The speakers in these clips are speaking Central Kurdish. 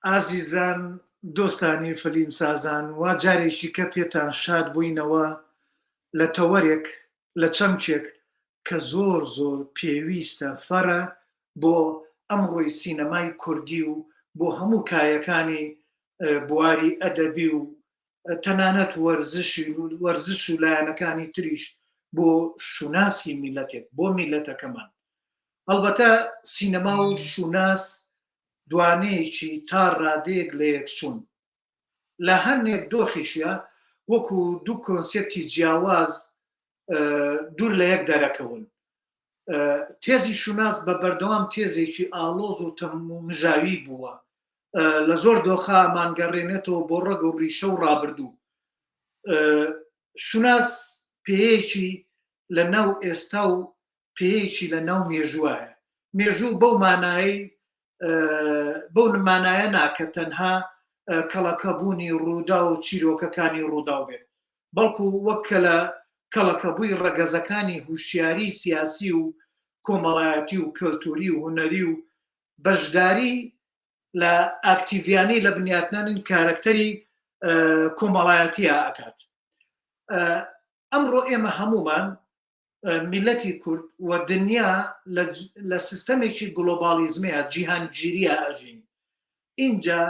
ئازیزان دۆستانی فلیم سازان وا جارێکی کە پێتان شاد بووینەوە لە تەوەرێک لە چەمکێک کە زۆر زۆر پێویستە فەرە بۆ ئەمڕۆی سینەمای کوردی و بۆ هەموو کایەکانی بواری ئەدەبی و تەنانەت وەرزشی وەرزش و لایەنەکانی تریش بۆ شوناسی میلەتێک بۆ میلەتەکەمان هەڵبەتە سینەما و شوناس دوانەیەکی تا ڕادەیەک لە یەکچوون لە هەنێک دۆخیشیا وەکو دوو کۆنسێپتی جیاواز دوور لە یەک دەرەکەون. تێزی شوناس بە بەردەوام تێزێکی ئاڵۆز و تەم و مژاوی بووە، لە زۆر دۆخا ئەمانگەڕێنێتەوە بۆ ڕەگ و ڕیشە و ڕابردوو. شوناس پێیەکی لە ناو ئێستا و پێیەکی لە ناو مێژووایە. مێژوو بەو مانایەی بەو مانایە نا کە تەنها کەڵەکەبوونی ڕووداو و چیرۆکەکانی ڕووداو بێت، بەڵکو وەک کەلە کەڵەکەبووی ڕەگەزەکانی هوشیاری سیاسی و کۆمەڵایەتی و کەلتوری و هونەری و بەشداری لە ئاکتیڤیانەی لە بنیاتنانی کارەکتەری کۆمەڵایەتیە ئەکات. ئەمڕۆ ئێمە هەموومان میلەتی کورد و دنیا لە سیستەمێکی گلۆباڵیزمەیە جیهانگیریە ئەژین ئینجا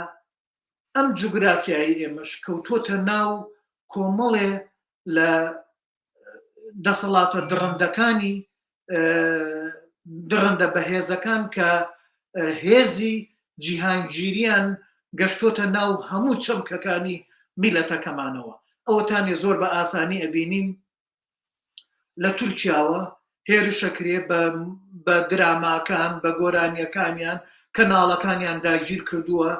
ئەم جوگرافیایی ئێمەش کەوتۆتە ناو کۆمەڵێ لە دەسەڵاتە دڕندەکانی دڕندە بەهێزەکان کە هێزی جیهانگیریان گەشتۆتە ناو هەموو چەمکەکانی میلەتەکەمانەوە ئەوەتانێ زۆر بە ئاسانی ئەبینین لە تورکیاوە هێرشەکرێ بە دراماکان بە گۆرانیەکانیان کەناڵەکانیان داگیر کردووە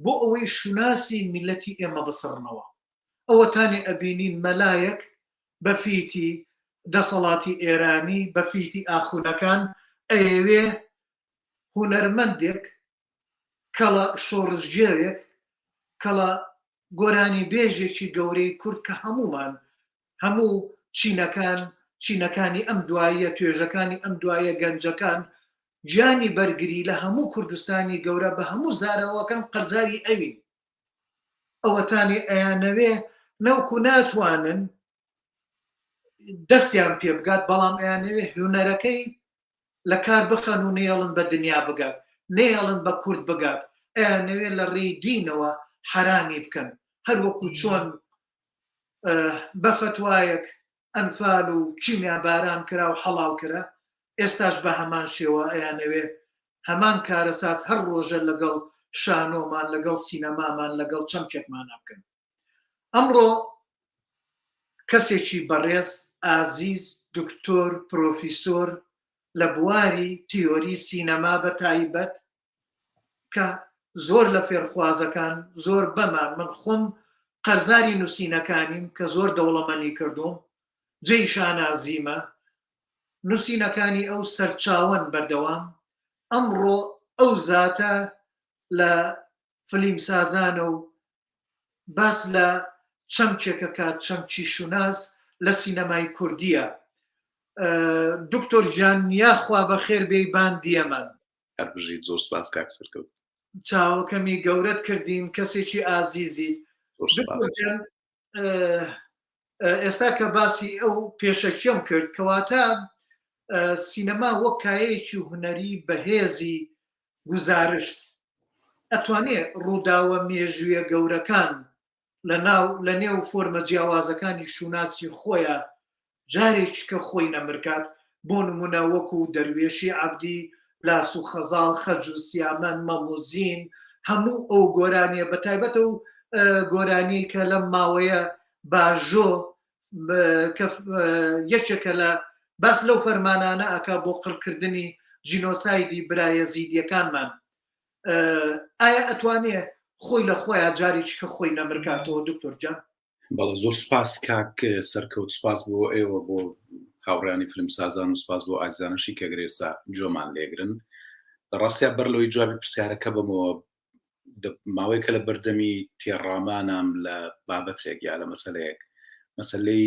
بۆ ئەوەی شوناسی میلەتی ئێمە بسڕنەوە ئەوەتانێ ئەبینین مەلایەک بە فیتی دەسەڵاتی ئێرانی بە فیتی ئاخونەکان ئەیەوێ هونەرمەندێک کەڵە شۆڕشگێرێک کەڵە گۆرانی بێژێکی گەورەی کورد کە هەموومان هەموو چینەکان چینەکانی ئەم دواییە توێژەکانی ئەم دوایە گەنجەکان گیانی بەرگری لە هەموو کوردستانی گەورە بە هەموو زاراوەکان قەرزاری ئەوین ئەوەتانی ئەیانەوێ نەوکو ناتوانن دەستیان پێ بگات بەڵام ئەیانەوێ هونەرەکەی لە کار بخەن و نەیەڵن بە دنیا بگات، نەیەڵن بە کورد بگات، ئەیانەوێ لە ڕێی دینەوە حەرامی بکەن، هەر وەکو چۆن بە فەتوایەک ئەنفال و کیمیاباران کرا و حەڵاڵ کرا، ئێستاش بە هەمان شێوە ئەیانەوێ هەمان کارەسات هەر ڕۆژە لەگەڵ شانۆمان، لەگەڵ سینەمامان، لەگەڵ چەمکێکمانا بکەن. ئەمڕۆ کەسێکی بەڕێز ئازیز دکتۆر پرۆفیسۆر لە بواری تیۆری سینەما بە تایبەت کە زۆر لە فێرخوازەکان زۆر بەمان من خۆم قەرزاری نووسینەکانیم کە زۆر دەوڵەمەنی کردوم جێی شانازیمە نووسینەکانی ئەو سەرچاوەن بەردەوام ئەمڕۆ ئەو زاتە لە فلیمسازانە و باس لە چەمکێک ئەکات چەمکی شوناس لە سینەمای کوردیە دکتۆر گیان یاخوا بەخێر بێی بان دیەمەن. هەر بژیت زۆر سپاس کاک سەرکەوت. چاوەکەمی گەورەت کردین کەسێکی ئازیزیت زۆر سپاس. دکتۆر گیان ئێستا کە باسی ئەو پێشەکیەم کرد کەواتە سینەما وەک کایەیەکی هونەری بەهێزی گوزارشت ئەتوانێ ڕووداوە مێژوویە گەورەکان لە ناو لە نێو فۆرمە جیاوازەکانی شوناسی خۆیا جارێکی کە خۆی نەمرکات بۆ نمونە وەکو دەروێشی عەبدی، لاس و خەزاڵ، خەج و سیامەند، مەم و زین، هەموو ئەو گۆرانیە بە تایبەت ئەو گۆرانیەی کە لەم ماوەیە باژۆ کە یەکێکە لە باس لەو فەرمانانە ئەکا بۆ قڕکردنی جینۆسایدی برا یەزیدیەکانمان ئایا ئەتوانێ خۆی لە خۆیان جارێکی کە خۆی نەمرکاتەوە دکتۆر جان؟ بەڵێ زۆر سپاس کاک سەرکەوت سپاس بۆ ئێوە بۆ هاوڕیانی فیلمسازان و سپاس بۆ ئازیزانەشی کە گرێسا جۆمان لێگرن لە ڕاستیا بەر لەوەی جوابی پرسیارەکە بەمەوە ماوەیەکە لە بەردەمی تێڕامانام لە بابەتێک یا لە مەسلەیەک مەسلەی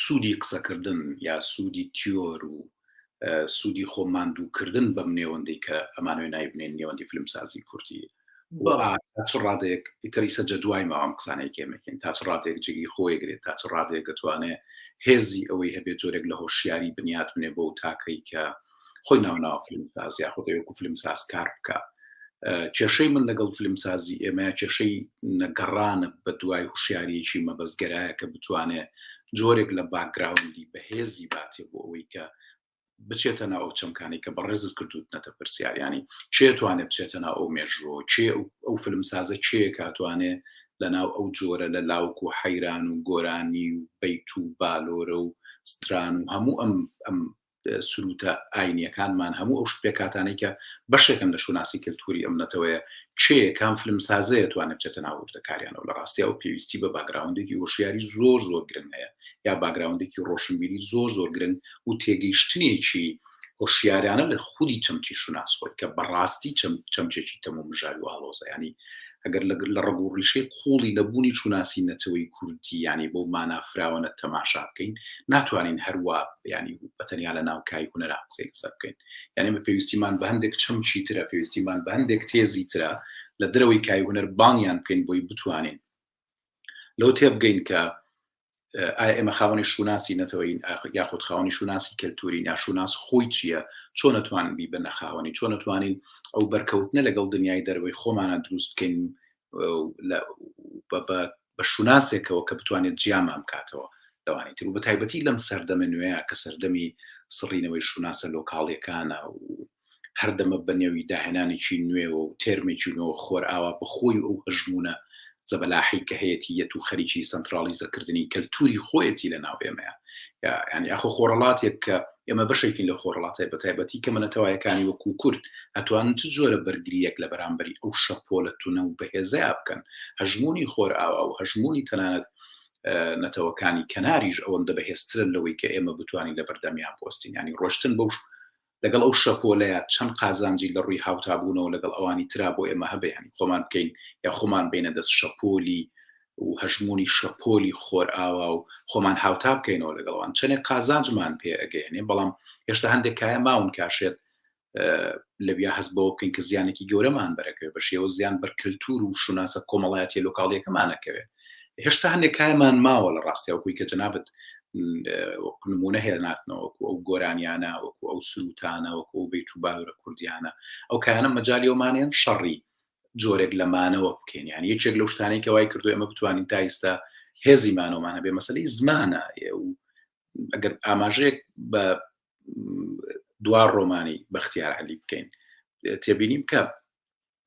سوودی قسەکردن یا سوودی تیۆر و سوودی خۆ ماندووکردن بەم نێوەندەی کە ئەمانەوێ ناوی بنێین نێوەندی فیلمسازی کوردی. چ ڕادەیەک ئیتر ئیسە جەدوای ماوە ئەم قسانەی کێمەکەین تا چ ڕادەیەک جێگەی خۆی گرێت تا چ ڕادەیەک دەتوانێ هێزی ئەوەی هەبێت جۆرێک لە هۆشیاری بنیات بنێ بۆ تاکەی کە خۆی ناو ناوە فیلمساز یاخود ئەوێ وەکو فیلمساز کار بکە کێشەی من لەگەڵ فیلمسازی ئێمە کێشەی نەگەڕانە بە دوای هوشیاریەکی مەبەستگەرایە کە بتوانێ جۆرێک لە background ی بەهێزی باتێ بۆ ئەوەی کە بچێتە ناو ئەو چەمکانەی کە بەڕێزت کردوتنەتە پرسیار ینی کێ توانێ بچێتە ناو ئەو مێژووە کێ ئەو فیلمسازە کێ کاتوانێ لە ناو ئەو جۆرە لە لاوک و حەیران و گۆرانی و بەیت و بالۆرە و ستران و هەموو ئەم ئەم سروتە ئاینیەکانمان هەموو ئەو پێکهاتانەی کە بەشێکن لە شوناسی کەلتوری ئەم نەتەوەیە کێ کام فیلمسازەیە توانێت بچێتە ناو وردەکاریانەوە لە ڕاستی ئەو پێویستی بە background ێکی هۆشیاری زۆر زۆر گرنگ هەیە یا background ێکی ڕۆشنبیری زۆر زۆر گرنگ و تێگەیشتنێکی هۆشیارانە لە خودی چەمکی شوناس خۆی کە بەڕاستی چەمکێکی تەم و مژاوی و ئاڵۆزە ینی ئەگەر لە ڕەگ و ڕیشەی قوڵی نەبوونی شوناسی نەتەوەی کوردی ینی بەو مانا فراوانە تەماشا بکەین ناتوانین هەروا ینی بە تەنیا لە ناو کای هونەرا قسەی لەسەر بکەین یعنی بە پێویستیمان بە هەندێک چەمکی ترە پێویستیمان بە هەندێک تێزی ترە لە دەرەوەی کای هونەر بانیان بکەین بۆی بتوانین لەو تێبگەین کە ئایا ئێمە خاوەنی شوناسی نەتەوەین یاخود خاوەنی شوناسی کەلتوری یا شوناس خۆی چییە چۆن نەتوانین بیبنە خاوەنی چۆن نەتوانین ئەو بەرکەوتنە لەگەڵ دنیای دەرەوەی خۆمانە دروست بکەین بە شوناسێکەوە کە بتوانێت جیامان بکاتەوە لەوانی تر و بە تایبەتی لەم سەردەمە نوێیە کە سەردەمی سڕینەوەی شوناسە لۆکاڵیەکانە و هەردەمە بە نێوی داهێنانێکی نوێوە و تێرمێکی نوێوە خۆرئاوا بە خۆی و ئەو هەژموونە زەبەلاحەی کە هەیەتی یەت و خەریکی سەنتراڵیزەکردنی کەلتوری خۆیەتی لە ناو ئێمەیە یعنی ئاخۆ خۆڕەڵاتێک کە ئێمە بەشێکین لە خۆڕەڵاتای بە تایبەتی کە منەتەوایەکانی وەکو کورد ئەتوانن چ جۆرە بەرگریەک لە بەرامبەری ئەو شەپۆلە تونە و بەهێزەیە بکەن هەژموونی خۆرئاوا و هەژموونی تەنانەت نەتەوەکانی کەناریش ئەوەندە بەهێزترن لەوەی کە ئێمە بتوانین لە بەردەمیان بوەستین ینی ڕۆشتن بەو لەگەڵ ئەو شەپۆلەیا چەند قازانجی لە ڕووی هاوتابوونەوە لەگەڵ ئەوانی ترا بۆ ئێمە هەبێ یانی خۆمان بکەین یا خۆمان بینە دەست شەپۆلی و هەژموونی شەپۆلی خۆرئاوا و خۆمان هاوتا بکەینەوە لەگەڵ ئەوان چەندێک قازانجمان پێ ئەگەیەنێ بەڵام هێشتا هەندێک کایە ماون کاشێت لەویا هەست بەوە بکەین کە زیانێکی گەورەمان بەرەکەوێ بە شێوە زیان بەر کەلتور و شوناسە کۆمەڵایەتیە لۆکاڵیەکەمانەکەوێ هێشتا هەندێک کایەمان ماوە لە ڕاستیا وەکوی کە جەنابت وەکو نمونە هێناتنەوە وەکو ئەو گۆرانیانە وەکو ئەو سروتانە وەکو ئەو بیت و بالورە کوردیانە ئەو کایانە مەجالی ئەومانیان شەڕی جۆرێک لەمانەوە بکەین یان یەکێک لەو شتانەی کە وای کردو ئێمە بتوانین تا ئیستا هێزی مانەوەمان هەبێ مەسەلەی زمانە و ئەگەر ئاماژەیەک بە دوا ڕۆمانی بەختیار عەلی بکەین تێبینی بکە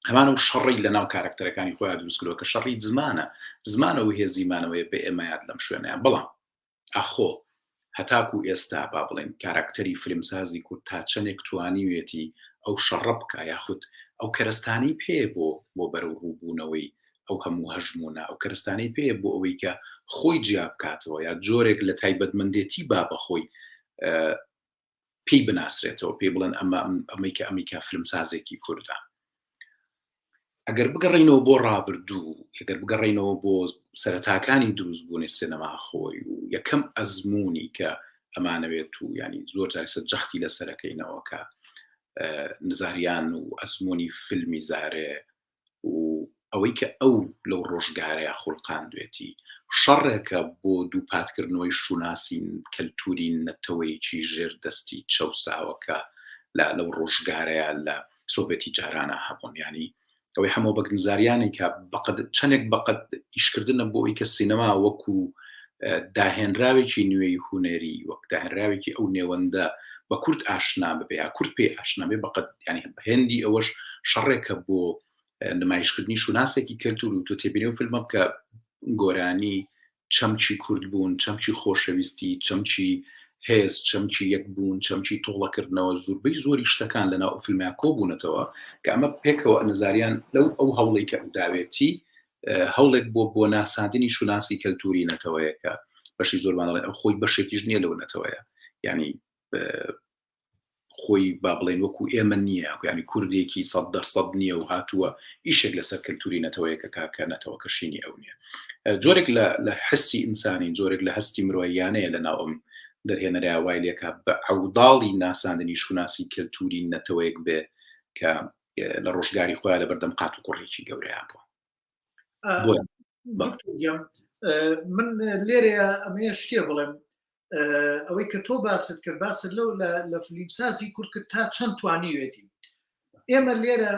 هەمان ئەو شەڕەی لە ناو کارەکتەرەکانی خۆیان دروست کردووە کە شەڕی زمانە زمانە و هێزی مانەوەیە بە ئێمەیات لەم شوێنەیە بەڵام ئاخۆ هەتاکو ئێستا با بڵێن کاراکتەری فیلمسازی کورد تا چەندێک توانیوێتی ئەو شەڕە بکە یاخود ئەو کەرەستانەی پێ بۆ بۆ بەرەو ڕووبوونەوەی ئەو هەموو هەژمونە ئەو کەرستانەی پێ بۆ ئەوەی کە خۆی جیا بکاتەوە یا جۆرێک لە تایبەتمەندێتی با بەخۆی پێی بناسرێتەوە پێی بڵێن ئەمە ئەمەی کە ئەمیکا فیلمسازێکی کوردە ئەگەر بگەڕینەوە بۆ ڕابردوو ئەگەر بگەڕینەوە بۆ سەرەتاکانی دروستبوونی سینەما خۆی و یەکەم ئەزمموی کە ئەمانەوێت و ینی زۆر جارسە جەختی لەسەرەکەینەوە کە نزاریان و ئەزمموی فیلمی زارێ و ئەوەی کە ئەو لەو ڕۆژگارەیا خولقاندوێتی، شەڕێکە بۆ دووپاتکردنەوەی شوناسی کەلتووری نەتەوەیەکی ژێر دەستی چەوساوە کە لە لەو ڕۆژگارەیا لە سۆڤێتی جارانا هەبوون. یانی ئەوەی حەمۆ بەگ نزاریانی کە بەقەد چەندێک بەقەد ئیشکردنە بۆ ئەوەی کە سینەما وەکوو داهێنراوێکی نوێی هونەری وەک داهێنراوێکی ئەو نێوەندە بە کورد ئاشنا ببێ یا کورد پێی ئاشنا بێ بەقەد ینی هێندی ئەوەش شەڕێکە بۆ نمایشکردنی شوناسێکی کەلتور و تۆ تێبینی و فیلمە بکە گۆرانی چەمکی کورد بوون چەمکی خۆشەویستی چەمکی هێز چەمکی یەک بوون چەمکی تۆڵەکردنەوە زوربەی زۆری شتەکان لەناو ئەو فیلمە کۆبوونەتەوە کە ئەمە پێکەوە نزاریان لەو ئەو هەوڵی کە ئەو داوێتی هەوڵێک بۆ بۆ ناساندنی شوناسی کەلتوری نەتەوەیەکە بەشی زۆرمان دەڵێن ئەو خۆی بەشێکیش نییە لەو نەتەوەیە یعنی خۆی با بڵێن وەکو ئێمە نییە ینی کوردێکی سە دەرسەد نییە و هاتووە ئیشێک لەسەر کەلتوری نەتەوەیەکە کاکە نەتەوەکەشینی ئەو نییە جۆرێک لە حسی ئینسانی جۆرێک لە هەستی مرۆیانەیە لە ناو ئەم دەرهێنەرە وای لێکا بە عەوداڵی ناساندنی شوناسی کەلتوری نەتەوەیەک بێ کە. لە ڕۆژگاری خۆیان لە بەردەم قات و قوڕێکی گەورەیان بووە. من لێرەیە ئەمەیە شتێ بڵێم ئەوەی کە تۆ باست کرد باست لەو لە فلیمسازی کورد کرد تا چەند توانیوێتی ئێمە لێرە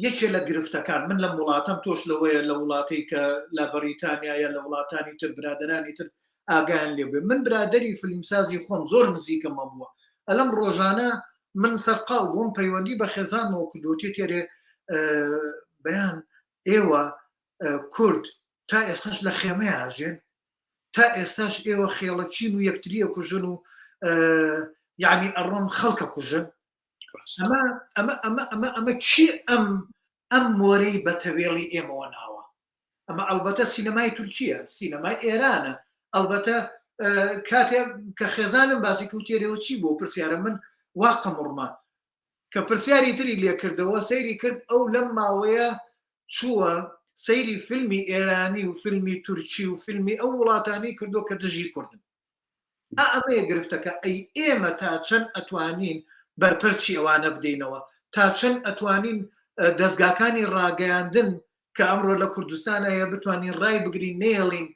یەکێ لە گرفتەکان من لەم وڵاتەم تۆش لەوەیە لە وڵاتی کە لە بەریتانیا لە وڵاتانی تر برادرانی تر ئاگایان لێ بێ من برادری فلیمسازی خۆم زۆر نزیکم بووە ئەلم ڕۆژانە من سەرقاڵ بووم پەیوەندی بە خێزانمەوە کردوتێ تێرێ بەیان ئێوە کورد تا ئێستاش لە خێمەیا ئەژێن؟ تا ئێستاش ئێوە خێڵەکین و یەکتری ئەکوژن و یعنی ئەڕۆن خەڵکە کوژن؟ ئەمە ئەمە ئەمە ئەمە ئەمە چی ئەم ئەم مۆرەی بە تەوێڵی ئێمەوە ناوە؟ ئەمە ئەلبەتە سینەمای تورکیە سینەمای ئێرانە ئەلبەتە کاتێک کە خێزانم باسی کوتێرەوە چی بۆ پرسیارە من واقەمڕما کە پرسیاری تری لێکردەوە سەیری کرد ئەو لەم ماوەیە چووە سەیری فیلمی ئێرانی و فیلمی تورکی و فیلمی ئەو وڵاتانی کردو کە دژی کوردن ئا ئەمەیە گرفتەکە ئەی ئێمە تا چەند ئەتوانین بەرپەرچی ئەوانە بدەینەوە تا چەند ئەتوانین دەستگاکانی ڕاگەیاندن کە ئەمڕۆ لە کوردستان هەیە بتوانین ڕای بگرین نێڵین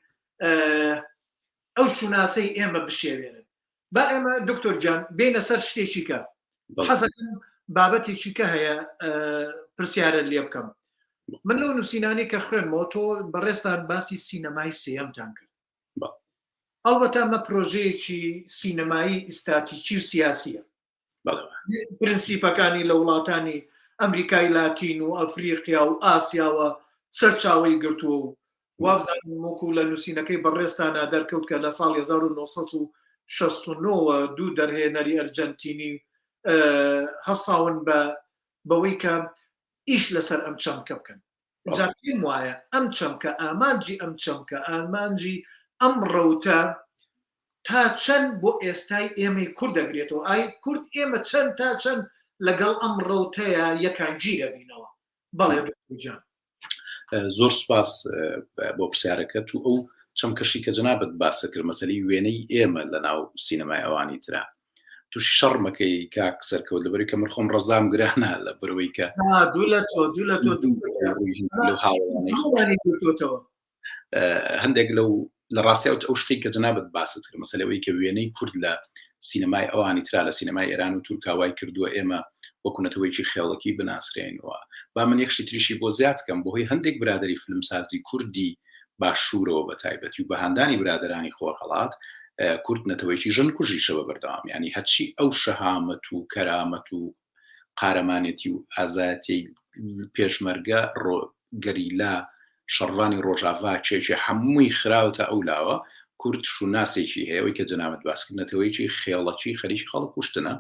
ئەو شوناسەی ئێمە بشێوێنن با ئێمە دکتۆر گیان بێینە سەر شتێکی کە حەزەکەم بابەتێکی کە هەیە پرسیارە لێ بکەم من لەو نووسینانی کە خوێنمەوە تۆ بەڕێزتان باسی سینەمای سێیەمتان کرد ئەڵبەتە ئەمە پرۆژەیەکی سینەمایی ئیستاتیکی و سیاسیە پرنسیپەکانی لە وڵاتانی ئەمریکای لاتین و ئەفریقیا و ئاسیاوە سەرچاوەی گرتووە و وابزانم وەکو لە نووسینەکەی بەڕێزتانا دەرکەوت کە لە ساڵی 1969 وە دوو دەرهێنەری ئەرجەنتینی هەستاون بە بەوەی کە ئیش لەسەر ئەم چەمکە بکەن جا پێم وایە ئەم چەمکە ئامانجی ئەم چەمکە ئامانجی ئەم ڕەوتە تا چەند بۆ ئێستای ئێمەی کورد دەگرێتەوە ئای کورد ئێمە چەند تا چەند لەگەڵ ئەم ڕەوتەیە یەکانگیرە بینەوە بەڵێ دکتۆر گیان. زۆر سپاس بۆ پرسیارەکەت و ئەو چەمکەشی کە جەنابت باسە کرد مەسەلەی وێنەی ئێمە لە ناو سینەمای ئەوانی ترا تووشی شەڕمەکەی کاک سەرکەوت لەبەری کە من خۆم ڕەزام گرانە لە بەرەوەی کە دوو لە تۆ دوو لە تۆ دوو هەندێک لەو لە ڕاستیا ئەو شتێک کە جەنابت باست کرد مەسەلەوەی کە وێنەی کورد لە سینەمای ئەوانی ترا لە سینەمای ئێران و تورکا وای کردووە ئێمە وەکو نەتەوەیەکی خێڵەکی بناسرێنەوە با من یەک شتی تریشی بۆ زیاد کەم بۆهۆی هەندێک برادری فیلمسازی کوردی باشوورەوە بە تایبەتی و بە هاندانی برادرانی خۆرهەڵات کورد نەتەوەیەکی ژن کوژیشە بە بەردەوام ینی هەرچی ئەو شەهامەت و کەرامەت و قارەمانێتی و ئازایەتیی پێشمەرگە، گەریلا، شەڕڤانی ڕۆژاڤا، کێکێ هەمووی خراوەتە ئەو لاوە، کورد شوناسێکی هەیە، ئەوەی کە جەنابت باس کرد، نەتەوەیەکی خێڵەکی خەریکی خەڵک کوشتنە،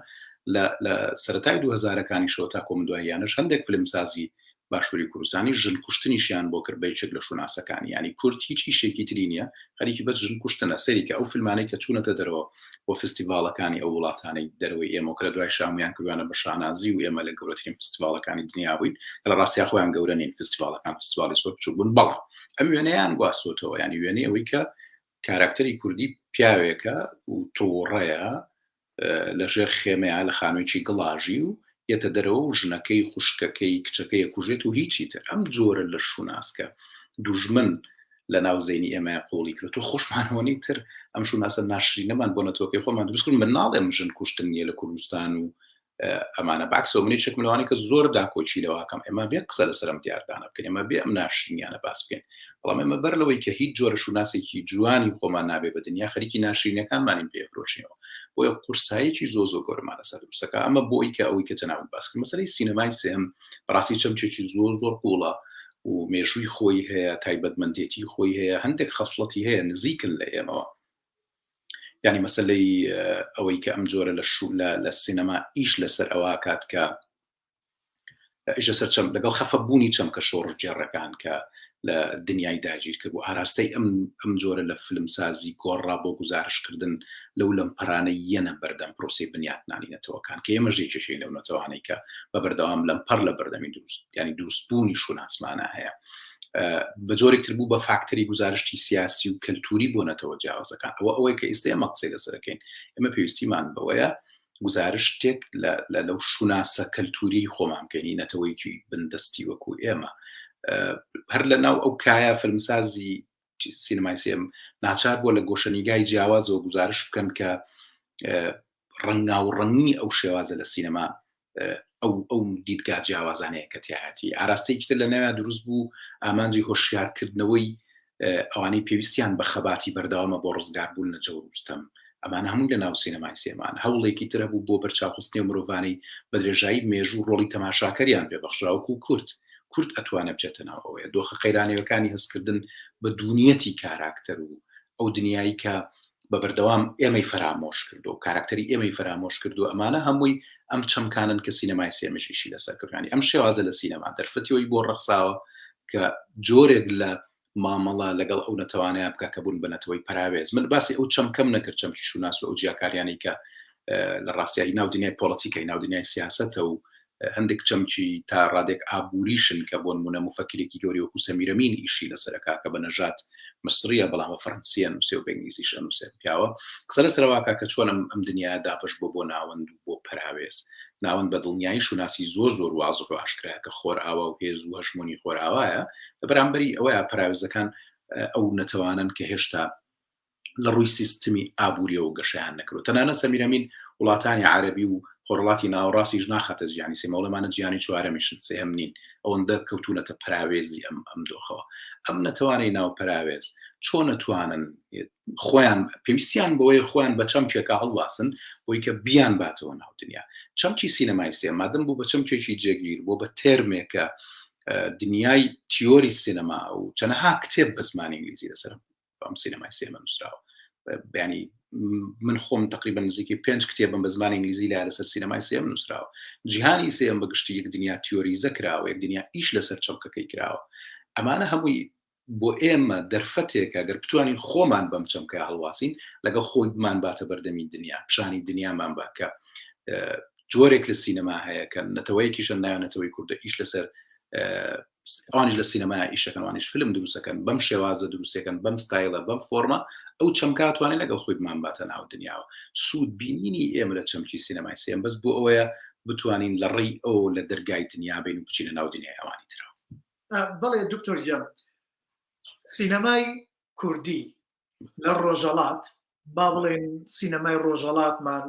لە لە سەرەتای دووهەزارەکانیشەوە تاکۆ من دواییانەش هەندێک فیلمسازی باشووری کوردستانی ژن کوشتنیشیان بۆ کرد بە یەکێک لە شوناسەکانی یانی کورد هیچ ئیشێکی تری نییە خەریکی بەس ژن کوشتنە سەیری کە ئەو فیلمانەی کە چوونەتە دەرەوە بۆ فستیڤاڵەکانی ئەو وڵاتانەی دەرەوەی ئێمە کە لە دوای شامویان کردوانە بە شانازی و ئێمە لە گەورەترین فستیڤاڵەکانی دنیا بووین کە لە ڕاستیا خۆیان گەورە نین فستیڤاڵەکان فستیڤاڵی زۆر بچووک بوون بەڵام ئەم وێنەیان گواستۆتەوە ینی وێنەی ئەوەی کە کاراکتەری کوردی پیاوێکە و تووڕەیە لە ژێر خێمەیە لە خانوویەکی گڵاژی و یەتە دەرەوە و ژنەکەی خوشکەکەی کچەکەی ئەکوژێت و هیچی تر ئەم جۆرە لە شوناسکە دوژمن لە ناو زەینی ئێمە قوڵی کرد و خۆشمان هۆنی تر ئەم شوناسە ناشرینەمان بۆ نەتەوەکەی خۆمان دروست کرد من ناڵێم ژن کوشتن نییە لە کوردستان و ئەمانە باکسەوە منی چەکم لەوانەی کە زۆر داکۆکی لەواکەم ئێمە بێ قسە لەسەر ئەم دیاردانە بکەین ئێمە بێ ئەم ناشرینیانە باس بکەین بەڵام ئێمە بەر لەوەی کە هیچ جۆرە شوناسێکی جوانی خۆمان نابێ بە دنیا خەریکی ناشرینەکانمانین پێ فرۆشینەوە بۆیە قورساییەکی زۆ زۆ گەورەمان لەسەر دروستەکە ئەمە بۆی کە ئەوەی کە جەنابت باس کرد مەسەلەی سینەمای سێم بەڕاستی چەمکێکی زۆر زۆر قوڵە و مێژووی خۆی هەیە تایبەتمەندێتی خۆی هەیە هەندێک خەسڵەتی هەیە نزیکن لە ئێمەوە یعنی مەسلەی ئەوەی کە ئەم جۆرە لە شو لە لە سینەما ئیش لەسەر ئەوە کات کە ئیش لەسەر چەم لەگەڵ خەفە بوونی چەمکە شۆڕشگێڕەکان کە لە دنیای داگیر کرد و ئاراستەی ئەم ئەم جۆرە لە فیلمسازی گۆڕا بۆ گوزارشکردن لەو لەمپەرانە یەنە بەردەم پرۆسەی بنیاتنانی نەتەوەکان کە ئێمەش یەکێکین لەو نەتەوانەی کە بە بەردەوام لەمپەر لە بەردەمی دروست ینی دروستبوونی شوناسمانە هەیە بە جۆرێک تر بوو بە فاکتەری گوزارشتی سیاسی و کەلتوری بۆ نەتەوە جیاوازەکان ئەوە ئەوەی کە ئێستا ئێمە قسەی لەسەرەکەین ئێمە پێویستیمان بەوەیە. گوزارشتێک لە لەو شوناسە کەلتوری خۆمان بکەین نەتەوەیەکی بندەستی وەکو ئێمە هەر لە ناو ئەو کایە فیلمسازی سینەمای سێم ناچار بووە لە گۆشەنیگای جیاوازەوە گوزارش بکەن کە ڕەنگاو ڕەنگی ئەو شێوازە لە سینەما ئەو ئەو دیدگا جیاوازانەیە کە تایەتی ئاراستەیەکی تر لە ناویا دروست بوو ئامانجی هۆشیارکردنەوەی ئەوانەی پێویستیان بە خەباتی بەردەوامە بۆ ڕزگاربوون لە جەور و ستەم ئەمانە هەمووی لە ناو سینەمای سێمان هەوڵێکی ترە بوو بۆ بەرچاوخستنی مرۆڤانەی بە درێژایی مێژوو ڕۆڵی تەماشاکەریان پێبەخشراوەکو کورد کورد ئەتوانێت بچێتە ناو ئەوەیە دۆخە قەیرانەوەکانی هەستکردن بە دوونیەتی کاراکتەر و ئەو دنیایی کە بە بەردەوام ئێمەی فەرامۆش کردو کاراکتەری ئێمەی فەرامۆش کردو ئەمانە هەمووی ئەم چەمکانن کە سینەمای سێمش ئیشی لەسەر کردانی ئەم شێوازە لە سینەما دەرفەتی ئەوی بۆ ڕەخساوە کە جۆرێک لە مامەڵە لەگەڵ ئەو نەتەوانەیە بکە کە بوون بە نەتەوەی پەراوێز من باسی ئەو چەمکەم نەکرد چەمکی شوناس و ئەو جیاکاریانەی کە لە ڕاستیایی ناو دنیای پۆڵەتیکای ناو دنیای سیاسەتە و هەندێک چەمکی تا ڕادێک ئابووریشن کە بۆ نمونە مفەکرێکی گەوری وەکو سەمیرەمین ئیشی لەسەرەکا کە بە نەژاد مسریە بەڵام بە فەرەنسیە نووسێ و بە ئینگلیزیش ئەنووسێ پیاوە قسە لەسەر واکا کە چۆن ئەم ئەم دنیایە دابەش بۆ بۆ ناوەند و بۆ پەراوێز ناوەند بە دڵنیایی شوناسی زۆر زۆر وازح و ئاشکرایە کە خۆرئاوا و هێز و هەژموونی خۆرئاوایە لە بەرامبەری ئەوەیە پەراوێزەکان ئەو نەتەوانەن کە هێشتا لە ڕووی سیستمی ئابووریەوە گەشەیان نەکرد تەنانە سەمیرەمین وڵاتانی عەربی و خۆڕڵاتی ناوەڕاستیش ناخاتە جیهانی سێمەوڵێمانە جیهانی چوارەمیشن سێهەم نین ئەوەندە کەوتونەتە پەراوێزی ئەم ئەم دۆخەوە ئەم نەتەوانەی ناو پەراوێز چۆن نەتوانن خۆیان پێویستیان بەوەی خۆیان بە چەمکێکە هەڵواسن بۆی کە بیان باتەوە ناو دنیا چەمکی سینەمای سێ مادەم بوو بە چەمکێکی جێگیر بۆ بە تێرمێکە دنیای تیۆری سینەما و چەنەها کتێب بە زمانی ئینگلیزی لەسەر ئەم سینەمای سێمە نووسراوە بیانی من خۆم تقریبا نزیکی پێنج کتێبم بە زمانی ئینگلیزی لا لەسەر سینەمای سێم نووسراوە جیهانی سێم بە گشتی یەک دنیا تیۆریزە کراوە یەک دنیا ئیش لەسەر چەمکەکەی کراوە ئەمانە هەمووی بۆ ئێمە دەرفەتێکە گەر بتوانین خۆمان بەم چەمکە هەڵواسین لەگەڵ خۆی بمان باتە بەردەمی دنیا پیشانی دنیامان بە کە جۆرێک لە سینەما هەیە کە نەتەوەیەکیشە ناوە نەتەوەی کوردە ئیش لەسەر ئەوانیش لە سینەمای ئیشەکەن وانیش فیلم دروستەکەن بەم شێوازە دروستەکەن بەم ستایلە بەم فۆرمە ئەو چەمکاتوانێت لەگەڵ خۆی بمان باتە ناو دنیاوە سوود بینینی ئێمە لە چەمکی سینەمای سێم بەس بۆ ئەوەیە بتوانین لە ڕێی ئەو لە دەرگای دنیا بین و بچینە ناو دنیای ئەوانی ترەوە. بەڵێ دکتۆر گیان سینەمای کوردی لە ڕۆژەڵات با بڵێن سینەمای ڕۆژەڵاتمان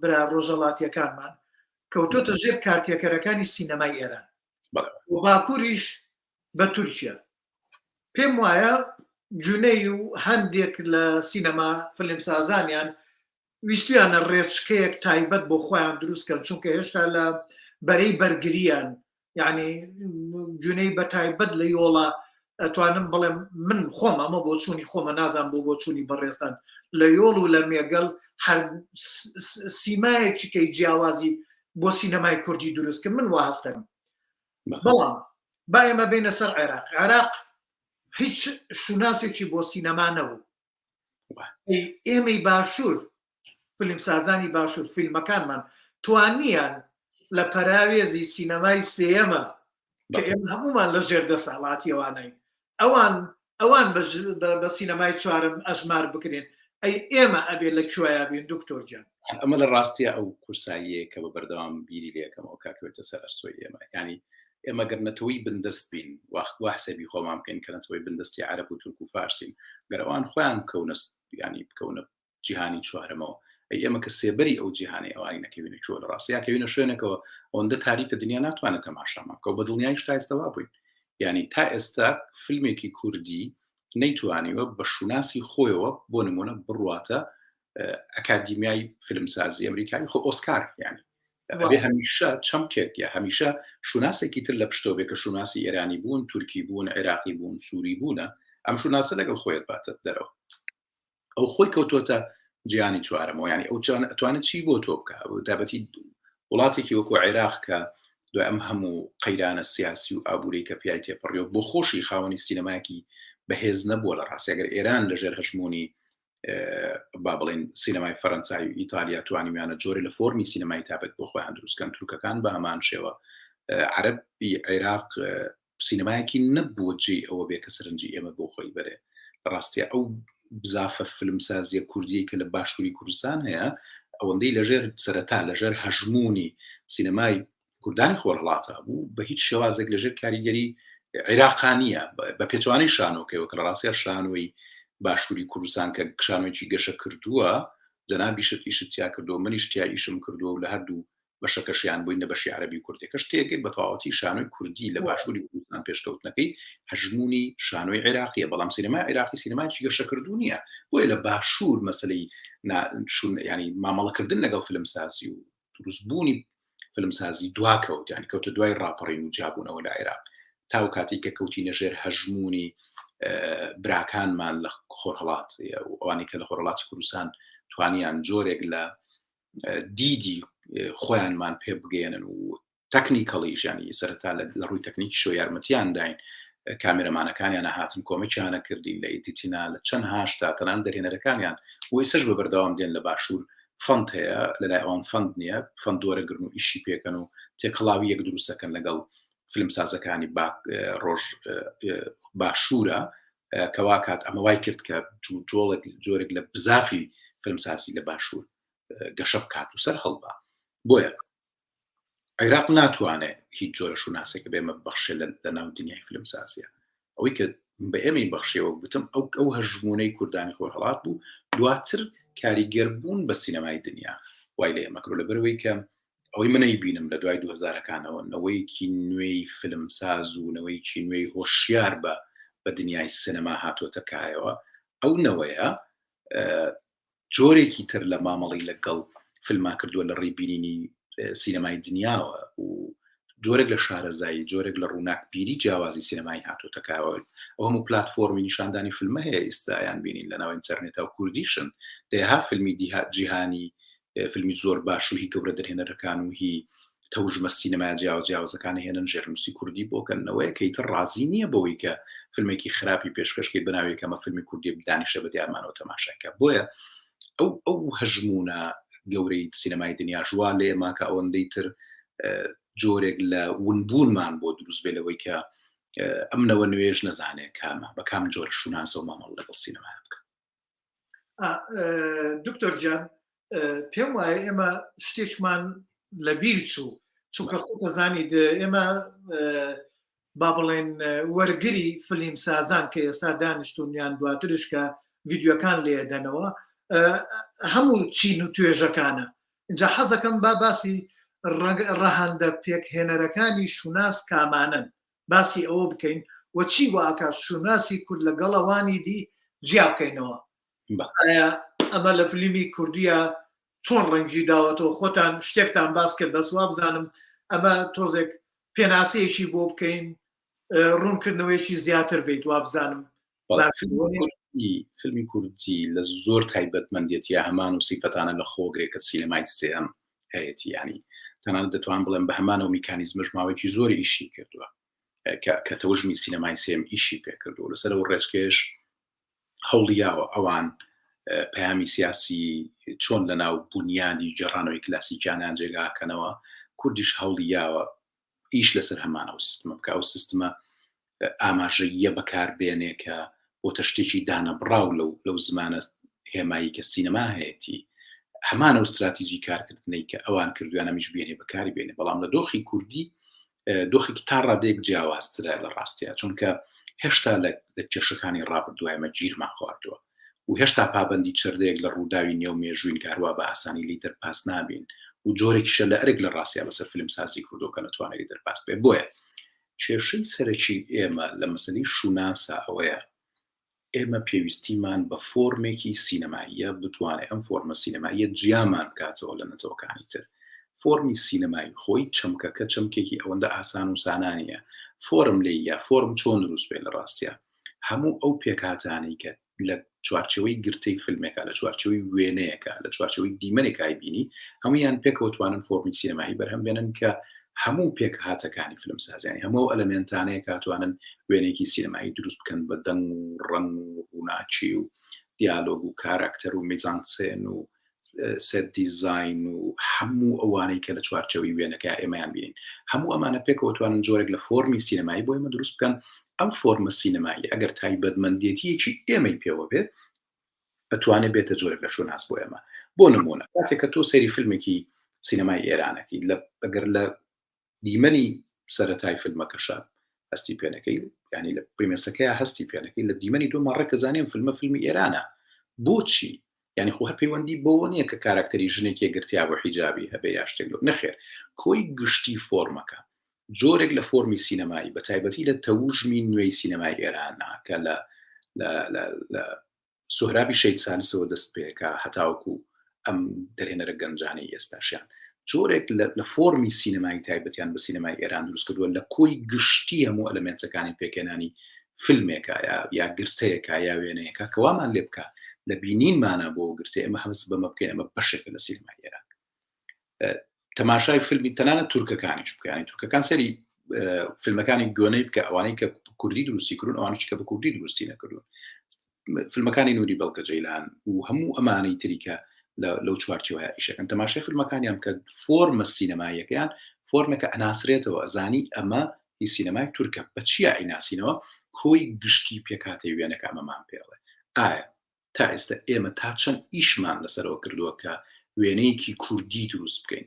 برا ڕۆژەڵاتیەکانمان کەوتۆتە ژێر کارتێکەرەکانی سینەمای ئێران و باکووریش بە تورکیا پێم وایە جونەی و هەندێک لە سینەما فیلمسازانیان ویستویانە ڕێچکەیەک تایبەت بۆ خۆیان دروستکەن چونکە هێشتا لە بەرەی بەرگریان یعنی جونەی بە تایبەت لە یۆڵا ئەتوانم بڵێم من خۆم ئەمە بۆچوونی خۆمە نازان بۆ بۆچوونی بەڕێزتان لە یۆڵ و لە مێگەل هەر سیمایەکی کەی جیاوازی بۆ سینەمای کوردی دروست کرد من وا هەستەکەم بەڵام با ئێمە بینە سەر عێراق عێراق هیچ شوناسێکی بۆ سینەما نەبوو ئێمەی باشوور فیلمسازانی باشوور فیلمەکانمان توانیان لە پەراوێزی سینەمای سێیەمە کە ئێمە هەمومان لە ژێر دەسەڵاتی ئەوانین ئەوان ئەوان بە سینەمای چوارم ئەژمار بکرێن ئەی ئێمە ئەبێ لە کوێیا بین دکتۆر گیان ئەمە لە ڕاستیە ئەو قورساییە کە بە بەردەوام بیری لەکەمەوە کاکەوێتە سەر ئەستۆی ئێمە ینی ئێمە گەر نەتەوەی بندەست بین واخ وا حسێبی خۆمان بکەین کە نەتەوەی بندەستی عەرەب و تورک و فارسین گەر ئەوان خۆیان بکەونە ینی بکەونە جیهانی چوارەمەوە ئەی ئێمە کە سێبەری ئەو جیهانی ئەوانی نەکەوینە کوێ لە ڕاستیا کەوینە شوێنێکەوە ئەوەندە تاریکە دنیا ناتوانێت تەماشامان بکەوە بە دڵنیاییش تا ئێستا وا بووین یعنی تا ئێستا فیلمێکی کوردی نەیتوانیوە بە شوناسی خۆیەوە بۆ نمونە بڕواتە ئەکادیمیای فیلمسازی ئەمریکایی خۆ ئۆسکار یعنی ئەبێ هەمیشە چەمکێک یا هەمیشە شوناسێکی تر لە پشتەوە بێ کە شوناسی ئێرانی بوون تورکی بوون عێراقی بوون سووری بوونە ئەم شوناسە لەگەڵ خۆیت باتە دەرەوە ئەو خۆی کەوتوەتە جیانی چوارەمەوە ینی ئەو ئەتوانێت چی بۆ تۆ بکە دابەتی وڵاتێکی وەکو عێراق کە دوای ئەم هەموو قەیرانە سیاسی و ئابووری کە پیای تێپەڕیەوە بۆ خۆشی خاوەنی سینەمایەکی بەهێز نەبووە لە ڕاستیگەر ئێران لەژێر هەژمونی با بڵێن سینەمای فەرەنسای و ئیتالیا توانیویانە جۆرە لە فۆرمی سینەمای تابەت بۆ خۆیان دروستکەن تورکەکان بە هەمان شێوە عەربی عێراق سینەمایەکی نەبووە جێی ئەوە بێ کە سەرنجی ئێمە بۆ خۆی بەرێ ڕاستە ئەو بزافە فیلمسازیە کوردیە کە لە باشووری کوردستان هەیە. ئەوەندەی لەژێر سەرەتا لەژێر هەژموونی سینەمای کوردانی خۆرهەڵاتە بوو بە هیچ شێوازێک لەژێر کاریگەری عێراقا نییە بە پێچوانەی شانۆکەیەوە کە لە ڕاستیا شانۆی باشووری کوردستان کە شانۆیەکی گەشە کردووە جەنابیشت ئیشت تیا کردووە منیش تیا ئیشم کردووە و لە هەردوو بەشەکەشیان بووین لە بەشی عەرەبی و کوردیەکەش تێگەی بە تەواوەتی شانۆی کوردی لە باشووری کوردستان پێشکەوتنەکەی هەژموونی شانۆی عێراقیە بەڵام سینەمای عێراقی سینەمایکی گەشەکردوو نییە بۆیە لە باشوور مەسلەی ینی مامەڵەکردن لەگەڵ فیلمسازی و دروستبوونی فیلمسازی دواکەوت یعنی کەوتە دوای ڕاپەڕین و جیابوونەوە لە عێراق تاو کاتی کە کەوتینە ژێر هەژموونی براکانمان لە خۆرهڵات ئەوانەی کە لە خۆرهڵاتی کوردستان توانیان جۆرێک لە دیدی خۆیانمان پێ بگەێنن و تەکنیکەڵی ژیانی سەرەتا لە ڕووی تەکنیکی شۆ یارمەتیان داین کامێرەمانەکانیان هاتن کۆمەکیانە کردین لە editing ا لە چەند هاشتا تەنان دەرهێنەرەکانیان و ئێسش بە بەردەوام دێن لە باشوور fund هەیە لە لای ئەوان fund نییە fund وەرەگرن و ئیشی پێکەن و تێکەڵاوی یەک دروستەکەن لەگەڵ فیلمسازەکانی ڕۆژ باشوورە کەوا کات ئەمە وای کرد کە جۆڵێک جۆرێک لە بزافی فیلمسازی لە باشوور گەشە بکات و سەر هەڵبا بۆیە عێراق ناتوانێت هیچ جۆرە شوناسێکە بێمە بەخشێ لە ناو دنیای فیلمسازیە ئەوەی کە بە ئێمەی بەخشیەوە گوتم ئەو ئەو هەژمونەی کوردانی خۆرهەڵات بوو دواتر کاریگەر بوون بە سینەمای دنیا وای لە ئێمە کرد لەبەرەوەی کە ئەوەی منەی بینم لە دوای 2000ەکانەوە نەوەیەکی نوێی فیلمساز و نەوەیەکی نوێی هۆشیار بە بە دنیای سینەما هاتۆتە کایەوە ئەو نەوەیە جۆرێکی تر لە مامەڵی لەگەڵ فیلما کردووە لە ڕێی بینینی سینەمای دنیاوە و جۆرێک لە شارەزایی جۆرێک لە ڕووناکبیری جیاوازی سینەمایی هاتۆتە کاوە ئەو هەموو پلتفۆرمی نیشاندانی فیلمە هەیە ئیستا یان بینین لە ناو ئینتەرنێتا و کوردیشن دەیها فیلمی جیهانی فیلمی زۆر باش و هی گەورە دەرهێنەرەکان و هی تەوژمە سینەمایە جیاوە جیاوازەکان هێنن ژێرنووسی کوردی بۆ کەنەوەیە کە ئیتر ڕازی نییە بەوەی کە فیلمێکی خراپی پێشکەشکەی بەناوی کەمە فیلمی کوردی بدانیشە بە دیارمانەوە تەماشاکە بۆیە ئەو ئەو هەژمونە گەورەی سینەمای دنیا ژوا لە ئێمە کە ئەوەندەی تر جۆرێک لە ونبوونمان بۆ دروست بێ لەوەی کە ئەم نەوە نوێژ نەزانێت کامە بە کام جۆرە شوناسەوە مامەڵ لەگەڵ سینەما بکە دکتۆر جان پێم وایە ئێمە شتێکمان لەبیر چوو چونکە خۆ دەزانیت ئێمە با بڵێن وەرگری فلیم سازان کە ئێستا دانیشتون یان دواترش کە ڤیددیوەکان لێدەنەوە هەموو چین و توێژەکانە اینجا حەزەکەم با باسی ڕەهەندە پێکهێنەرەکانی شوناس کامانن باسی ئەوە بکەین و چی واکە شوناسی کورد لەگەڵ ئەوانی دی جیا بکەینەوە ئایا ئەمە لە فلیمی کوردیە چۆن ڕەنگی داوەتەوە خۆتان شتێکتان باس کرد بەس وابزانم ئەمە تۆزێک پێناسەیەکی بۆ بکەین ڕوونکردنەوەیەکی زیاتر بیت وابزانم فیلمی کوردی لە زۆر تایبەتمەندێتیە هەمان و سیفەتانە لە خۆگرێ کە سینەمای سێم هەیەتی ینی تەنانەت دەتوان بڵێم بە هەمان و میکانیزمش ماوەیەکی زۆر ئیشی کردووە کە تەوژمی سینەمای سێم ئیشی پێکردو لەسەر و ڕێچکێش هەوڵیاوە ئەوان پەیامی سیاسی چۆن لە ناو بونیادی گێڕانەوەی کلاسیکیانیان جێگاکەنەوە کوردیش هەوڵی یاوە ئیش لەسەر هەمان ئەو سیستمە بکە ئەو سیستمە ئاماژەییە بەکار بێنێ کە بۆتە شتێکی دانەبڕاو لەو لەو زمانە هێمایی کە سینەما هەیەتی هەمان ئەو استراتیجی کارکردنەی کە ئەوان کردویان ئەمیش بێنێ بەکاری بێنێ بەڵام لە دۆخی کوردی دۆخێکی تا ڕادەیەک جیاوازترە لە ڕاستە چونکە هێشتا لە کێشەکانی ڕابردوو ئێمە گیرمان خواردووە و هێشتا پابەندی چردەیەک لە ڕووداوی نێو مێژووین کە هەروا بە ئاسانی لی دەرپاس نابین و جۆرێکیشە لە ئەرک لە ڕاستیا بەسەر فیلمسازی کوردەوە کە نەتوانێت لی دەرپاس بێ بۆیە کێشەی سەرەکی ئێمە لە مەسەلەی شوناسا ئەوەیە ئێمە پێویستیمان بە فۆرمێکی سینەماییە بتوانێت ئەم فۆرمە سینەماییە جیامان بکاتەوە لە نەتەوەکانی تر. فۆرمی سینەمایی خۆی چەمکەکە چەمکێکی ئەوەندە ئاسان و سانا نییە. فۆرم لێی یا فۆرم چۆن دروست بێ لە ڕاستیا هەموو ئەو پێکهاتانەی کە لە چوارچێوەی گرتەی فیلمێکا، لە چوارچێوەی وێنەیەکا، لە چوارچێوەی دیمەنێکا ئەیبینی، هەموویان پێکەوە توانن فۆرمی سینەمایی بەرهەم بێنن کە هەموو پێکهاتەکانی فیلمسازی، یانی هەموو ئەو ئەلەمێنتانەیە کە ئەتوانن وێنەیەکی سینەمایی دروست بکەن بە دەنگ و ڕەنگ و ڕووناکی و دیالۆگ و کاراکتەر و میزانسێن و set design و هەموو ئەوانەی کە لە چوارچێوەی وێنەکە ئێمەیان بینین هەموو ئەمانە پێکەوە توانن جۆرێک لە فۆرمی سینەمایی بۆ ئێمە دروست بکەن ئەم فۆرمە سینەمایی ئەگەر تایبەتمەندێتیەکی ئێمەی پێوە بێت ئەتوانێت بێتە جۆرێک لە شوناس بۆ ئێمە. بۆ نمونە کاتێک کە تۆ سەیری فیلمێکی سینەمای ئێرانەکەیت لە ئەگەر لە دیمەنی سەرەتای فیلمەکەشە هەستی پێنەکەی ینی لە premise ەکەی هەستی پێنەکەی لە دیمەنی دووەما ڕێکە زانیم فیلمە فیلمی ئێرانە بۆچی یعنی خۆ هەر پەیوەندی بەوە نییە کە کاراکتەری ژنێکی گرتیا بۆ حیجابی هەبێ یا شتێک لەو نەخێر کۆی گشتی فۆرمەکە جۆرێک لە فۆرمی سینەمایی بە تایبەتی لە تەوژمی نوێی سینەمای ئێرانە کە لە لە سوهرابی شەهید سالسەوە دەست پێکا هەتاوەکو ئەم دەرهێنەرە گەنجانەی ئێستاشیان جۆرێک لە فۆرمی سینەمایی تایبەتیان بە سینەمای ئێران دروست کردووە لە کۆی گشتی هەموو ئەلەمێنتەکانی پێکهێنانی فیلمێکە یا یا گرتەیەکە یا وێنەیەکە کە وامان لێ بکە لە بینینمانە بۆ گرتەی ئەمە هەست بەمە بکەین ئەمە بەشێکە لە سینەمای ئێران تەماشای فیلمی تەنانەت تورکەکانیش بکە ینی تورکەکان سەری فیلمەکانی گۆنەی بکە ئەوانەی کە کوردی دروستی کردون ئەوانش کە بە کوردی دروستی نەکردون فیلمەکانی نوری بەڵکە جەیلان و هەموو ئەمانەی تریکە لەو چوارچێوە ئیشەکەن تەماشای فیلمەکانیان کە فۆرمە سینەماییەکەیان فۆرمێکە ئەناسرێتەوە ئەزانی ئەمە هی سینەمای تورکە بە چیا ئەیناسینەوە کۆی گشتی پێکهاتەی وێنەکە ئەمەمان پێڵێ ئایا تا ئێستا ئێمە تا چەند ئیشمان لەسەرەوە کردووە کە وێنەیەکی کوردی دروست بکەین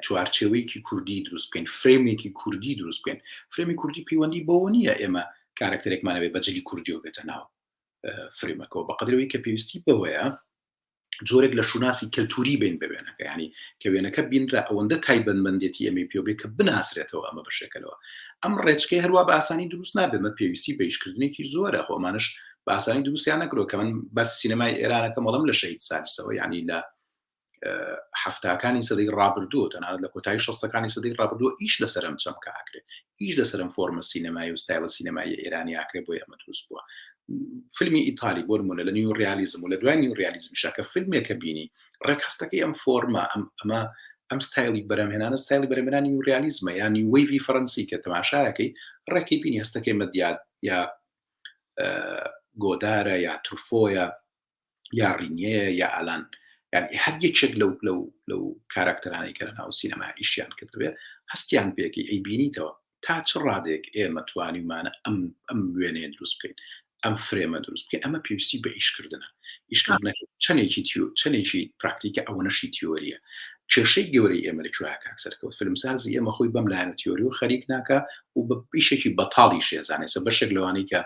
چوارچێوەیەکی کوردی دروست بکەین فرێمێکی کوردی دروست بکەین فرێمی کوردی پەیوەندی بەوە نییە ئێمە کارکتەرێکمانەوێ بە جلی کوردیەوە بێتە ناو فرێمەکەەوە بە قەدرەوەی کە پێویستی بەوەیە جۆرێک لە شوناسی کەلتوری بین بە وێنەکە ینی کە وێنەکە بینرا ئەوەندە تایبەتمەندێتی ئەمەی پێ بێ کە بناسرێتەوە ئەمە بەشێکەلەوە ئەم ڕێچکەی هەروە بە ئاسانی دروست نابێ مە پێویستی بە ئیشکردنێکی زۆرە خۆمانش بە ئاسانی دروستیان نەکرۆ کە من باسی سینەمای ئێرانەکەم وەڵم لە شەهید سالسەوە یعنی لە هەفتاکانی سەدەی ڕابردوو تەنانەت لە کۆتایی شەستەکانی سەدەی ڕابردووە ئیش لەسەر ئەم چەمکە ئاکرێ ئیش لەسەر ئەم فۆرمە سینەمایی و ستایلە سینەمایی ئێرانی ئاکرێ بۆی ئەمە دروست بووە فیلمی ئیتالی بۆ نمونە لە نیو ڕیالیزم و لە دوای نیو ڕیالیزمیشا کە فیلمێکە بینی ڕێک هەستەکەی ئەم فۆرمە ئەم ئەمە ئەم ستایلی بەرەمهێنانە ستایلی بەرەمێنانی نیو ڕیالیزمە یا new wave ی فەرەنسی کە تەماشایەکەی ڕێکی بینی هەستەکەی مەدیات یا گۆدارە یا تروفۆیە یا ڕینیەیە یا ئالان یعنی هەر یەکێک لەو لەو لەو کاراکتەرانەی کە لە ناو سینەما ئیشیان کردبێ هەستیان پێکی ئەی بینیتەوە تا چ ڕادێک ئێمە توانیمانە ئەم ئەم وێنەیە دروست بکەین ئەم فرێمە دروست بکەین ئەمە پێویستی بە ئیشکردنە ئیشکردنەکە چەندێکی تیۆ چەندێکی پراکتیکە ئەوەنەشی تیۆریە کێشەی گەورەی ئێمە لە کوێ کاک سەرکەوت فیلمسازی ئێمە خۆی بەم لایەنە تیۆری و خەریک ناکا و بە ئیشێکی بەتاڵی شێزانێسە بەشێک لەوانەی کە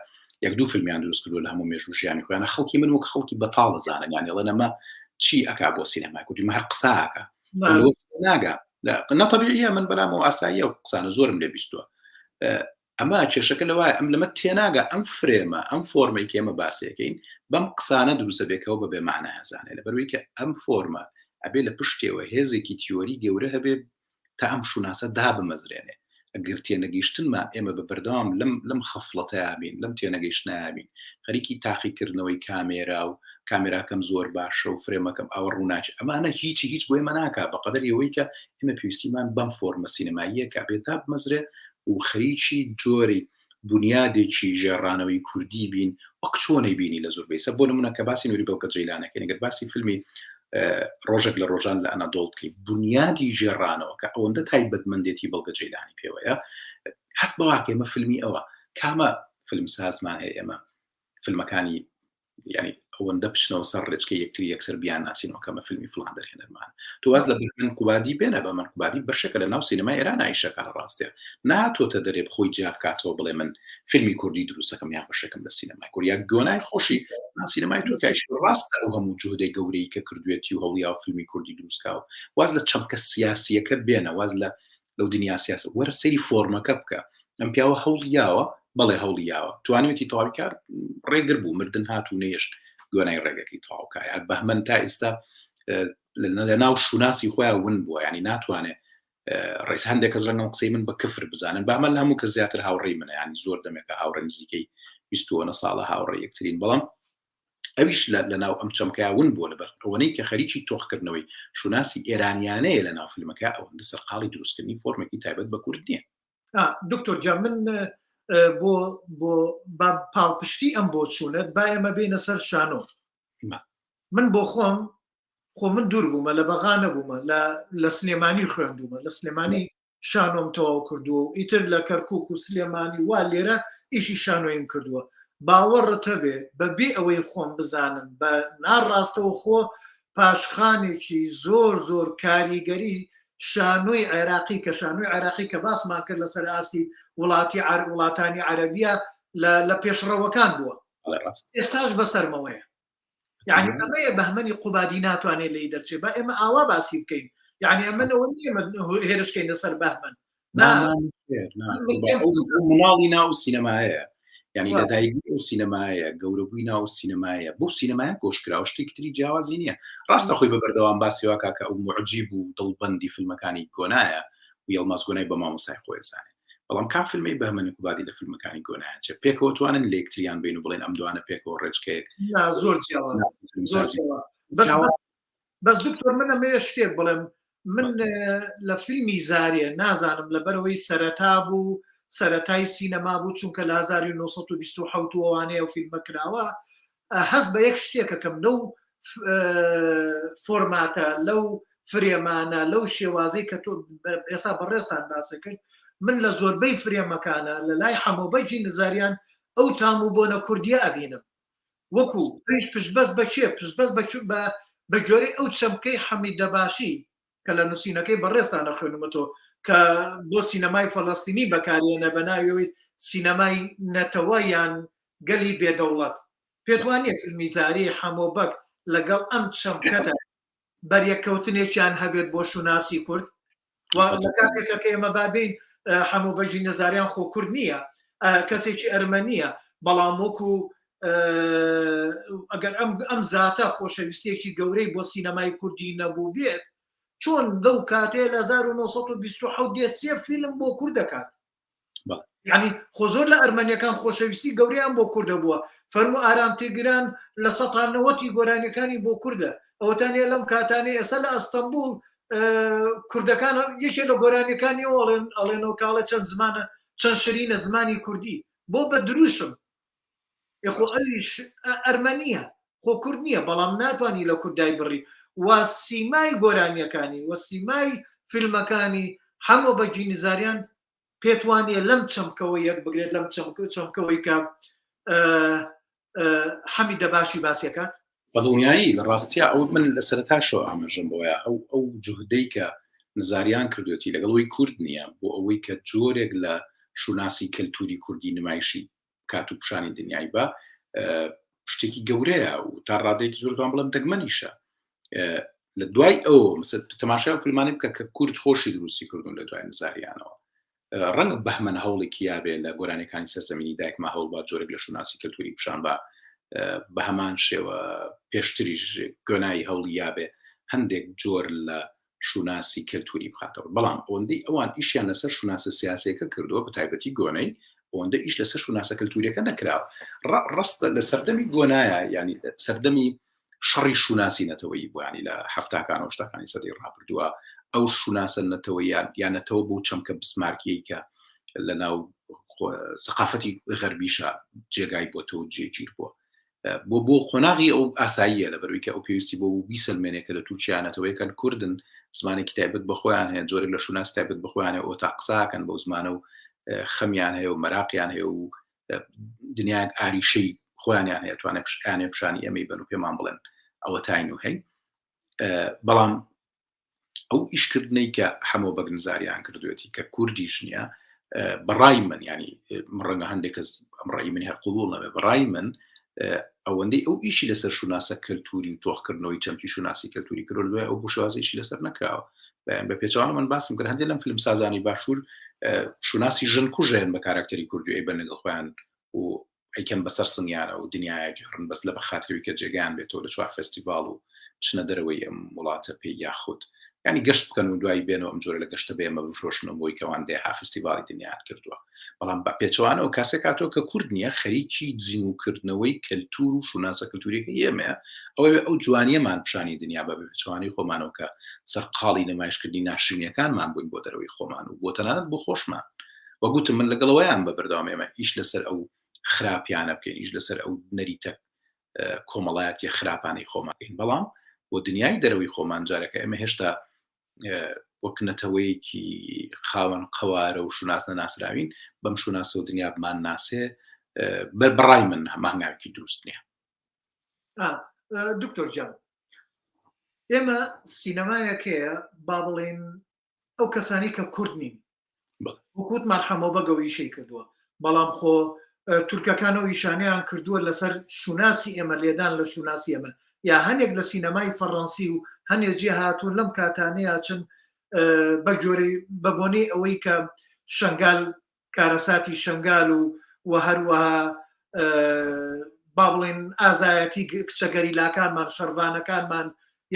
یەک دوو فیلمیان دروست کردووە لە هەموو مێژوو ژیانی خۆیانە خەڵکی من وەک خەڵکی بەتاڵ دەزانن یان ئەڵێن ئەمە چی ئەکا بۆ سینەمای کوردی مە هەر قسە ئەکا ناگا نە طبیعیە من بەلامەوە ئاساییە و قسانە زۆرم لێ بیستووە ئەمە کێشەکە لەوایە ئەم لەمە تێناگا ئەم فرێمە ئەم فۆرمەی کە ئێمە باسیەکەین بەم قسانە دروستە بێکەوە بە بێمانە هەزانێ لەبەروی کە ئەم فۆرمە ئەبێ لە پشتێوە هێزێکی تیۆری گەورە هەبێ تا ئەم شوناسە دابمەزرێنێ. ئەگەر تێنەگەیشتنمان ئێمە بە بەردەوام لەم لەم خەفڵەتەیا بین، لەم تێنەگەیشتنەیا بین، خەریکی تاقیکردنەوەی کامێرا و کامێراکەم زۆر باشە و فرێمەکەم ئاوا ڕووناکی، ئەمانە هیچی هیچ بۆ ئێمە ناکا بە قەدەری ئەوەی کە ئێمە پێویستیمان بەم فۆرمە سینەماییە کە ئەبێ دابمەزرێ و خەریکی جۆری بونیادێکی ژێڕانەوەی کوردی بین وەک چۆنەی بینی لە زۆربەی سە بۆ نمونە کە باسی نوری بەڵکە جەیلانەکەین گەر باسی فیلمی ڕۆژێک لە ڕۆژان لە ئەنادۆڵ بکەیت بونیادی ژێڕانەوە کە ئەوەندە تایبەتمەندێتی بەڵگە جەیلانی پێوەیە هەست بەواکە ئێمە فیلمی ئەوە کامە فیلم سازمان هەیە ئێمە فیلمەکانی یعنی ئەوەندە بچنەوە سەر ڕێچکە یەکتری یەکسەر بیان ناسینەوە کەمە فیلمی فلان دەرهێنەرمان تو واز لە بەهمەن قوبادی بێنە بەهمەن قوبادی بەشێکە لە ناو سینەمای ئێران ئایشەکە لە ڕاستە ناتۆتە دەرێ خۆی جیا بکاتەوە بڵێ من فیلمی کوردی دروستەکەم یان بەشێکم لە سینەمای کورد یا گۆنای خۆشی ناو سینەمای تورکیش ڕاستە ئەو هەموو جوهدەی گەورەی کە کردوێتی و هەوڵیا و فیلمی کوردی دروستکاوە واز لە چەمکە سیاسیەکە بێنە واز لە لەو دنیا سیاسە وەرە سەیری فۆرمەکە بکە ئەم پیاوە هەوڵی یاوە بەڵێ هەوڵی یاوە توانیوێتی تەواوی کار ڕێگر بوو مردن هات و نەیشت گۆنای ڕێگەکەی تەواو کا یان بەهمەن تا ئێستا لە ناو شوناسی خۆیان ون بووە ینی ناتوانێت ڕێز هەندێک کەس ڕەنگە قسەی من بە کفر بزانن بەهمەن لە هەموو کە زیاتر هاوڕێی منە ینی زۆر دەمێکە هاوڕێ نزیکەی 29 ساڵە هاوڕێ یەکترین بەڵام ئەویش لە ناو ئەم چەمکەیا ون بووە لەبەر ئەوەنەی کە خەریکی تۆخکردنەوەی شوناسی ئێرانیانەیە لە ناو فیلمەکە ئەوەندە سەرقاڵی دروستکردنی فۆرمێکی تایبەت بە کورد نییە. دکتۆر گیان من بۆ بۆ با پاڵپشتی ئەم بۆچوونەت با ئێمە بێینە سەر شانۆ من بۆ خۆم خۆ من دوور بوومە لە بەغا نەبوومە لە لە سلێمانی خوێندوومە لە سلێمانی شانۆم تەواو کردووە و ئیتر لە کەرکوک و سلێمانی وا لێرە ئیشی شانۆیم کردووە باوەڕت هەبێ بە بێ ئەوەی خۆم بزانم بە ناڕاستەوە خۆ. پاشخانێکی زۆر زۆر کاریگەری شانۆی عێراقی کە شانۆی عێراقی کە باسمان کرد لەسەر ئاستی وڵاتی وڵاتانی عەرەبیە لە پێشڕەوەکان بووە ئێستاش بەسەرمەوەیە یعنی ئەمەیە بەهمەنی قوبادی ناتوانێت لی دەرچێت با ئێمە ئاوا باسی بکەین یعنی ئەمە ئەوە نییە هێرشکەینە سەر بەهمەن مناڵی ناو سینەمایە یعنی لە دایک ئەو سینەمایە گەورەبووی ناو سینەمایە بۆ سینەمایە گۆشکراوە شتێکی تری جیاوازی نییە ڕاستە خۆی بە بەردەوام باسی واکا کە ئەو معجیب و دڵبندی فیلمەکانی گۆنایە و یڵماز گۆنای بە مامۆسای خۆی زانێ بەڵام کام فیلمەی بەهمەنی قوبادی لە فیلمەکانی گۆنایە چێ پێکەوە توانن لێکتریان بین و بڵێن ئەم دوانە پێکەوە ڕێچکەیەک زۆر جیاواز بەس دکتۆر من ئەمەیە شتێک بڵێم من لە فیلمی زارێ نازانم لەبەرەوەی سەرەتا بوو سەرەتای سینەما بوو چونکە لە 1927 ئەوانەیە و فیلمە کراوە هەست بە یەک شتێکەکەم لەو فۆرماتە لەو فرێمانە لەو شێوازەی کە تۆ ئێستا بەڕێزتان باسە کرد من لە زۆربەی فرێمەکانە لە لای حەمۆبەجی نزاریان ئەو تام و بۆنە کوردیە ئەبینم وەکو پشتبەست بە کێ پشتبەست بە بە بە گوێرەی ئەو چەمکەی حەمید دەباشی کە لە نووسینەکەی بەڕێزتان ئەخوێنمەوە کە بۆ سینەمای فەلەستینی بەکارێنە بە ناوی سینەمای نەتەوە یان گەلی بێدەوڵەت پێت وانییە فیلمی زاری حەمۆ بەگ لەگەڵ ئەم چەمکەدا بەریەککەوتنێکیان هەبێت بۆ شوناسی کورد و لە کاتێکە کە ئێمە با بین حەمۆ بەگی نەزاریان خۆ کورد نییە کەسێکی ئەرمەنیە بەڵام وەکو ئەگەر ئەم ئەم زاتە خۆشەویستیەکی گەورەی بۆ سینەمای کوردی نەبوو بێت چۆن لەو کاتێ لە 1927 دێ سێ فیلم بۆ کورد دەکات یعنی خۆ زۆر لە ئەرمەنیەکان خۆشەویستی گەوریان بۆ کوردە بووە فەرمو ئارام تێگران لە سەتا نەوەتی گۆرانیەکانی بۆ کوردە ئەوەتانە لەم کاتانەی ئێستا لە ئەستەمبول کوردەکان یەکێ لە گۆرانیەکانی ئەڵێن ئەڵێنەوە کاڵێ چەند زمانە چەند شرینە زمانی کوردی بۆ بە دروشم خۆ ئەویش ئەرمەنیە خۆ کورد نییە بەڵام ناتوانانی لە کوردای بڕی و سیمای گۆرانیەکانی و سیمای فیلمەکانی حەمۆ بەگی نزاریان پێت وانە لەم چەمکەوە یەک بگرێت لەم چەمکە چەمکەوەی کە حەمی دەباشی باسیەکات بەدڵنیایی لە ڕاستیا ئەو من لە سەرتاشەوە ئاماژەم بۆیە ئەو ئەو جوهدەی کە نزاریان کردوێتی لەگەڵ ئەوی کورد نییە بۆ ئەوەی کە جۆرێک لە شوناسی کەلتوری کوردی نمایشی کات و پیشانی دنیای بە شتێکی گەورەیە و تا ڕادێکی زۆر دوان بڵێم دەگمەنیشە لە دوای ئەو تەماشای و فیلمانی بکە کە کورد خۆشی دروستی کردوون لە دوای نزاریانەوە ڕەنگە بەهمەن هەوڵێکی یابێ لە گۆرانیەکانی سەرزەمینی دایکما هەوڵ با جۆرێک لە شوناسی کەلتوری پیشان بە بە هەمان شێوە پێشتریش گۆنایی هەوڵی یابێ هەندێک جۆر لە شوناسی کەلتوری بخاتەوە بەڵام ئەوەندەی ئەوان ئیشیان لەسەر شوناسە سیاسەکە کردووە بە تایبەتی گۆنەی ئەوەندە ئیش لەسەر شوناسە کەلتوریەکە نەکراوە ڕاستە لە سەردەمی گۆنایە ینی سەردەمی شەڕی شوناسی نەتەوەیی بوو یانی لە حەفتاکان و هەشتاکانی سەدەی ڕابردووە ئەو شوناسە نەتەوەیان یان نەتەوە بۆ چەمکە بسمارکیەی کە لە ناو سەقافەتی غەربیشە جێگای بۆتەوە جێگیر بووە بۆ بۆ قۆناغی ئەو ئاساییە لە بەروی کە ئەو پێویستی بۆ بوو بیسەلمێنێ کە لە تورکیا نەتەوەیەکەن کوردن زمانێکی تایبەت بە خۆیان هەیە جۆرێک لە شوناس تایبەت بە خۆیان هەیە ئەو تا قساکەن بەو زمانە و خەمیان هەیە و مەراقیان هەیە و دنیایەک ئاریشەی خۆیانیان هەیە توانێت پشانێ پیشانی ئێمەی بن و پێمان بڵێن ئەوە تاین و هەی بەڵام ئەو ئیشکردنەی کە حەمۆ بەگنزاریان کردوێتی کە کوردیش نییە بەڕای من ینی ڕەنگە هەندێک کەس ئەم ڕای من هەر قوبول نەبێ بەڕای من ئەوەندەی ئەو ئیشی لەسەر شوناسە کەلتوری و تۆخکردنەوەی چەمکی شوناسی کەلتوری کرد دوای ئەو بۆ شێوازیشی لەسەر نەکراوە بە پێچەوانە من باسم کرد هەندێک لەم فیلم سازانی باشوور شوناسی ژن کوژێن بە کاراکتەری کوردی ئەی بەن لەگەڵ خۆیان و ئەیکەن بەسەر سنگیانە و دنیاە گێڕن بەس لە بەخاترەوەی کە جێگەیان بێتەوە لە چوار فێستیڤاڵ و بچنە دەرەوەی ئەم وڵاتە پێی یاخود ینی گەشت بکەن و دوایی بێنەوە ئەم جۆرە لە گەشتە بێ ئێمە بفرۆشنەوە بۆی کەوان دەیها فستیڤاڵی دنیایان کردووە بەڵام بە پێچەوانەوە کاسێک هاتووە کە کورد نییە خەریکی زیندووکردنەوەی کەلتور و شوناسە کەلتوریەکەی ئێمەیە ئەوەی ئەو جوانیەمان پیشانی دنیا بە پێچەوانەی خۆمانەوە کە سەرقاڵی نمایشکردنی ناشرینیەکانمان بووین بۆ دەرەوەی خۆمان و بۆ تەنانەت بۆ خۆشمان وە گوتم من لەگەڵەوەیان بە بەردەوام ئێمە ئیش لەسەر ئەو خراپیانە بکەین ئیش لەسەر ئەو نەریتە کۆمەڵایەتیە خراپانەی خۆمان بکەین بەڵام بۆ دنیای دەرەوەی خۆمان جارەکە ئێمە هێشتا وەک نەتەوەیەکی خاوەن قەوارە و شوناس نەناسراوین بەم شوناسە و دنیا بمان ناسێ بەر بەڕای من هەمانگاوێکی دروست نییە دکتۆر جان. ئێمە سینەمایەک هەیە با بڵێین ئەو کەسانی کە کورد نین وەکوتمان حەمۆ بەگەوە ئیشەی کردووە بەڵام خۆ تورکەکان ئەو ئیشانەیان کردووە لەسەر شوناسی ئێمە لێدان لە شوناسی ئێمە یا هەنێک لە سینەمای فەڕەنسی و هەنێ جێ هاتوون لەم کاتانەیە چن بە جۆرەی بە بۆنەی ئەوەی کە شنگال کارەساتی شنگال و و هەروەها با بڵێن ئازایەتی کچە گەریلاکانمان شەڕڤانەکانمان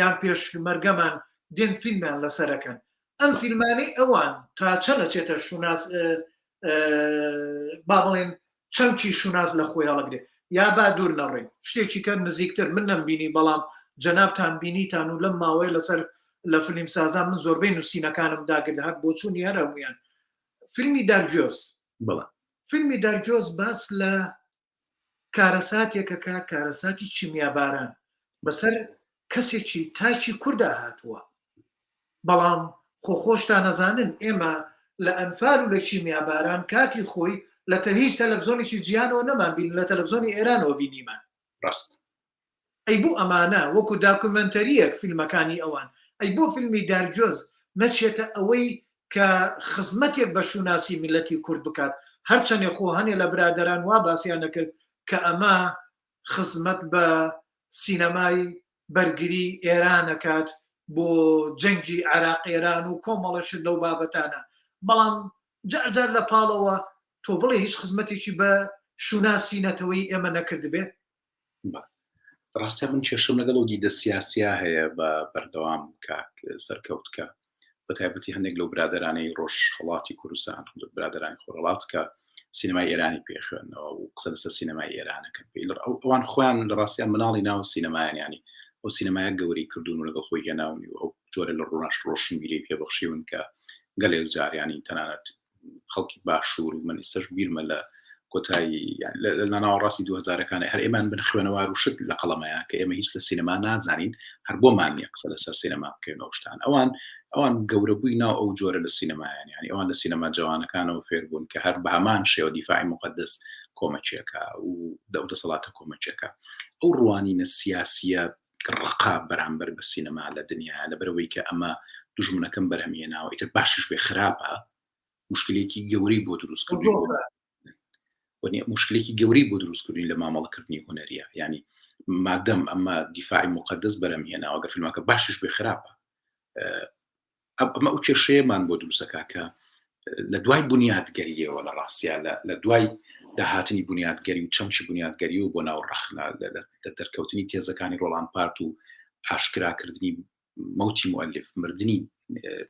یان پێشمەرگەمان دێن فیلمیان لەسەرەکەن ئەم فیلمانەی ئەوان تا چەند ئەچێتە شوناس با بڵێن چەمکی شوناس لە خۆی هەڵەگرێ یا با دوور نەڕێین شتێکی کە نزیکتر من نەمبینی بەڵام جەنابتان بینیتان و لەم ماوەیە لەسەر لە فیلم سازان من زۆربەی نووسینەکانم داگرت هەر بۆچوونی هەر هەموویان فیلمی دارگیۆس بەڵێ فیلمی دارگیۆس باس لە کارەساتێکەکە کارەساتی کیمیاباران بەسەر کەسێکی تاکی کوردا هاتووە بەڵام خۆ خۆشتان ئەزانن ئێمە لە ئەنفال و لە کیمیاباران کاتی خۆی لە تە هیچ تەلەفزۆنێکی جیهانەوە نەمان بینی لە تەلەفزۆنی ئێرانەوە بینیمان. ڕاست. ئەی بۆ ئەمانە وەکو داکومێنتەرییەک فیلمەکانی ئەوان ئەی بۆ فیلمی دارگۆز نەچێتە ئەوەی کە خزمەتێک بە شوناسی میللەتی کورد بکات هەرچەنێ خۆ هەنێ لە برادەران وا باسیان ئەکرد کە ئەمە خزمەت بە سینەمای بەرگری ئێران ئەکات بۆ جەنگی عێراق ئێران و کۆمەڵە شت لەو بابەتانە بەڵام جار جار لە پاڵەوە تۆ بڵێ هیچ خزمەتێکی بە شوناسی نەتەوەی ئێمە نەکردبێ؟ ڕاستە من کێشەم لەگەڵ ئەو دیدە سیاسیە هەیە بە بەردەوام کاک سەرکەوت کە بە تایبەتی هەندێک لەو برادەرانەی ڕۆژهەڵاتی کوردستان برادەرانی خۆرهەڵات کە سینەمای ئێرانی پێخوێندنەوە و قسە لەسەر سینەمای ئێرانەکەن پێی لە ئەو ئەوان خۆیان لە ڕاستیان مناڵی ناو سینەمایان ینی ئەو سینەمایە گەورەی کردوون و لەگەڵ خۆی هێناونی و ئەو جۆرە لە ڕووناش ڕۆشنبیری پێبەخشیون کە گەلێک جاریانی تەنانەت خەڵکی باشوور و من ئێستاش بیرمە لە کۆتایی لە ناوەڕاستی دوهەزارەکانی هەر ئێمان بن خوێنەوار و شت لە قەڵەمەیە کە ئێمە هیچ لە سینەما نازانین هەر بۆمان نییە قسە لەسەر سینەما بکەین ئەو شتان ئەوان ئەوان گەورە بووی ناو ئەو جۆرە لە سینەمایان یانی ئەوان لە سینەما جوانەکانەوە فێربوون کە هەر بە هەمان شێوە دیفاعی مقدس کۆمەچێکە و ئەو دەسەڵاتە کۆمەچێکە ئەو ڕوانینە سیاسیە ڕقا بەرامبەر بە سینەما لە دنیا لەبەرەوەی کە ئەمە دوژمنەکەم بەرهەمهێناوە ئیتر باشیش بێ خراپە مشکلێکی گەورەی بۆ دروست کردوین مشکلێکی گەورەی بۆ دروستکردنی لە مامەڵەکردنی هونەریە ینی مادەم ئەمە دیفاعی مقدس بەرەم هێناوە گە فیلمەکە باشیش بێ خراپە ئەمە ئەو کێشەیەمان بۆ دروستەکە کە لە دوای بنیادگەریەوە لە ڕاستیا لە دوای داهاتنی بنیادگەری و چەمکی بنیادگەری و بۆ ناو ڕەخنە لە دەرکەوتنی تێزەکانی ڕۆڵان پارت و ئاشکراکردنی مەوتی مؤلف مردنی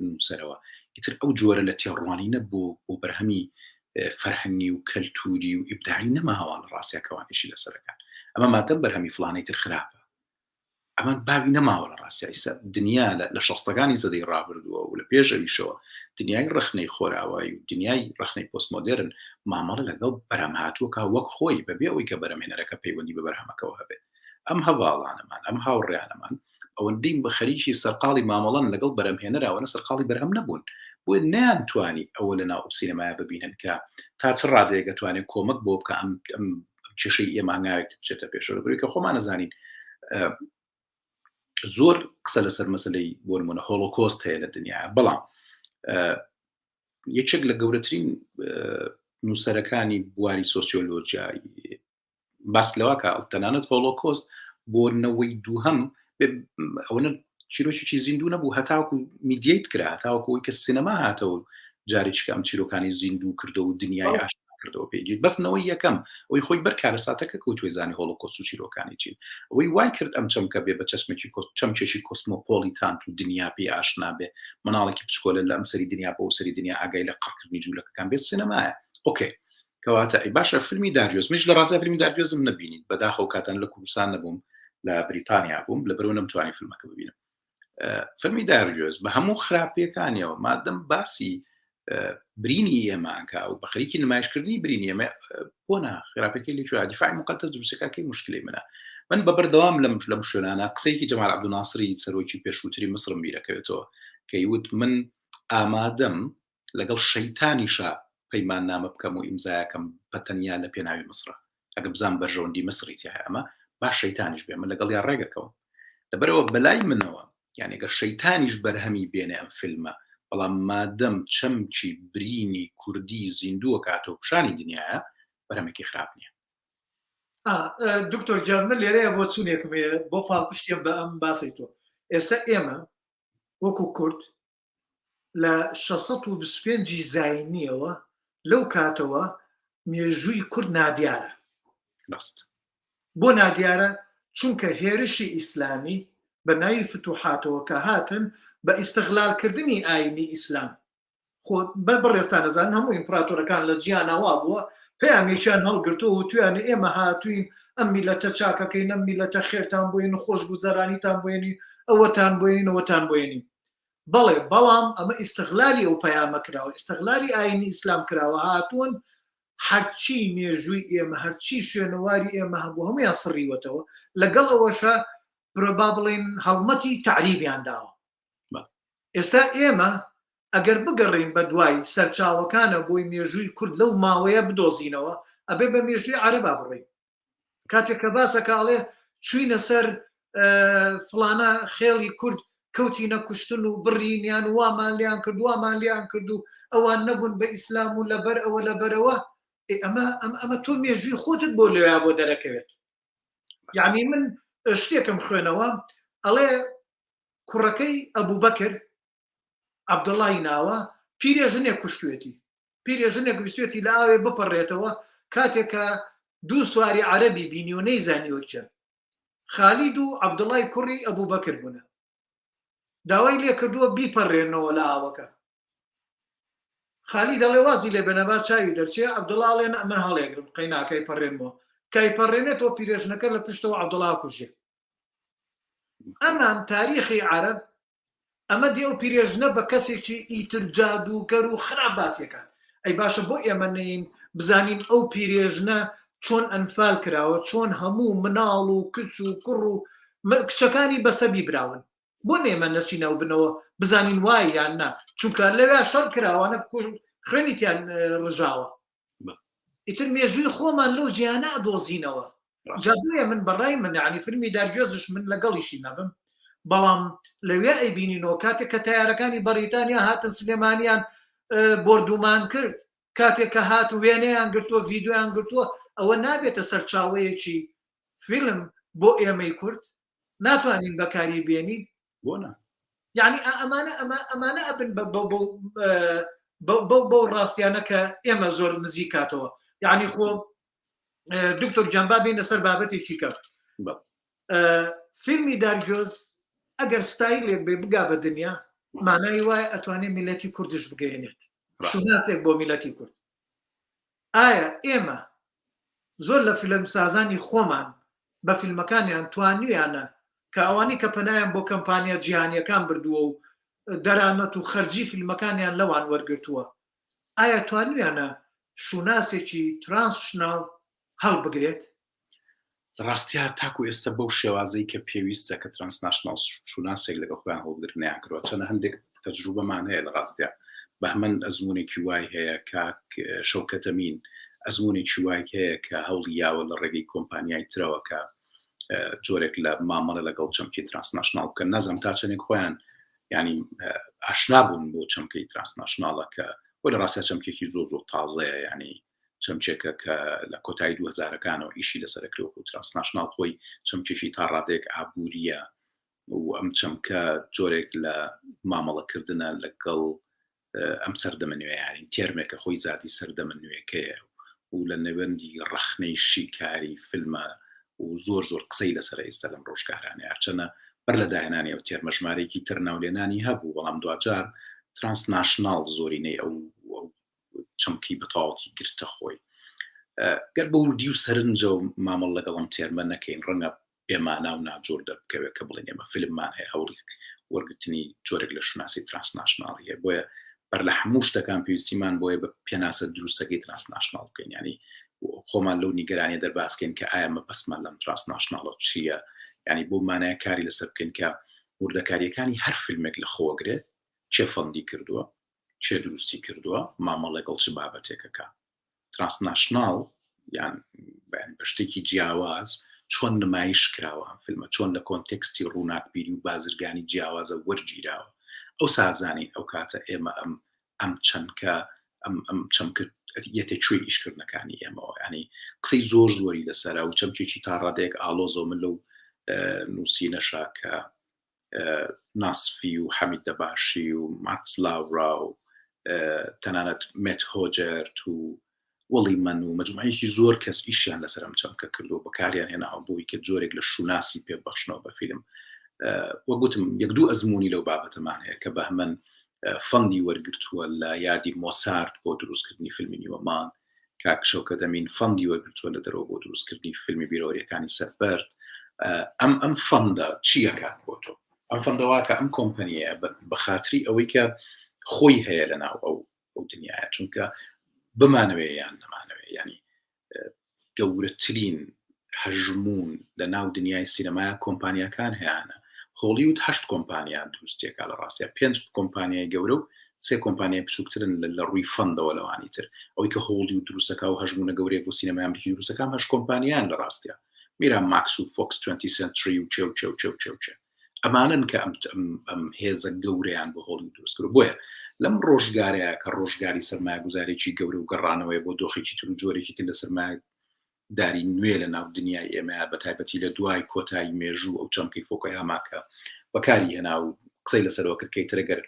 نووسەرەوە ئیتر ئەو جۆرە لە تێڕوانینە بۆ بۆ بەرهەمی فەرهەنگی و کەلتوری و ئیبداعی نەماوە لە ڕاستیەکەوانیشی لەسەرەکان ئەمە مادەم بەرهەمی فلانەی تر خراپە ئەمە باوی نەماوە لە ڕاستیا ئیستا دنیا لە شەستەکانی سەدەی ڕابردووە و لە پێش ئەویشەوە دنیای ڕەخنەی خۆراوایی و دنیای ڕەخنەی پۆستمۆدێرن مامەڵە لەگەڵ بەرهەمهاتووەکە وەک خۆی بەبێ ئەوەی کە بەرهەمهێنەرەکە پەیوەندی بە بەرهەمەکەوە هەبێت ئەم هەڤاڵانەمان ئەم هاوڕێیانەمان ئەوەندەی بە خەریکی سەرقاڵی مامەڵەن لەگەڵ بەرهەمهێنەر ئەوەنە سەرقاڵی بەرهەم نەبوون بۆیە نەیانتوانی ئەوە لەناو ئەو سینەمایە ببینن کە تا چ ڕادەیەک ئەتوانێت کۆمەک بۆ بکە ئەم ئەم کێشەی ئێمە هەنگاوێک بچێتە پێشەوە لەبەرئەوەی کە خۆمان ئەزانین زۆر قسە لەسەر مەسلەی بۆ نمونە هۆلۆکۆست هەیە لە دنیا بەڵام یەکێک لە گەورەترین نووسەرەکانی بواری سۆسیۆلۆجیا باس لەوە کە تەنانەت هۆلۆکۆست بۆ نەوەی دووهەم ئەوەنە چیرۆکێکی زیندوو نەبوو هەتاوەکو میدیەیت کرا هەتاوەکو ئەوەی کە سینەما هاتەوە جارێکیکە ئەم چیرۆکانی زیندوو کردەوە و دنیای ئاشنا کردەوە پێی بەس نەوەی یەکەم ئەوەی خۆی بەر کارەساتەکە کەوتوێ زانی هۆلۆکۆست و چیرۆکانی چین ئەوەی وای کرد ئەم چەمکە بێ بە چەسمێکی چەمکێکی کۆسمۆپۆلیتانت و دنیا پێی ئاشنا بێ مناڵێکی بچکۆلە لە ئەم سەری دنیا بۆ سەری دنیا ئاگای لە قڕکردنی جوولەکەکان بێ سینەمایە okay کەواتە ئەی باشە فیلمی داریۆس منیش لە ڕاستیا فیلمی داریۆسم نەبینی بەداخەوە کاتان لە کوردستان نەبووم لە بریتانیا بووم لەبەرەوە نەمتوانی فیلمەکە ببینم فیلمی داریۆس بە هەموو خراپیەکانیەوە مادەم باسی برینی ئێماکە و بە خەریکی نمایشکردنی برینی ئێمە بۆ نا خراپەکەی لە کوێ دیفاعی مقدس دروستەکەی مشکلی منە من بە بەردەوام لەم لەم شوێنانە قسەیەکی جەمال عەبدولناسری سەرۆکی پێشووتری میسرم بیرەکەوێتەوە کە وت من ئامادەم لەگەڵ شەیتانیشا پەیماننامە بکەم و ئیمزایەکەم بە تەنیا لە پێناوی میسرا ئەگە بزانم بەرژەوەندی میسری تیایە ئەمە با شەیتانیش بێ من لەگەڵیا ڕێگەکەوم لەبەرئەوە بەلای منەوە. یعنی گەر شەیتانیش بەرهەمی بێنێ ئەم فیلمە بەڵام مادەم چەمکی برینی کوردی زیندووە کاتەوە پیشانی دنیاە بەرهەمێکی خراپ نییە. دکتۆر گیان من لێرەیە بۆ چوونێکم هەیە بۆ پاڵپشتیم بە ئەم باسی تۆ ئێستا ئێمە وەکو کورد لە 625 زاینیەوە لەو کاتەوە مێژووی کورد نادیارە ڕاست بۆ نادیارە چونکە هێرشی ئیسلامی بە ناوی فتوحاتەوە کە هاتن بە ئیستغلالکردنی ئاینی ئیسلام خۆ بەر بەڕێزتان ئەزانن هەموو ئیمپراتۆرەکان لە جیانا وا بووە پەیامێکیان هەڵگرتووە وتویانە ئێمە هاتوین ئەم میلەتە چاکەکەین ئەم میلەتە خێرتان بۆین خۆشگوزەرانیتان بۆێنین ئەوەتان بۆێنین ئەوەتان بۆێنین بەڵێ بەڵام ئەمە ئیستغلالی ئەو پەیامە کراوە ئیستغلالی ئاینی ئیسلام کراوە هاتوون هەرچی مێژووی ئێمە هەرچی شوێنەواری ئێمە هەبوو هەمویان سڕیوەتەوە لەگەڵ ئەوەشە پرۆبا بڵین هەڵمەتی تعریبیان داوە ئێستا ئێمە ئەگەر بگەڕێین بە دوای سەرچاوەکانە بۆی مێژووی کورد لەو ماوەیە بدۆزینەوە ئەبێ بە مێژووی عەرەبا بڕۆین کاتێک کە باسەکە ئەڵێ چوینە سەر فڵانە خێڵی کورد کەوتینە کوشتن و بڕینیان وامان لیان کرد وامان لیان کرد و ئەوان نەبوون بە ئیسلام و لەبەر ئەوە لەبەرەوە ئەمە ئەم ئەمە تۆ مێژووی خۆتت بۆ لەویا بۆ دەرەکەوێت یعنی من شتێکم خوێنەوە ئەڵێ کوڕەکەی ئەبوبەکر عەبدوڵای ناوە پیرێژنێک کوشتوێتی پیرێژنێک ویستێتی لە ئاوێ بپەڕێتەوە کاتێک کە دوو سواری عەرەبی بینی و نەیزانیوە کێن خالید و عەبدوڵای کوڕی ئەبوبەکر بوونە داوای لێکردووە بیپەڕێنەوە لە ئاوەکە خالید ئەڵێ وازی لێ بێنە با چاوی دەرچێ عەبدوڵا ئەڵێ نا من هەڵێگرم قەیناکەی پەڕێنمەوە کای پەڕێنێتەوە پیرێژنەکە لە پشتەوە عەبدوڵا کوژێ ئەمان تاریخی عەرەب ئەمە دێ ئەو پیرێژنە بە کەسێکی ئیتر جادووگەر و خراپ باسیەکان ئەی باشە بۆ ئێمە نین بزانین ئەو پیرێژنە چۆن ئەنفال کراوە چۆن هەموو مناڵ و کچ و کوڕ و کچەکانی بەسەبی براون بۆ ئێمە نەچینە و بنەوە بزانین وایە یان نا چونکە لەوێ شەڕ کراوانە خوێنی تیان ڕژاوە ئیتر مێژووی خۆمان لەو جیانە ئەدۆزینەوە جا بۆیە من بەڕای من یعنی فیلمی دارگوێزش من لەگەڵیشی نەبم بەڵام لەوێ ئەیبینینەوە کاتێک کە تیارەکانی بەریتانیا هاتن سلێمانیان بۆردومان کرد کاتێک کە هات وێنەیان گرتووە ڤیددیویان گرتووە ئەوە نابێتە سەرچاوەیەکی فیلم بۆ ئێمەی کورد ناتوانین بەکاری بێنین بۆ نا یعنی ئەمانە ئەمانە ئەبن بەو بەو ڕاستیانە کە ئێمە زۆر نزیک کاتەوە یعنی خۆ دکتۆر جانبا بینە سەر بابەتێکی کە فیلمی دارگۆز ئەگەر ستایلێک بێ بگا بە دنیا مانای وایە ئەتوانێت میلەتی کوردش بگەێنێت شوناسێک بۆ میلەتی کورد ئایا ئێمە زۆر لە فیلمسازانی خۆمان بە فیلمەکانیان توانیویانە کە ئەوانەی کە پەنایان بۆ کەمپانیا جیهانیەکان بردووە و دەرامەت و خەرجی فیلمەکانیان لەوان وەرگرتووە ئایا توانیویانە شوناسێکی ترانسشناڵ هەڵبگرێت؟ لە ڕاستیا تاکو ئێستا بەو شێوازەی کە پێویستە کە ترانسناشناڵ شوناسێک لەگەڵ خۆیان هەڵبگرن نەیانکردوە چەنە هەندێک تەجروبەمان هەیە لە ڕاستیا بەهمەن ئەزمونێکی وای هەیە کاک شەوکەتەمین ئەزمونێکی وای هەیە کە هەوڵی یاوە لە ڕێگەی کۆمپانیای ترەوە کە جۆرێک لە مامەڵە لەگەڵ چەمکی ترانسناشناڵ بکەن نازانم تا چەندێک خۆیان ینی ئاشنا بوون بۆ چەمکەی ترانسناشناڵە کە بۆ لە ڕاستە چەمکێکی زۆر زۆر تازەیە ینی چەمکێکە کە لە کۆتایی دووهەزارەکانەوە ئیشی لەسەر ئەکرێ وەکو ترانسناشناڵ خۆی چەمکێکی تا ڕادەیەک ئابوورییە و ئەم چەمکە جۆرێک لە مامەڵەکردنە لەگەڵ ئەم سەردەمە نوێیانی تێرمێکە خۆی زادی سەردەمە نوێکەیە و لە نێوەندی ڕەخنەی شیکاری فیلمە و زۆر زۆر قسەی لەسەر ئێستا لەم ڕۆژگارانە هەرچەنە بەر لە داهێنانی ئەو تێرمە ژمارەیەکی تر ناولێنانی هەبوو بەڵام دواجار ترانسناشناڵ زۆرینەی ئەو چەمکی بە تەواوەتی گرتە خۆی. گەر بە وردی و سەرنجەوە مامەڵە لەگەڵ ئەم تێرمە نەکەین ڕەنگە بێمانا و ناجۆر دەربکەوێت کە بڵێن ئێمە فیلممان هەیە هەوڵی وەرگرتنی جۆرێک لە شوناسی ترانسناشناڵی هەیە بۆیە بەر لە هەموو شتەکان پێویستیمان بۆیە بە پێناسە دروستەکەی ترانسناشناڵ بکەین ینی خۆمان لەو نیگەرانیە دەربازکەین کە ئایا مەبەستمان لەم ترانسناشناڵە چییە ینی بۆ مانایە کاری لەسەر بکەین کە وردەکاریەکانی هەر فیلمێک لە خۆگرێت چێ fund ی کردووە کێ دروستی کردووە، مامەڵە لەگەڵ چ بابەتێک ئەکا. ترانسناشناڵ یان بە شتێکی جیاواز. چۆن نمایش کراوە ئەم فیلمە چۆن لە context ی ڕووناکبیری و بازرگانی جیاوازە وەرگیراوە ئەو سازانین ئەو کاتە ئێمە ئەم ئەم چەمکە ئەم ئەم چەمکە یەتە کوێی ئیشکردنەکانی ئێمەوە ینی قسەی زۆر زۆری لەسەرە و چەمکێکی تا ڕادەیەک ئاڵۆزەوە من لەو نووسینەشا کە ناسفی و حەمید دەباشی و ماکس لاورا و تەنانەت مێت هۆجەرت و وەڵی مەن و مەجموعەیەکی زۆر کەس ئیشیان لەسەر ئەم چەمکە کردووە بەکاریان هێناوە بۆی کە جۆرێک لە شوناسی پێ بەخشنەوە بە فیلم وەک گوتم یەک دوو ئەزمموی لەو بابەتەمان هەیە کە بەهمەن fund ی وەرگرتووە لە یادی مۆسارت بۆ دروستکردنی فیلمی نیوەمان کاک شەوکەت ئەمین fund ی وەرگرتووە لە دەرەوە بۆ دروستکردنی فیلمی بیرەوەریەکانی سەربەرد ئەم ئەم fund ە چیەکات بۆ تۆ ئەم fund ە واکە ئەم کۆمپەنیە بە خاتری ئەوەی کە خۆی هەیە لە ناو ئەو ئەو دنیاە چونکە بمانەوێ یان نەمانەوێ ینی گەورەترین هەژموون لە ناو دنیای سینەمایە کۆمپانیاکان هەیانە هۆڵیوود هەشت کۆمپانیا دروستێکا لە ڕاستە پێنج کۆمپانیای گەورە و سێ کۆمپانیای بچووکترن لە ڕووی fund ەوە لەوانی تر ئەوەی کە هۆڵیوود دروستەکە و هەژمونە گەورەیە بۆ سینەمای ئەمریکی دروستەکان هەشت کۆمپانیان لە ڕاستە میرا ماکس و فۆکس 20 Century و چێ و چێ و چێ و چێ و چێ ئەمانەن کە ئەم ئەم هێزە گەورەیان بۆ هۆڵیوود دروست کرد بۆیە لەم ڕۆژگارەیە کە ڕۆژگاری سەرمایەگوزارێکی گەورە و گەڕانەوەی بۆ دۆخێکی تر و جۆرێکی تر لە سەرمایە داری نوێ لە ناو دنیای ئێمەیە بە تایبەتی لە دوای کۆتایی مێژوو ئەو چەمکەی فۆکۆیاما کە بەکاری هێنا و قسەی لەسەرەوە کرد کەی ترەگەر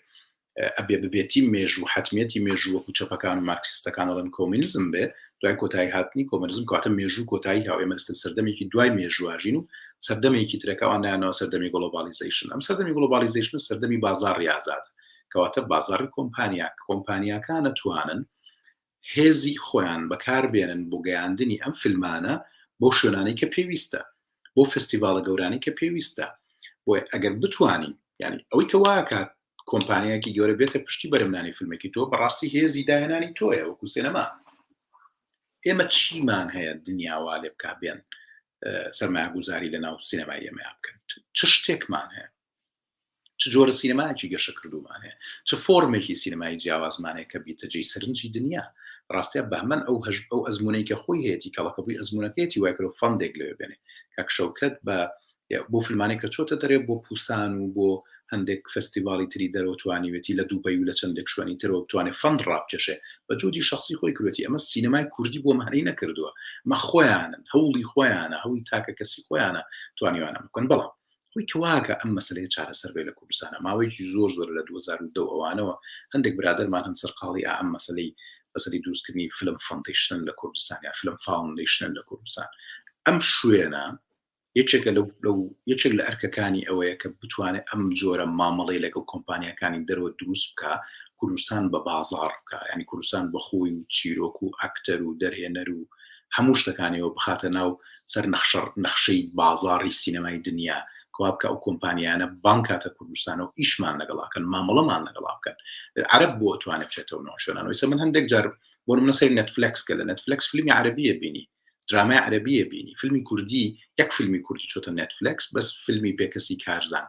ئەبێ ببێتی مێژوو حتمیەتی مێژوو وەکو چەپەکان و مارکسیستەکان ئەڵێن کۆمینزم بێ دوای کۆتایی هاتنی کۆمەنزم کەواتە مێژوو کۆتایی هاو ئێمە لەسەر سەردەمێکی دوای مێژوواژین و سەردەمێکی ترەکەوان نایانەوە سەردەمی globalization ئەم سەردەمی globalization سەردەمی بازاڕی ئازاد کەواتە بازاڕی کۆمپانیا کۆمپانیاکانە توانن هێزی خۆیان بەکار بێنن بۆ گەیاندنی ئەم فیلمانە بۆ شوێنانەی کە پێویستە بۆ فستیڤاڵە گەورانەی کە پێویستە بۆیە ئەگەر بتوانین یعنی ئەوەی کە واکات کۆمپانیایەکی گەورە بێتە پشتی بەرەمنانی فیلمێکی تۆ بەڕاستی هێزی داهێنانی تۆیە وەکو سێنەما ئێمە چیمان هەیە دنیاوا لێ بک بێن سەرمایەگوزاری لە ناو سینەمای ئێمە بکەن چ شتێکمان هەیە چ جۆرە سینەمایەکی گەشە کردومان هەیە چ فۆرمێکی سینەمایی جیاوازمان هەیە کە بیتە جێی سەرنجی دنیا ڕاستە بەهمەن ئەو هەژ ئەو ئەزمونەی کە خۆی هەیەی کەڵەکە بووی ئەزمونەکەیەتی وای کرد fund ێک لەوێ بێنێ کاک شەوکەت بە بۆ فیلمانێک کە چۆتە دەرێ بۆ پوسان و بۆ هەندێک فستیڤاڵی تری دەرەوە توانیوێتی لە دوبەی و لە چەندێک شوێنی ترەوە بتوانێت fund ڕابکێشێ بە جودی شخصی خۆی کردێتی ئەمە سینەمای کوردی بۆ مانەی نەکردووە مە خۆیانن هەوڵی خۆیانە هەوڵی تاکە کەسی خۆیانە توانیوانە بکەن بەڵام خۆی کە واکە ئەم مەسەلەیە چارەسەر بێ لە کوردستانە ماوەیەکی زۆر زۆر لە 2010 ئەوانەوە هەندێک برادەرمان هەن سەرقاڵی ئا ئەم مەسەلەی مەسەلەی دروستکردنی film foundation ن لە کوردستان یا film foundation ن لە کوردستان ئەم شوێنە یەکێکە لەو لەو یەکێک لە ئەرکەکانی ئەوەیە کە بتوانێت ئەم جۆرە مامەڵەی لەگەڵ کۆمپانیاکانی دەرەوە دروست بکە کوردستان بە بازاڕ بکە ینی کوردستان بەخۆی و چیرۆک و ئەکتەر و دەرهێنەر و هەموو شتەکانیەوە بخاتە ناو سەر نەخشە نەخشەی بازاڕی سینەمای دنیا کوا بکە ئەو کۆمپانیانە بانگ کاتە کوردستانەوە ئیشمان لەگەڵا کەن مامەڵەمان لەگەڵا بکەن عەرەب بۆ توانێت بچێتەوە ناو شوێنانەوە ئێستا من هەندێک جار بۆ نمونە سەیری نێتفلێکس کە لە نێتفلێکس فیلمی عەرەبیە بینی درامای عەرەبیە بینی فیلمی کوردی یەک فیلمی کوردی چۆتە نێتفلێکس بەس فیلمی بێکەسی کارزان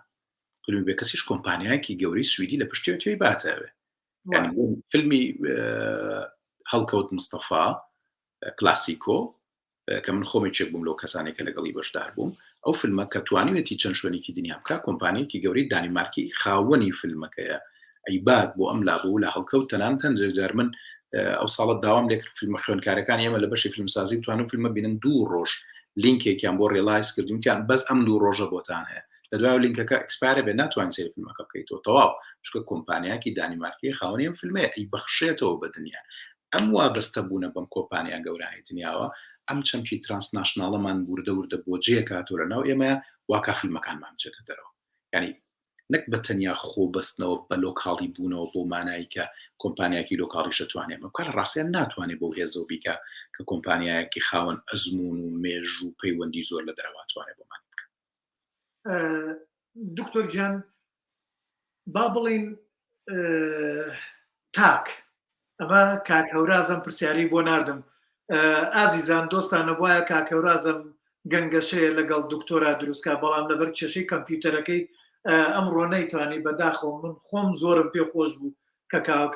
فیلمی بێکەسیش کۆمپانیایەکی گەورەی سوئدی لە پشتیەوە باتەوێ فیلمی هەڵکەوت مستەفا کلاسیکۆ کە من خۆمی چێک بووم لەو کەسانێک کە لەگەڵی بەشدار بووم ئەو فیلمە کە توانیوێتی چەند شوێنێکی دنیا بکە کۆمپانیەکی گەورەی دانیمارکی خاوەنی فیلمەکەیە ئەیبات بۆ ئەم لا بوو لە هەڵکەوت تەنان هەندێک جار من ئەو ساڵە داوام لێکرد فیلمە خوێندکارەکان ئێمە لە بەشی فیلمسازی بتوانن فیلمە بینن دوو ڕۆژ لینکێکیان بۆ release کردوتیان بەس ئەم دوو ڕۆژە بۆتان هەیە لە دوای لینکەکە expire ە بێ ناتوانین سەیری فیلمەکە بکەیتەوە تەواو چونکە کۆمپانیاکی دانیمارکی خاوەنی ئەم فیلمەیە ئەی بەخشێتەوە بە دنیا ئەم وابەستە بوونە بەم کۆمپانیا گەورانەی دنیاوە ئەم چەمکی transnational ەمان وردە وردە بۆ جێکاتەوە لە ناو ئێمە واکا فیلمەکانمان بچێتە دەرەوە یعنی نەک بە تەنیا خۆ بەستنەوە بە لۆکاڵی بوونەوە بۆ مانایی کە کۆمپانیاکی لۆکاڵیش دەتوانێت ئەمە بکات لە ڕاستیان ناتوانێت بەو هێزەوە بیکا کە کۆمپانیایەکی خاوەن ئەزموون و مێژوو و پەیوەندی زۆر لە دەرەوە توانێت بۆمان بکات. دکتۆر گیان با بڵین تاک ئەمە کاک هەورازم پرسیاری بۆ ناردم ئازیزان دۆستانە وایە کاک هەورازم گەنگەشەیە لەگەڵ دکتۆرا دروستکە بەڵام لەبەر کێشەی کەمپیوتەرەکەی ئەمڕۆ نەیتوانی بەداخەوە من خۆم زۆرم پێ خۆش بوو کە کاک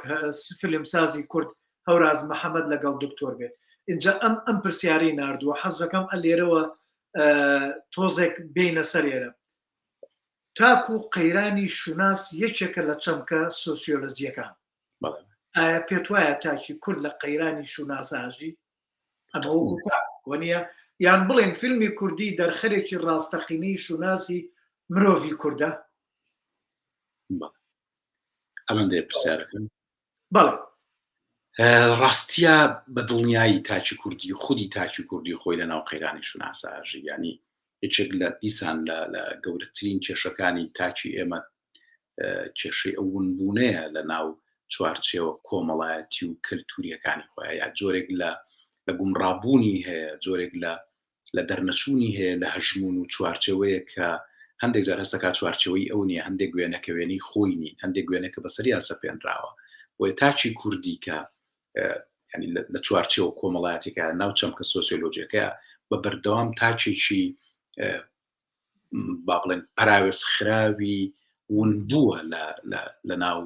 فیلمسازی کورد هەوراز محەممەد لەگەڵ دکتۆر بێت اینجا ئەم ئەم پرسیاری نردووە حەز دەکەم ئەلێرەوە. تۆزێک بینە سەر ئێرە تاکو قەیرانی شوناس یەکێکە لە چەمکە سۆسیۆلۆجیەکان ئایا پێت وایە تاکی کورد لە قەیرانی شوناس ئاژی ئەمە وەکو تاک وەنیە یان بڵێن فیلمی کوردی دەرخەرێکی ڕاستەقینەی شوناسی مرۆڤی کوردە ئەمەندێ پرسیارەکە بەڵێ ڕاستە بە دڵنیایی تاکی کوردی خودی تاکی کوردی خۆی لە ناو قەیرانی شوناساژی ینی یەکێک لە دیسان لە گەورەترین کێشەکانی تاکی ئێمە کێشەی ئەو ونبوونەیە لە ناو چوارچێوە کۆمەڵایەتی و کەلتوریەکانی خۆیان یا جۆرێک لە لە گومڕابوونی هەیە جۆرێک لە لە دەرنەچوونی هەیە لە هەژموون و چوارچێوەیەک کە هەندێک جار هەستەکا چوارچێوەی ئەو نییە، هەندێک وێنە کە وێنەی خۆی نین، هەندێک وێنە کە بەسەریا سەپێنراوە. بۆیە تاکی کوردی کە ینی لە چوارچێوە کۆمەڵایەتیەکە ناو چەمکە سۆسیۆلۆجیەکەیە بە بەردەوام تاکێکی با بڵێن پەراوێز خراوی ون بووە لە ناو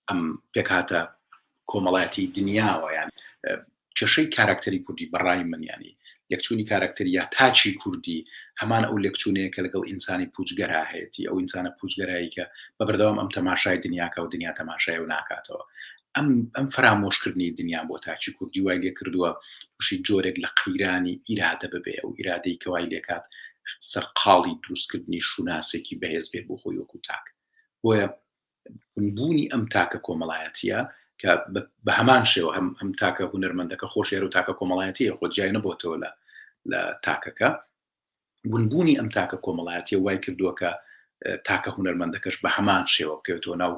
ئەم پێکهاتە کۆمەڵایەتی دنیاوە یان کێشەی کاراکتەری کوردی بەڕای من ینی لێکچوونی کاراکتەری یا تاچی کوردی هەمان ئەو لێکچوونەیە کە لەگەڵ ئینسانی پوچگەرا هەیەی ئەو ئینسانە پوچگەرایی کە بە بەردەوام ئەم تەماشای دنیاکە و دنیا تەماشای و ناکاتەوە ئەم ئەم فرامۆشکردنی دنیا بۆ تاچی کوردی وای لێ کردووە تووشی جۆرێک لە قەیرانی ئیرادە ببێ ئەو ئیرادەی کەوای لێکات سەرقاڵی دروستکردنی شوناسێکی بەهێز بێ بۆ خۆی وەکو تاک بۆیە بوونی ئەم تاکە کۆمەڵایەتیە کە بە هەمان شێوە هەم ئەم تاکە هونەرمەندەکە خۆشێر و تاکە کۆمەڵایەتیە خۆ جیای نەبۆتەوە لە لە تاکەکە بوونبوونی ئەم تاکە کۆمەڵایەتیە وای کردووە کە تاکە هونەرمەندەکەش بە هەمان شێوە بکەوێتەوە ناو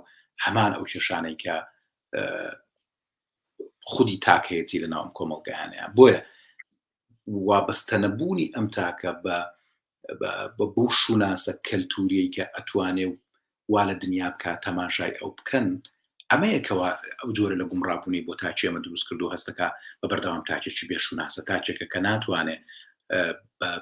هەمان ئەو کێشانەی کە خودی تاکەیەتی لە ناوم کۆمەڵگایانەیە بۆیە وابەستەنەبوونی ئەم تاکە بە بە بەو شوناسە کەلتوریەی کە ئەتوانێ و وا لە دنیا بکا تەماشای ئەو بکەن ئەمەیە کەوا ئەو جۆرە لە گومڕابوونەی بۆ تاکی ئێمە دروست کردو هەستەکا بە بەردەوام تاکێکی بێ شوناسە تاکێکە کە ناتوانێ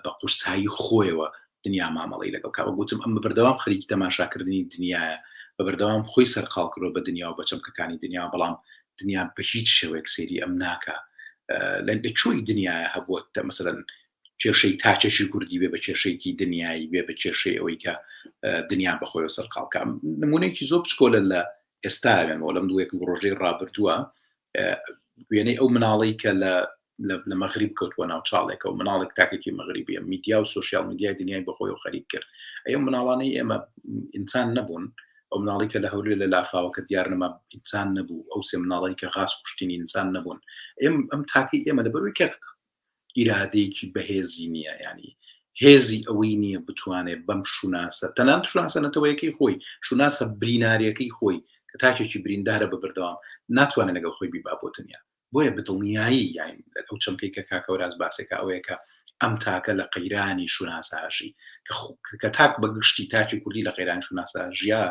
بە قورسایی خۆیەوە دنیا مامەڵەی لەگەڵ کا وەک وتم ئەم بە بەردەوام خەریکی تەماشاکردنی دنیایە بە بەردەوام خۆی سەرقاڵ کردوە بە دنیا و بە چەمکەکانی دنیا بەڵام دنیا بە هیچ شێوەیەک سەیری ئەم ناکا لە کوێی دنیاە هەبووە مەسەلەن کێشەی تاکێکی کوردی بێ بە کێشەیەکی دنیایی بێ بە کێشەی ئەوەی کە دنیا بەخۆیەوە سەرقاڵکە نمونەیەکی زۆر بچکۆلە لە ئێستا بێنەوە لەم دووەک ڕۆژەی ڕابردووە وێنەی ئەو مناڵی کە لە لە مەغریب کەوتووە ناو چاڵێکەوە مناڵێک تاکێکی مەغریبیە میدیا و سوسیال میدیای دنیای بەخۆی و خەریک کرد ئەو مناڵانەی ئێمە ئینسان نەبوون ئەو مناڵی کە لە هەولێر لە لافاوەکە دیار نەما ئینسان نەبوو ئەو سێ مناڵی کە غاز کوشتنی ئینسان نەبوون ئێم ئەم تاکی ئێمە لەبەروی کە ئیرادەیەکی بەهێزی نییە ینی هێزی ئەوەی نییە بتوانێت بەم شوناسە تەنان شوناسە نەتەوەیەکەی خۆی شوناسە بریناریەکەی خۆی کە تاکێکی بریندارە بە بەردەوام ناتوانێت لەگەڵ خۆی بیبا بۆ دنیا بۆیە بەدڵنیایی یانی ئەو چەمکەی کە کاک هەوراز باسێکە ئەوەیە کە ئەم تاکە لە قەیرانی شوناساژی کە تاک بە گشتی تاکی کوردی لە قەیرانی شوناساژیا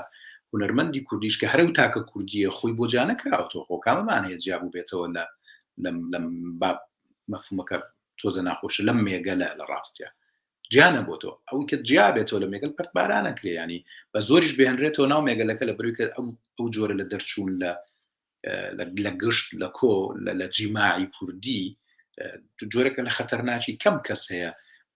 هونەرمەندی کوردیش کە هەرو تاکە کوردیە خۆی بۆ جیا نەکراوەتەوە خۆ کامەمان هەیە جیا بوو بێتەوە لە لەم لەم با مەفهومەکە تۆزە ناخۆشە لەم مێگەلە لە ڕاستە جیا نەبۆتەوە ئەوی کە جیا بێتەوە لە مێگەل پەرتبارانە کرێ ینی بە زۆریش بهێنرێتەوە ناو مێگەلەکە لە بەروی کە ئەو ئەو جۆرە لە دەرچوون لە لە گشت لە کۆ لە جیماعی کوردی جۆرەکە لە خەتەرناکی کەم کەس هەیە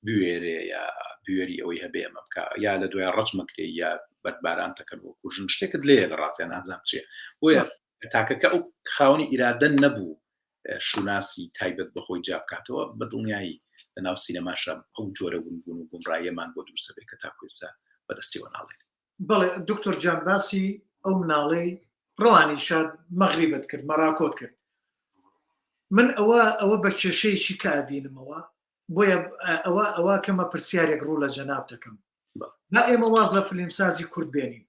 بوێرێ یا بوێری ئەوەی هەبێ ئەمە بکە یا لە دوای ڕەجمەکرێ یا بەردباران تەکەن وەکو ژن شتێکت لێیە لە ڕاستیان نازانم چیە بۆیە تاکەکە ئەو خاوەنی ئیرادە نەبوو شوناسی تایبەت بەخۆی جیا بکاتەوە بە دڵنیایی لە ناو سینەماشا ئەو جۆرە ونبوون و گومڕاییەمان بۆ دروستە بێ کە تاکو ئێستا بەدەستیەوە ناڵێن. بەڵێ دکتۆر گیان باسی ئەو مناڵەی ڕەوانی شاد مەغریبت کرد مەراکۆت کرد من ئەوە ئەوە بە کێشەیەکی کە ئەبینمەوە بۆیە ئەوە ئەوە کەمە پرسیارێک ڕوو لە جەناب دەکەم با ئێمە واز لە فلیمسازی کورد بێنین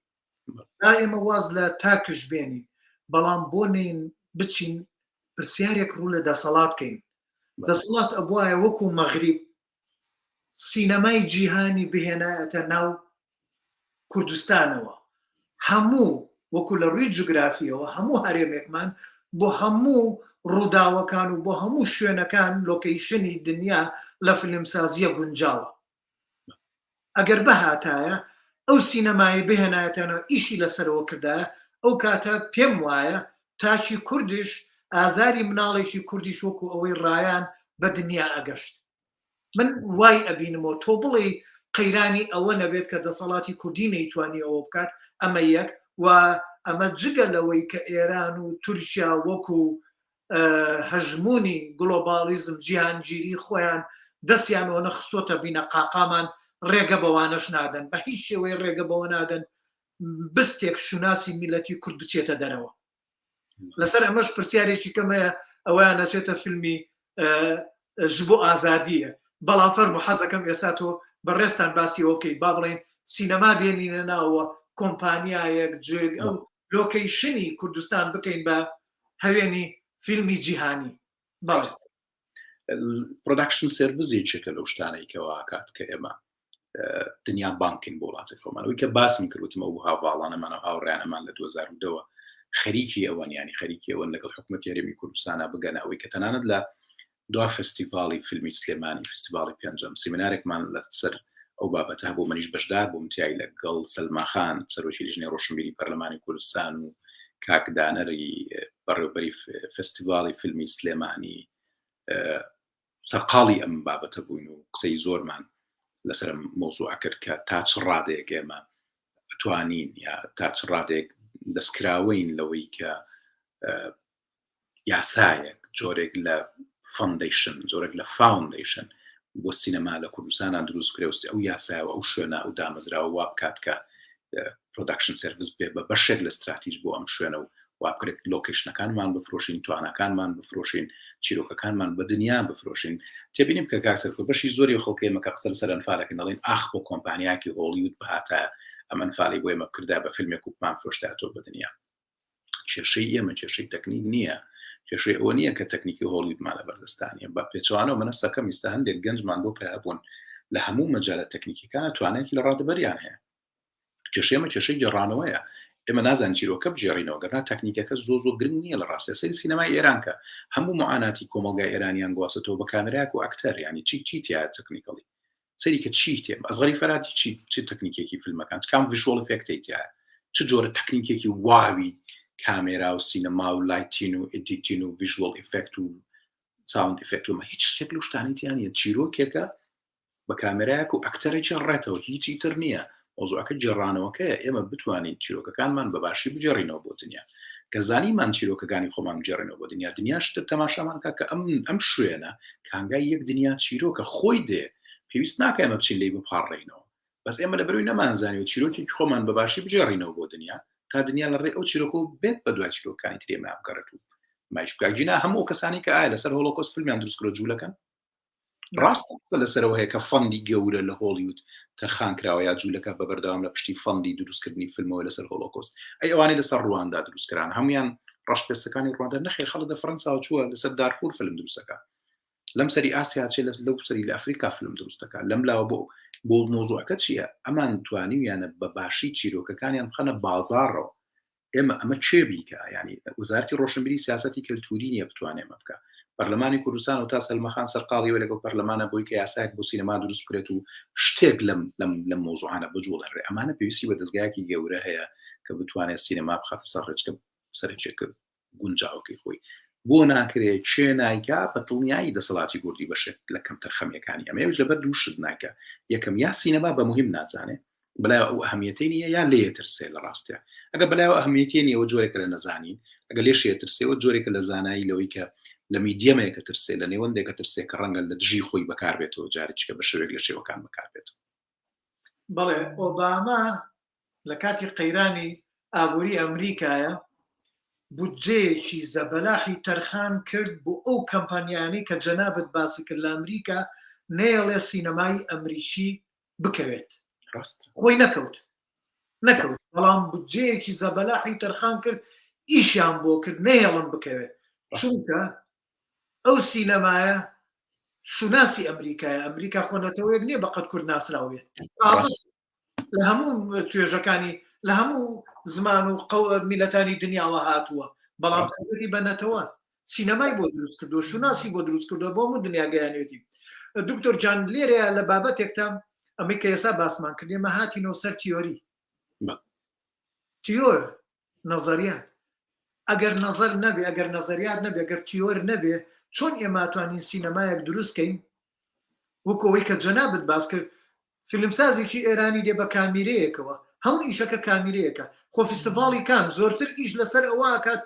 با ئێمە واز لە تاکش بێنین بەڵام بۆ نین بچین پرسیارێک ڕوو لە دەسەڵات کەین دەسەڵات ئەبواە وەکو مەغریب سینەمای جیهانی بهێنایەتە ناو کوردستانەوە هەموو وەکو لە ڕووی جوگرافیەوە هەموو هەرێمێکمان بۆ هەموو ڕووداوەکان و بۆ هەموو شوێنەکان لۆکەیشنی دنیا لە فیلمسازیە گونجاوە ئەگەر بهاتایە ئەو سینەمایی بهێنایەتەنەوە ئیشی لەسەرەوە کردایە ئەو کاتە پێم وایە تاکی کوردیش ئازاری مناڵێکی کوردیش وەکو ئەوەی ڕایان بە دنیا ئەگەشت. من وای ئەبینمەوە تۆ بڵێی قەیرانی ئەوە نەبێت کە دەسەڵاتی کوردی نەیتوانی ئەوە بکات ئەمە یەک و ئەمە جگە لەوەی کە ئێران و تورکیا وەکو هەژمونی گلۆباڵیزم جیهانگیری خۆیان دەستیان ئەوە نەخستۆتە بینە قاقامان ڕێگە بەوانەش نادەن بە هیچ شێوەی ڕێگە بەوە نادەن بستێک شوناسی میلەتی کورد بچێتە دەرەوە لەسەر ئەمەش پرسیارێکی کەم هەیە ئەوەیان نەچێتە فیلمی ژ بۆ ئازادیە بەڵام فەرمو حەزەکەم ئێستا تۆ بەڕێزتان باسی ئەوە بکەیت با بڵێن سینەما بێنینە ناوە کۆمپانیایەک جێگ ئەو لۆکەیشنی کوردستان بکەین بە هەوێنی فیلمی جیهانی بەڵێ. production service یەکێکە لەو شتانەی کەوا ئەکات کە ئێمە دنیا بانکین بۆ وڵاتی خۆمان ئەوی کە باسم کرد وتم ئەو هاڤاڵانەمان و هاوڕێیانەمان لە 2010ەوە خەریکی ئەوەن ینی خەریکی ئەوەن لەگەڵ حکوومەت هەرێمی کوردستانە بگەنە ئەوەی کە تەنانەت لە دوا فستیڤاڵی فیلمی سلێمانی فستیڤاڵی پێنجەم سیمینارێکمان لەسەر ئەو بابەتە هەبوو منیش بەشدار بووم تیای لەگەڵ سەلماخان سەرۆکی لیژنەی ڕۆشنبیری پەرلەمانی کوردستان و کاکدانەری بەڕێوبەری فستیڤاڵی فیلمی سلێمانی سەرقاڵی ئەم بابەتە بووین و قسەی زۆرمان لەسەر مۆزوع کرد کە تا چ ڕادەیەک ئێمە توانین یا تا چ ڕادێک دەستکراوەین لەوەی کە یاسایەک جۆرێک لە foundation جۆرێک لە foundation بۆ سینەما لە کوردستانە دروست کرێوستی ئەو یاسایەوە ئەو شوێنە ئەو دامەزراوە وا بکات کە production service بێ بە بەشێک لە ستراتیج بۆ ئەم شوێنە و وابکرێت لۆکیشنەکانمان بفرۆشین تواناکانمان بفرۆشین چیرۆکەکانمان بە دنیا بفرۆشین تێبینی بکە کاک سەرکۆ بەشی زۆری خەڵکی ئێمە کە قسە لەسەر ئەنفالەکەن دەڵێن ئاخ بۆ کۆمپانیاکی هۆڵیود بهاتایە ئەم ئەنفالی بۆ ئێمە بکردا بە فیلمێک و بمان فرۆشتایەتەوە بە دنیا کێشەی ئێمە کێشەی تەکنیک نییە کێشەی ئەوە نییە کە تەکنیکی هۆڵیودمان لە بەردەستانیە بە پێچوانەوە من هەستەکەم ئیستا هەندێک گەنجمان بۆ پەیا بوون لە هەموو مەجالە تەکنیکیەکانە توانایەکی لە ڕادەبەریان هەیە کێشەی ئێمە کێشەی گێڕانەوەیە ئێمە نازانین چیرۆکە بگێڕینەوە گەرنا تەکنیکەکە زۆ زۆر گرنگ نییە لە ڕاستە سەیری سینەمای ئێران کە هەموو معاناتی کۆمەڵگای ئێرانیان گواستەوە بە کامێرایەک و ئەکتەر ینی چی چی تیا technically سەیری کە چی تێ ئەسغەری فەرهادی چی چ تەکنیکێکی فیلمەکان کام visual effect ی تایە چ جۆرە تەکنیکێکی واوی کامێرا و سینەما و lighting و editing و visual effect و sound effect و هیچ شتێک لەو شتانەی تیا نییە چیرۆکێکە بە کامێرایەک و ئەکتەرێکی ڕێتەوە هیچی تر نییە مەوزوعەکە گێڕانەوەکەیە ئێمە بتوانین چیرۆکەکانمان بە باشی بگێڕینەوە بۆ دنیا کە زانیمان چیرۆکەکانی خۆمان بگێڕینەوە بۆ دنیا دنیاش تر تەماشامان کا کە ئەم ئەم شوێنە کانگای یەک دنیا چیرۆکە خۆی دێ پێویست ناکە ئێمە بچین لێی بپاڕێینەوە بەس ئێمە لە بەروی نەمانزانی و چیرۆکێکی خۆمان بە باشی بگێڕینەوە بۆ دنیا تا دنیا لە ڕێی ئەو چیرۆکەوە بێت بە دوای چیرۆکانی تری ئێمە بگەڕێت و مایش بکا گینا هەموو ئەو کەسانی کە ئایا لەسەر هۆڵۆکۆست فیلمیان دروست کردوە جوولەکەن ڕاستە قسە لەسەرەوە هەیە کە fund ی گەورە لە هۆڵیود تەرخان کراوە یا جوولەکە بە بەردەوام لە پشتی fund ی دروستکردنی فیلمەوە لەسەر هۆلۆکۆست ئەی ئەوانەی لەسەر ڕواندا دروستکران هەمویان ڕەشپێستەکانی ڕواندا نەخێر خەڵک لە فەرەنساوە چووە لەسەر دارفور فیلم دروستەکە لەم سەری ئاسیا چێ لەو سەری لە ئەفریقا فیلم دروستەکە لەم لاوە بۆ بۆ مۆزوعەکە چییە ئەمان توانیویانە بە باشی چیرۆکەکانیان بخەنە بازاڕەوە ئێمە ئەمە کێ بیکا یانی وەزارەتی ڕۆشنبیری سیاسەتی کەلتوری نییە بتوانێ ئەمە بکا پەرلەمانی کوردستان و تا سەلمەخان سەرقاڵیەوە لەگەڵ پەرلەمانە بۆی کە یاسایەک بۆ سینەما دروست بکرێت و شتێک لەم لەم لەم مۆزوعانە بجوڵێنرێ ئەمانە پێویستی بە دەزگایەکی گەورە هەیە کە بتوانێت سینەما بخاتە سەر ڕێچکە سەرەکیەکە گونجاوەکەی خۆی بۆ ناکرێ کێ نایکا بە دڵنیایی دەسەڵاتی کوردی بەشێک لە کەمتەرخەمیەکانی ئەمە ئەویش لەبەر دوو شت نایکا یەکەم یا سینەما بە مهم نازانێ بەلای ئەو ئەهمیەتەی نییە یا لێ ترسێ لە ڕاستە ئەگە بەلای ئەو ئەهمیەتی نییەوە جۆرێکە لە نەزانین ئەگە لێشێ ترسێەوە جۆرێکە لە زانایی لەوەی کە لە میدیەمێکە ترسێ لە نێوەندێکە ترسێ کە ڕەنگە لە دژی خۆی بەکاربێتەوە جارێکە بە شێوەیەک لە شێوەکان بەکاربێت بەڵێ ئۆباما لە کاتی قەیرانی ئابووری ئەمریکایە بودجەیەکی زەبەلاحی تەرخان کرد بۆ ئەو کەمپانیانەی کە جەنابت باسی کرد لە ئەمریکا نەیەڵێ سینەمای ئەمریکی بکەوێت ڕاست خۆی نەکەوت نەکەوت بەڵام بودجەیەکی زەبەلاحی تەرخان کرد ئیشیان بۆ کرد نەیەڵن بکەوێت چونکە ئەو سینەمایە شوناسی ئەمریکایە ئەمریکا خۆ نەتەوەیەک نییە بەقەد کورد ناسراو بێت تازە لە هەموو توێژەکانی لە هەموو زمان و میلەتانی دنیاوە هاتووە بەڵام کردی بە نەتەوە سینەمای بۆ دروست کردو شوناسی بۆ دروست کردو بۆ هەموو دنیا گەیانێتی دکتۆر جان لێرەیە لە بابەتێکتا ئەمەی کە ئێستا باسمان کرد ئێمە هاتینەوە سەر تیۆری تیۆر نەزەریات ئەگەر نەزەر نەبێ ئەگەر نەزەریات نەبێ ئەگەر تیۆر نەبێ چۆن ئێمە توانین سینەمایەک دروست کەین؟ وەکو ئەوەی کە جەنابت باس کرد فیلمسازێکی ئێرانی دێ بە کامیرەیەکەوە هەموو ئیشەکە کامیرەیەکە خۆ فیستیڤاڵی کان زۆرتر ئیش لەسەر ئەوە ئەکات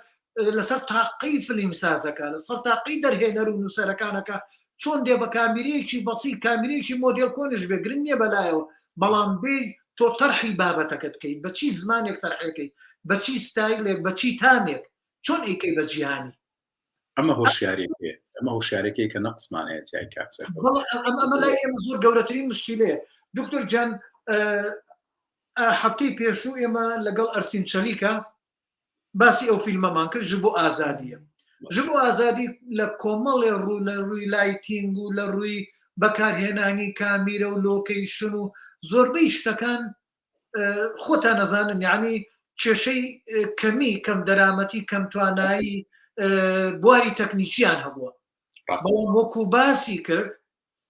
لەسەر تاقەی فیلمسازەکە لەسەر تاقەی دەرهێنەر و نووسەرەکانەکە چۆن دێ بە کامیرەیەکی بەسیت کامیرەیەکی مۆدێل کۆنش بێ گرنگ نییە بەلایەوە بەڵام بێ تۆ تەرحی بابەتەکەت کەیت بە چی زمانێک تەرحەکەی بە چی ستایلێک بە چی تامێک چۆن ئەیکەی بە جیهانی ئەمە هۆشیارێکێ ئەمە هۆشیارێکێ کە نەقسمان هەیە تیای کاک سەرکەوت. بەڵێ ئەم ئەمە لای ئێمە زۆر گەورەترین مشکیلەیە دکتۆر جان هەفتەی پێشوو ئێمە لەگەڵ ئەرسین چەلیکە باسی ئەو فیلمەمان کرد ژ بۆ ئازادیە ژ بۆ ئازادی لە کۆمەڵێ ڕوو لە ڕووی lighting و لە ڕووی بەکارهێنانی کامیرە و location و زۆربەی شتەکان خۆتان نەزانن یعنی کێشەی کەمی کەم دەرامەتی کەم توانایی بواری تەکنیکیان هەبووە بەڵام وەکو باسی کرد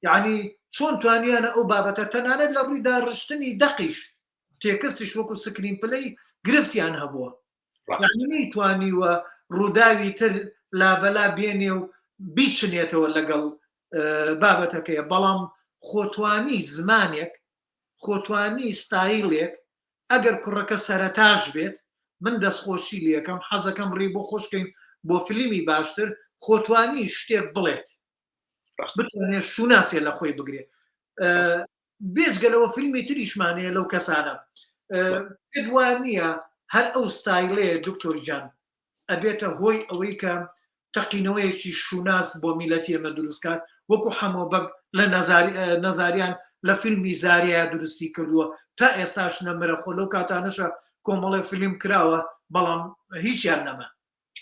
یعنی چۆن توانیانە ئەو بابەتە تەنانەت لە ڕووی داڕشتنی دەقیش text یش وەکو screenplay گرفتیان هەبووە نەیتوانیوە ڕووداوی تر لابەلا بێنێ و بیچنێتەوە لەگەڵ بابەتەکەیە بەڵام خۆتوانی زمانێک خۆتوانی ستایلێک ئەگەر کوڕەکە سەرەتاش بێت من دەستخۆشی لەکەم حەزەکەم ڕی بۆ خۆشکەین بۆ فلیمی باشتر خۆتوانی شتێک بڵێت بتوانێت شوناسێ لە خۆی بگرێت بێجگە لەوە فیلمی تریشمان هەیە لەو کەسانە پێت وا نییە هەر ئەو ستایلەیە دکتۆر گیان ئەبێتە هۆی ئەوەی کە تەقینەوەیەکی شوناس بۆ میلەتی ئێمە دروستکات وەکو حەمۆ بەگ لە نەزاریان لە فیلمی زاریا دروستی کردووە تا ئێستاش نەمرە خۆ لەو کاتانەشە کۆمەڵێ فیلم کراوە بەڵام هیچیان نەما.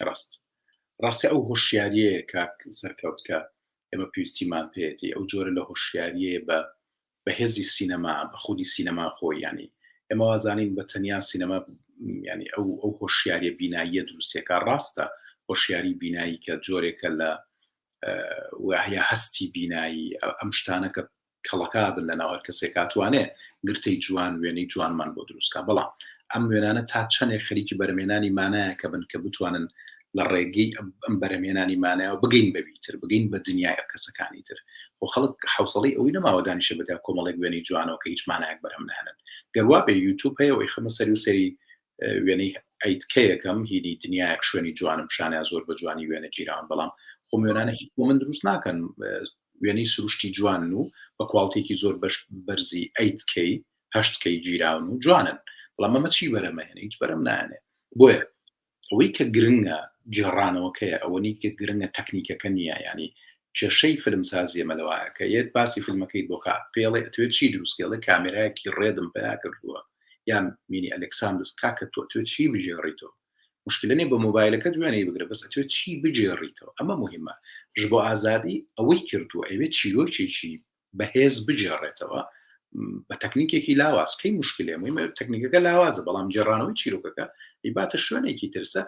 ڕاست ڕاستە ئەو هۆشیاریەیە کاک سەرکەوت کە ئێمە پێویستیمان پێیەتی ئەو جۆرە لە هۆشیاریەیە بە بەهێزی سینەما بە خودی سینەما خۆی ینی ئێمە وازانین بە تەنیا سینەما ینی ئەو ئەو هۆشیاریە بیناییە دروستەکە ڕاستە هۆشیاری بینایی کە جۆرێکە لە یا هەستی بینایی ئەم شتانە کە کەڵەکە بن لە ناو هەر کەسێکا توانێ گرتەی جوان وێنەی جوانمان بۆ دروست کا بەڵام ئەم وێنانە تا چەندێک خەریکی بەرەمێنانی مانایەکە بن کە بتوانن لە ڕێگەی ئەم بەرەمێنانی مانایەوە بگەین بەوی تر بگەین بە دنیای کەسەکانی تر خۆ خەڵک حوسەڵی ئەوەی نەماوە دانیشە بەدا کۆمەڵێک وێنەی جوانەوە کە هیچ مانایەک بەرهەم نەهێنن گەر وا بێ یوتیوب هەیە و ئەیخەمە سەری و سەری وێنەی ئەیتکەیەکەم هینی دنیایەک شوێنی جوانم پیشانیا زۆر بە جوانی وێنە گیراون بەڵام خۆم وێنانە هیچ بۆ من دروست ناکەن وێنەی سروشتی جوانن و بە کواڵتێکی زۆر بەش بەرزی 8K 8K گیراون و جوانن بەڵام ئەمە چی بەرەمەهێنێ هیچ بەرەم نایەنێ بۆیە ئەوەی کە گرنگە گێڕانەوەکەیە ئەوەنی کە گرنگە تەکنیکەکە نییە ینی کێشەی فیلمسازی ئێمە لەوایە کە یەت باسی فیلمەکەیت بۆ کا پێڵێ ئەتوێت چی دروستکەڵێ کامێرایەکی RED م پیا کردووە یان مینی ئەلکساندرس کاکە تۆ ئەتوێت چی بگێڕیتەوە مشکلە نیە بە مۆبایلەکەت وێنەی بگرە بەس ئەتوێت چی بگێڕیتەوە ئەمە مهمە ژ بۆ ئازادی ئەوەی کردووە ئەوێت چیرۆکێکی بەهێز بگێڕێتەوە بە تەکنیکێکی لاواز کەی مشکلێ مهمە تەکنیکەکە لاوازە بەڵام گێڕانەوەی چیرۆکەکە ئیباتە شوێنێکی ترسە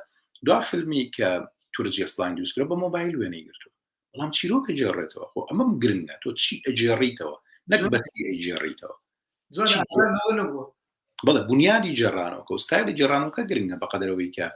دوا فیلمی کە تورجی ئەسلان دروست کرا بە مۆبایل وێنەی گرتووە بەڵام چیرۆکە گێڕێتەوە خۆ ئەمەم گرنگە تۆ چی ئەگێڕیتەوە نەک بە چی ئەیگێڕیتەوە بەڵێ بنیادی گێڕانەوەکە و ستایلی گێڕانەوەکە گرنگە بەقەدەرەوەی کە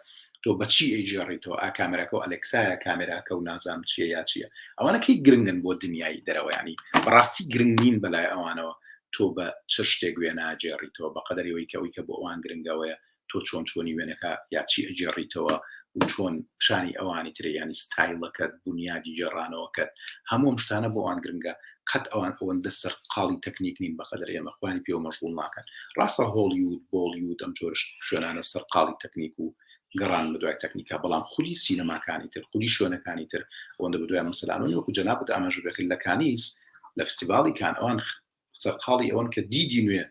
تۆ بەچی ئەیگێڕیتەوە ئا کامێراکە و ئەلێکسایە کامێراکە و نازانم چییە یا چییە ئەوانە کەی گرنگن بۆ دنیای دەرەوە ینی بەڕاستی گرنگ نین بەلای ئەوانەوە تۆ بە چ شتێک وێناگێڕیتەوە بەقەدەرەوەی کە ئەوی کە بۆ ئەوان گرنگەوەیە تۆ چۆن چۆنی وێنەکە یا چی ئەگێڕیتەوە و چۆن پیشانی ئەوانی ترێ ینی ستایلەکەت بنیادی گێڕانەوەکەت هەموو ئەم شتانە بۆ ئەوان گرنگە قەت ئەوان ئەوەندە سەرقاڵی تەکنیک نین بەقەدەر ئێمە خۆیانی پێوە مەشغوڵ ناکەن ڕاستە هۆڵیود بۆڵیود ئەم جۆرە شوێنانە سەرقاڵی تەکنیک و گەڕان بەدوای تەکنیکا بەڵام خودی سینەماکانی تر خودی شوێنەکانی تر ئەوەندە بەدوای مەسەلانەوە نین وەکو جەنابت ئاماژە پێکرد لە کانیس لە فستیڤاڵی کان ئەوان سەرقاڵی ئەوەن کە دیدی نوێ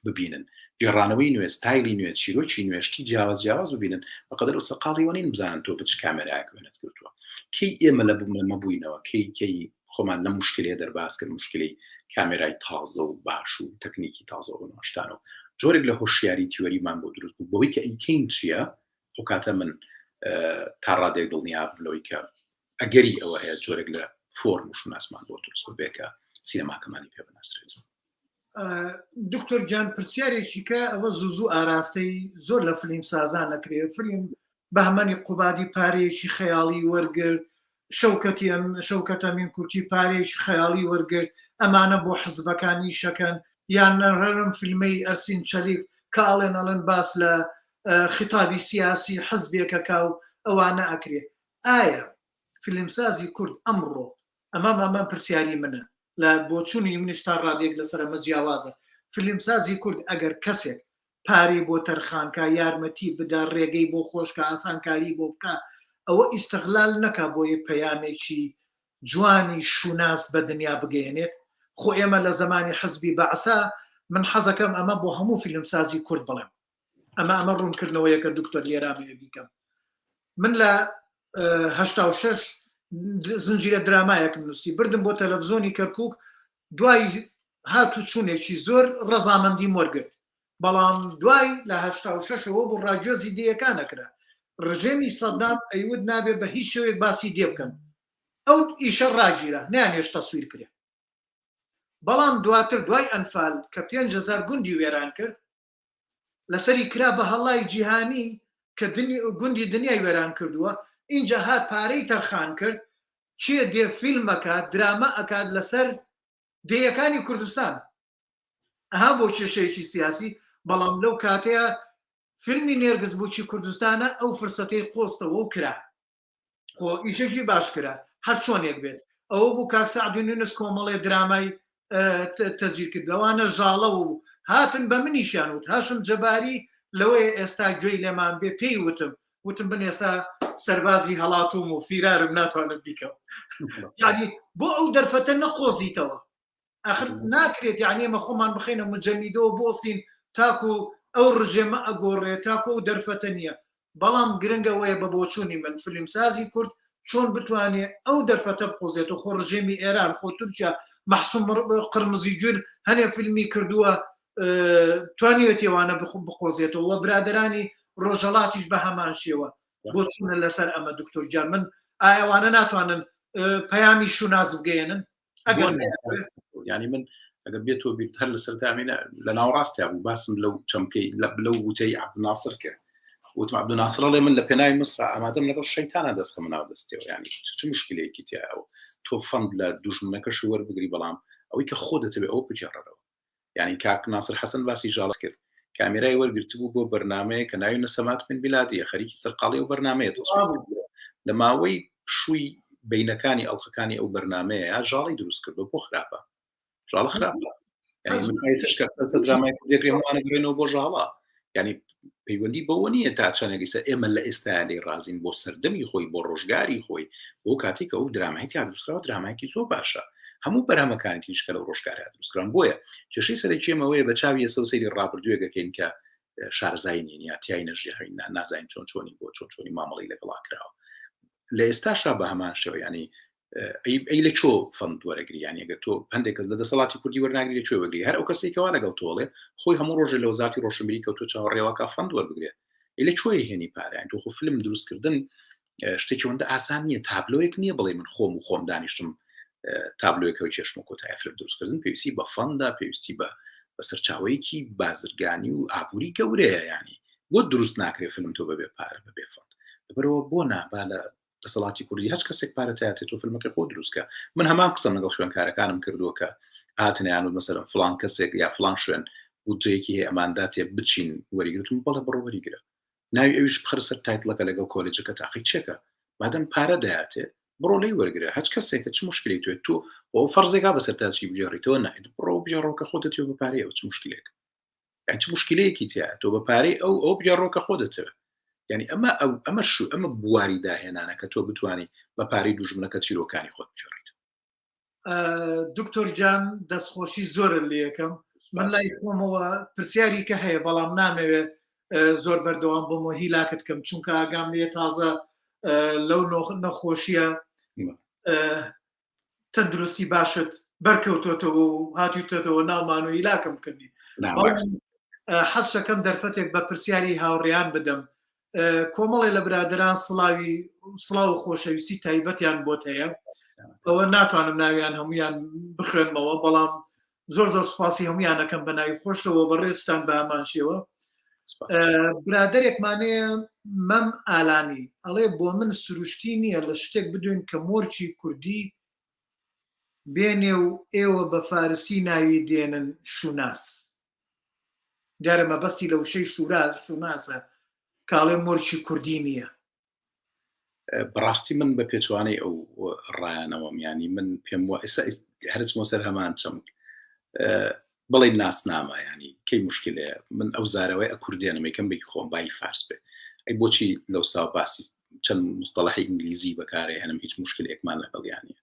ببینن گێڕانەوەی نوێ ستایلی نوێ چیرۆکی نوێ شتی جیاواز جیاواز ببینن بەقەدەر ئەو سەرقاڵی وە نین بزانن تۆ بە چ کامێرایەک وێنەت گرتووە کەی ئێمە لە بوومەمە بووینەوە کەی کەی خۆمان لە مشکلەیە دەرباز کرد مشکلی کامێرای تازە و باش و تەکنیکی تازە و نۆشتانەوە جۆرێک لە هۆشیاری تیۆریمان بۆ دروست بوو بەوەی کە ئەیکەین چییە ئەو کاتە من تا ڕادێک دڵنیا بم لەوەی کە ئەگەری ئەوە هەیە جۆرێک لە فۆرم و شوناسمان بۆ دروست ببێ کە سینەماکەمانی پێ بناسرێت. دکتۆر گیان پرسیارێکی کە ئەوە زوو زوو ئاراستەی زۆر لە فلیم سازان نەکرێ فلیم بەهمەنی قوبادی پارەیەکی خەیاڵی وەرگرت شەوکەتی ئەم شەوکەتەمین کورتی پارەیەکی خەیاڵی وەرگرت. ئەمانە بۆ حزبەکان ئیشەکەن یان هەرم فیلمەی ئەرسین چەلیک کە ئەڵێن ئەڵێن باس لە خیتابی سیاسی حزبێکەکا و ئەوانە ئەکرێ ئایا فیلمسازی کورد ئەمڕۆ ئەمە ئەمە پرسیاری منە لە بۆچوونی منیش تا ڕادەیەک لەسەر ئەمە جیاوازە فیلمسازی کورد ئەگەر کەسێک پارەی بۆ تەرخانکا یارمەتی بدا ڕێگەی بۆ خۆشکا ئاسانکاری بۆ بکا ئەوە ئیستغلال نەکا بۆیە پەیامێکی جوانی شوناس بە دنیا بگەیەنێت خۆ ئێمە لە زەمانی حزبی بەعسا من حەزەکەم ئەمە بۆ هەموو فیلمسازی کورد بڵێم ئەمە ئەمە ڕوونکردنەوەیەکە دکتۆر لێرامەوێ بیکەم من لە 86 زنجیرە درامایەکم نووسی بردم بۆ تەلەڤزیۆنی کەرکک دوای هات و چوونێکی زۆر ڕەزامەندیم وەرگرت بەڵام دوای لە 86ەوە بۆ ڕاگوێزی دێیەکان ئەکرا ڕژێمی سەدام ئەیوت نابێ بە هیچ شێوەیەک باسی دێ بکەن ئەو ئیشە ڕاگیرا نیانێش تەسویر کرێ بەڵام دواتر دوای ئەنفال کە 5000 گوندی وێران کرد لەسەری کرا بە هەڵای جیهانی کە گوندی دنیای وێران کردووە ئینجا هات پارەی تەرخان کرد چێ دێ فیلمەکات دراما ئەکات لەسەر دێیەکانی کوردستان ئەها بۆ کێشەیەکی سیاسی بەڵام لەو کاتەیە فیلمی نێرگز بووکی کوردستانە ئەو فرسەتەی قۆستەوە و کرا خۆ ئیشێکی باش کرا هەر چۆنێک بێت ئەوە بوو کاک سەعد و یونس کۆمەڵێ درامای تەسجیل کرد لەوانە ژاڵە و هاتن بە منیشیان وت هاشم جەباری لەوەیە ئێستا گوێی لێمان بێ پێی وتم وتم من ئێستا سەربازی هەڵاتوم و فیرارم ناتوانم بیکەم یعنی بۆ ئەو دەرفەتە نەقۆزیتەوە ئەخر ناکرێت یعنی ئێمە خۆمان بخەینە مجەمیدەوە بۆستین تاکو ئەو ڕژێمە ئەگۆڕێ تاکو ئەو دەرفەتە نییە بەڵام گرنگ ئەوەیە بە بۆچوونی من فیلمسازی کورد چۆن بتوانێ ئەو دەرفەتە بقۆزێتەوە خۆ ڕژێمی ئێران خۆ تورکیا مەحسوم قرمزی گور هەنێ فیلمی کردووە توانیوێتی ئەوانە بقۆزێتەوە و برادەرانی ڕۆژهەڵاتیش بە هەمان شێوە بۆچوونە لەسەر ئەمە دکتۆر گیان من ئایا ئەوانە ناتوانن پەیامی شوناس بگەیەنن ئەگەر ینی من ئەگەر بێت تۆ بیرت هەر لەسەر تامینە لە ناوەڕاستیا بوو باسم لەو چەمکەی لە لەو وتەی عبدناسر کرد وتم عبدناسر ڵێ من لە پێناوی مسرا ئامادەم لەگەڵ شەیتانە دەستخەمە ناو دەستەوە ینی چ مشکلەیەکی تایەوە تۆ fund لە دوژمنەکەش وەربگری بەڵام ئەوەی کە خۆ دەتەوێت ئەوە بگێڕەرەوە یعنی کاک ناسر حەسەن باسی ژاڵە کرد کامێرای وەرگرتبوو بۆ بەرنمەیە کە ناوی نەسەمات من بلادیە خەریکی سەرقاڵی و بەرنمەیە لە ماوەی پشووی بینەکانی ئەڵلقەکانی ئەو بەرنمەیە ژاڵی دروست کردو بۆ خراپە ژاڵە خراپە درامای کوردێک هەمووانە بۆ ژاڵە ینی پەیوەندی بەوە نییە تا چەندێک ئیستا ئێمە لە ئێستایا لێی ڕازین بۆ سەردەمی خۆی بۆ ڕۆژگاری خۆی بۆ کاتێک کە ئەو درامای تیا دروستکراوە درامایەکی زۆر باشە هەموو بەرهەمەکانی تریش کە لەو ڕۆژگارە دروستکران بۆیە کێشەی سەرەکی ئێمە ئەوەیە بە چاوی ئێستا و سەیری ڕابردووێک دەکەین کە شارەزایی نین یا تیای نەژیاوین نازانین چۆن چۆنی بۆ چۆن چۆنی مامەڵەی لەگەڵا کراوە لە ئێستاشا بە هەمان شێوە ینی ئەی لە چۆ fund وەرەگری یان ئەگەر تۆ هەندێک کەس لە دەسەڵاتی کوردی وەرناگری لە کوێ وەگری هەر ئەو کەسێک کەوا لەگەڵ تۆڵێ خۆی هەموو ڕۆژێ لە وەزارتی ڕۆشنبیری کەوتووە چاوەڕێوەکە fund وەربگرێت ئەی لە کوێ هێنی پارەیان تۆ خۆ فیلم دروستکردن شتێکی وەندە ئاسان نییە تابلۆیەک نییە بڵێ من خۆم و خۆم دانیشتم تابلۆیەکەوە کێشم و کۆتای فیلم دروستکردن پێویستی بە fund ە پێویستی بە بە سەرچاوەیەکی بازرگانی و ئابووری گەورەیە ینی بۆ دروست ناکرێ فیلم تۆ بەبێ پارە بەبێ fund لەبەرەوە بۆ نابا لە دەسەڵاتی کوردی هەچ کەسێک پارە تایەتێ تۆ فیلمەکەی خۆ دروستکە من هەمان قسەم لەگەڵ خوێنکارەکانم کردووە کە هاتنیان و مەسەلەن فلان کەسێک یا فلان شوێن بودجەیەکی هەیە ئەمانداتێ بچین وەریگرتم بەڵێ بڕۆ وەریگرە ناوی ئەویش بخەرە سەر title ەکە لەگەڵ کۆلێجەکە تاقی چێکە مادەم پارە دایاتێ بڕۆ لێی وەرگرە هەچ کەسێکە چ مشکلی توێت تۆ ئەو فەرزێکا بەسەر تا چی بگێڕیتەوە نایت بڕۆ بگێڕەوە کە خۆ دەتەوە بە پارەی ئەو چ مشکلێک یان چ مشکلەیەکی تیا تۆ بە پارەی ئەو ئەو بگێڕەوە کە خۆ دەتەوێت یعنی ئەمە ئەو ئەمە شو ئەمە بواری داهێنانە کە تۆ بتانی بە پارەی دوژمنەکە چیرۆکانی خۆت بگێڕیت دکتۆر جان دەستخۆشی زۆرە لەکەم من لای خۆمەوە پرسیاری کە هەیە بەڵام نامەوێت زۆر بەردەوام بۆم و هیلاکت کەم چونکە ئاگام لێ تازە لەو نەخۆشیە تەندروستی باشت بەرکەوتۆتەوە و هاتووتەتەوە ناومان و هیلاکم کردی حەزەکەم دەرفەتێک بە پرسیاری هاوڕێیان بدەم کۆمەڵێ لە برادران سڵاوی سڵاو و خۆشەویستی تایبەتیان بۆت هەیە ئەوە ناتوانم ناویان هەمویان بخوێنمەوە بەڵام زۆر زۆر سپاسی هەمویانەکەم بە ناوی خۆشتەوە بەڕێزتان بە هەمان شێوە برادێکمانەیە مەم ئالانی ئەڵێ بۆ من سروشتی نییە لە شتێک بدوین کە مۆرکی کوردی. بێنێ و ئێوە بە فارسی ناوی دێنن شوناس. دیارە مەبەستی لە وشەی شوراز شوناسە کاڵێ مۆرکی کوردی نییە. بەڕاستی من بە پێچوانەی ئەو ڕایانەوەم ینی من پێم وە ئێستا هەرچمە سەر هەمان چەمک بڵێ ناسنامە ینی کەی مشکلەیە من ئەو زارەوەی ئەکوردێنم یەکەم بێکی خۆم بای فارس بێ ئەی بۆچی لەو ساو باسی چەند مستەڵحی ئینگلیزی بەکارێ هەنم هیچ مشکلێکمان لەگەڵیانە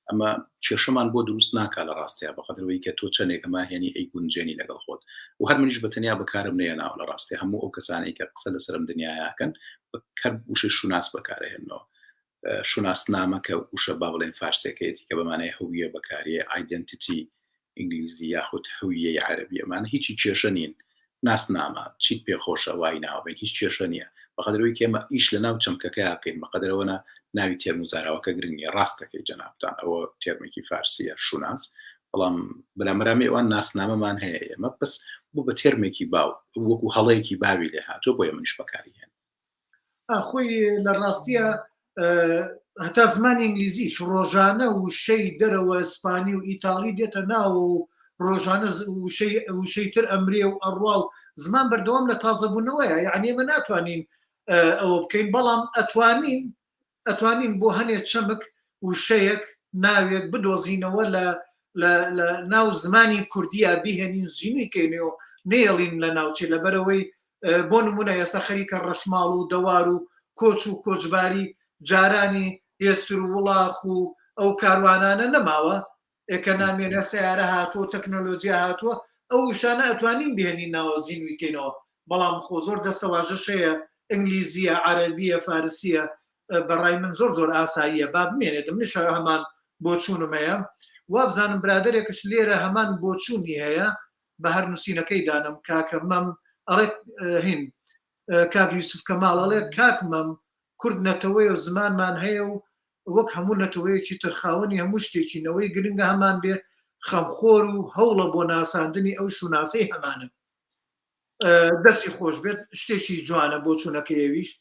ئەمە کێشەمان بۆ دروست ناکا لە ڕاستیا بەقەدرەوەی کە تۆ چەندێک ئەمە هێنی ئەی گونجێنی لەگەڵ خۆت و هەر منیش بە تەنیا بەکارم نەیەناوە لە ڕاستی هەموو ئەو کەسانەی کە قسە لەسەرم دنیاکەن هەر وشەی شوناس بەکارهێنەوە شوناسنامە کە وشە با بڵێن فارسەکەیەتی کە بەمانای هەویە بەکاریە identity ئینگلیزی یاخود هەویەی عەرەبی ئەمانە هیچی کێشە نین ناسنامە چیت پێ خۆشە وای ناوبێن هیچ کێشە نییە بەقەدرەوەی کە ئێمە ئیش لە ناو چەمکەکەیا بکەین بەقەدرەوەە ناوی تێرم و زاراوەکە گرنگ نییە ڕاستەکەی جەنابتان ئەوە تێرمێکی فارسیە شوناس بەڵام بەلا مەرامی ئەوان ناسنامەمان هەیە ئێمە بەس بۆ بە تێرمێکی باو وەکو هەڵەیەکی باوی لێ هاتووە بۆیە منیش بەکاری هێن خۆی لە ڕاستیە هەتا زمانی ئینگلیزیش ڕۆژانە وشەی دەرەوە ئیسپانی و ئیتاڵی دێتە ناوە و ڕۆژانە وشەی تر ئەمرێ و ئەڕوا و زمان بەردەوام لە تازەبوونەوەیە یعنی ئێمە ناتوانین ئەوە بکەین بەڵام ئەتوانین ئەتوانین بۆ هەنێ چەمک وشەیەک ناوێک بدۆزینەوە لە لە ناو زمانی کوردیە بیهێنین زیینوی کەینەوە نێڵین لە ناوچێ لەبەرەوەی بۆ نمونە ئێستا خەریکە ڕەشماڵ و دەوار و کۆچ و کۆچباری جارانی هێستر و وڵاخ و ئەو کاروانانە نەماوە ئێکە نامێنە سیارە هاتووە تەکنۆلۆجیا هاتووە ئەو وشانە ئەتوانین بهێنین ناوە زیینوی کەینەوە بەڵام خۆ زۆر دەستەواژەش هەیە ئینگلیزیە عەرەبیە فارسیە بەڕای من زۆر زۆر ئاساییە با بمێنێت منیش هەمان بۆچوونم هەیە وابزانم برادێکش لێرە هەمان بۆچوونی هەیە بە هەر نووسینەکەی دانم کاکە مەم ئەڵێ هین کاک یوسف کەماڵ ئەڵێ کاک مەم کورد نەتەوەیە و زمانمان هەیە و وەک هەموو نەتەوەیەکی تر خاوەنی هەموو شتێکی نەوەی گرنگە هەمان بێ خەمخۆر و هەوڵە بۆ ناساندنی ئەو شوناسەی هەمانە دەستی خۆش بێت شتێکی جوانە بۆ چوونەکەی ئەویش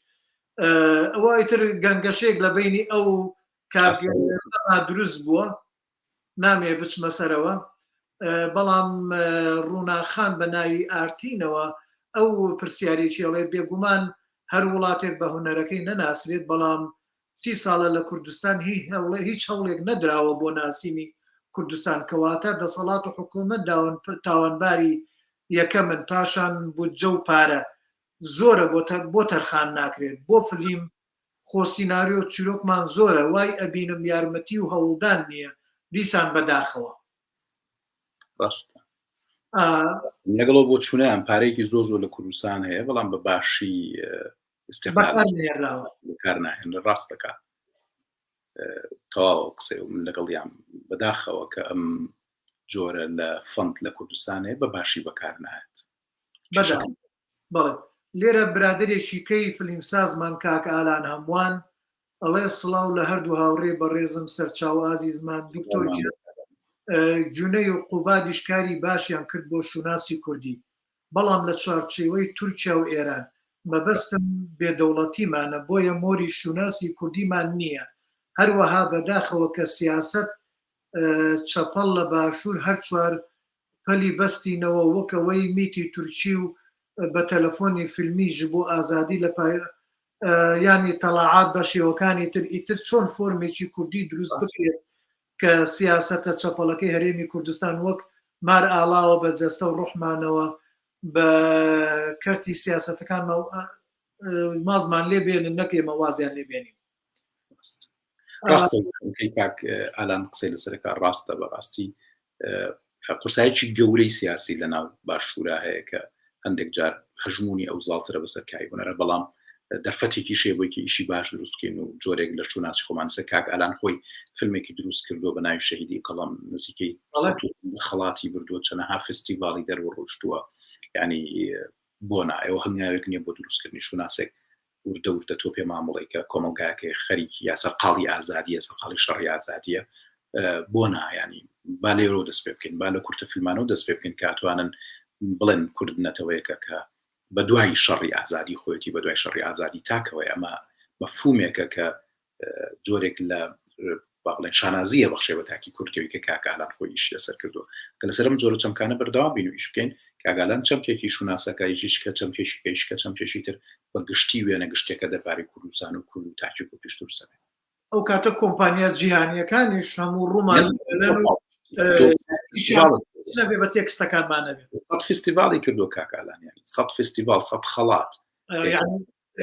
ئەوە ئیتر گەنگەشەیەک لە بینی ئەو کاگەما دروست بووە نامێ بچمە سەرەوە بەڵام ڕووناخان بە ناوی ئارتینەوە ئەو پرسیارێکی ئەڵێ بێگومان هەر وڵاتێک بە هونەرەکەی نەناسرێت بەڵام سی ساڵە لە کوردستان هیچ هەوڵێک نەدراوە بۆ ناسینی کوردستان کەواتە دەسەڵات و حکوومەت تاوانباری یەکەمن پاشان بودجە و پارە زۆرە بۆ تەرخان ناکرێت بۆ فلیم خۆ سیناریۆ و چیرۆکمان زۆرە وای ئەبینم یارمەتی و هەوڵدان نییە دیسان بەداخەوە. ڕاستە لەگەڵەوە بۆ چونیان پارەیەکی زۆ زۆر لە کوردستان هەیە بەڵام بە باشی بەکار ناهێنرا ڕاست دەکات تەواو قسەی من لەگەڵیان بەداخەوە کە ئەم جۆرە لە fund لە کوردستان هەیە بە باشی بەکار نایەت بەڵێ لێرە برادەرێکی کەی فلیمسازمان کاک ئالان هەمووان ئەڵێ سڵاو لە هەردوو هاوڕێ بەڕێزم سەرچاوە ئازیزمان دکتۆر گیان جونەی و قوبادیش کاری باشیان کرد بۆ شوناسی کوردی بەڵام لە چوارچێوەی تورکیا و ئێران، مەبەستم بێ دەوڵەتیمانە، بۆیە مۆری شوناسی کوردیمان نییە، هەروەها بەداخەوە کە سیاسەت چەپەڵ لە باشوور هەرچوار پەلی بەستینەوە وەک ئەوەی میتی تورکی و بە تەلەفۆنی فیلمی ژبۆ ئازادی لە یانی تەڵاعات بە شێوەکانی تر ئیتر چۆن فۆرمێکی کوردی دروست بکرێت کە سیاسەتە چەپەڵەکەی هەرێمی کوردستان وەک مار ئاڵاوە بە جەستە و ڕۆحمانەوە بە کەرتی سیاسەتەکان مازمان لێ بێنن نەک ئێمە وازیان لێ بێنین. ڕاستە کاک ئالان قسەی لەسەرەکە ڕاستە بەڕاستی قورسایەکی گەورەی سیاسی لە ناو باشوورا هەیە کە هەندێک جار هەژمونی ئەو زاڵترە بەسەر کای هونەرە بەڵام دەرفەتێکی شێ بۆی کە ئیشی باش دروست بکەین و جۆرێک لە شوناسی خۆمان سە کاک ئالان خۆی فیلمێکی دروست کردووە بە ناوی شەهیدی قەڵەم نزیکەی خەڵاتی بردووە چەنەها فستیڤاڵی دەروە ڕۆشتووە ینی بۆ نا ئەوە هەنگاوێک نییە بۆ دروستکردنی شوناسێک وردە وردە تۆ پێمان بڵێ کە کۆمەڵگاکەی خەریکی یا سەرقاڵی ئازادیە سەرقاڵی شەڕی ئازادیە بۆ نا ینی با لێرەوە دەست پێ بکەین با لە کورتە فیلمانەوە دەست پێ بکەین کە ئەتوانن بڵێن کورد نەتەوەیەکە کە بە دوای شەڕی ئازادی خۆیەتی بە دوای شەڕی ئازادی تاکەوەی ئەمە مەفهومێکە کە جۆرێک لە با بڵێن شانازیە بەخشێ بە تاکی کوردەوەی کە کاک ئالان خۆی ئیشی لەسەر کردووە کە لەسەر ئەم جۆرە چەمکانە بەردەوام بین و ئیش بکەین کاک ئالان چەمکێکی شوناسەکە یەکیش کە چەمکێکی کەیش کە چەمکێکی تر بە گشتی وێنە گشتێکە دەربارەی کوردستان و کورد و تاکی کوردیش دروست دەبێت. ئەو کاتە کۆمپانیا جیهانیەکانیش هەموو ڕوومان نەبێ بە تێکستەکانمان نەبێت. سەد فستیڤاڵی کردووە کاک ئالان یانی سەد فستیڤاڵ سەد خەڵات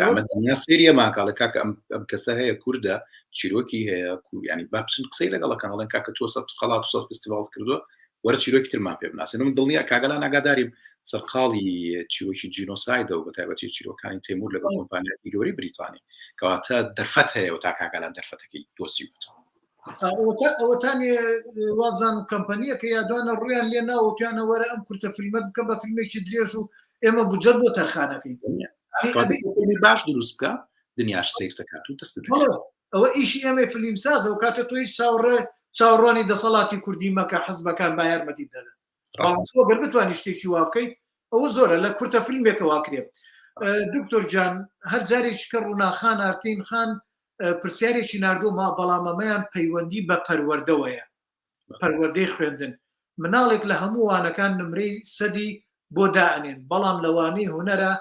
ئەمە دنیا سەیری ئەمە کاڵە کاکە ئەم ئەم کەسە هەیە کوردە چیرۆکی هەیە ینی با بچن قسەی لەگەڵەکان ئەڵێن کاکە تۆ سەد خەڵات و سەد فستیڤاڵ کردووە وەرە چیرۆکی ترمان پێ بناسێن من دڵنیا کاگەلان ئاگاداریم سەرقاڵی چیرۆکی جینۆسایدە و بە تایبەتی چیرۆکانی تەیمور لەگەڵ کۆمپانیاکی گەورەی بریتانی کەواتە دەرفەت هەیە و تا کاگەلان دەرفەتەکەی دۆزیوەتەوە ئەوەتانی وابزانم کەمپەنیەکە یادوانە ڕویان لێ ناوتیانە وەرە ئەم کورتە فیلمە بکە بە فیلمێکی درێژ و ئێمە بودجەت بۆ تەرخانەکەین فیلمی باش دروست بکە دنیاش سیر دەکات و دەست ئەوە ئیشی ئێمەی فیلم سازە و کاتە تۆ هیچ چاوەڕێ چاوەڕوانی دەسەڵاتی کوردی مەکە حزبەکان با یارمەتی دەدەن گەر بتوانانی شتێکی وا بکەیت ئەوە زۆرە لە کورتە فیلمێکە واکرێ دکتۆر جان هەر جارێکی کە ڕووناخان ئارتین خان پرسیارێکی ناردووە ما بەڵام ئەمەیان پەیوەندی بە پەروەردەوەیە پەروەردەی خوێندن مناڵێک لە هەموو وانەکان نمرەی سەدی بۆ دائەنێن بەڵام لە وانەی هونەرە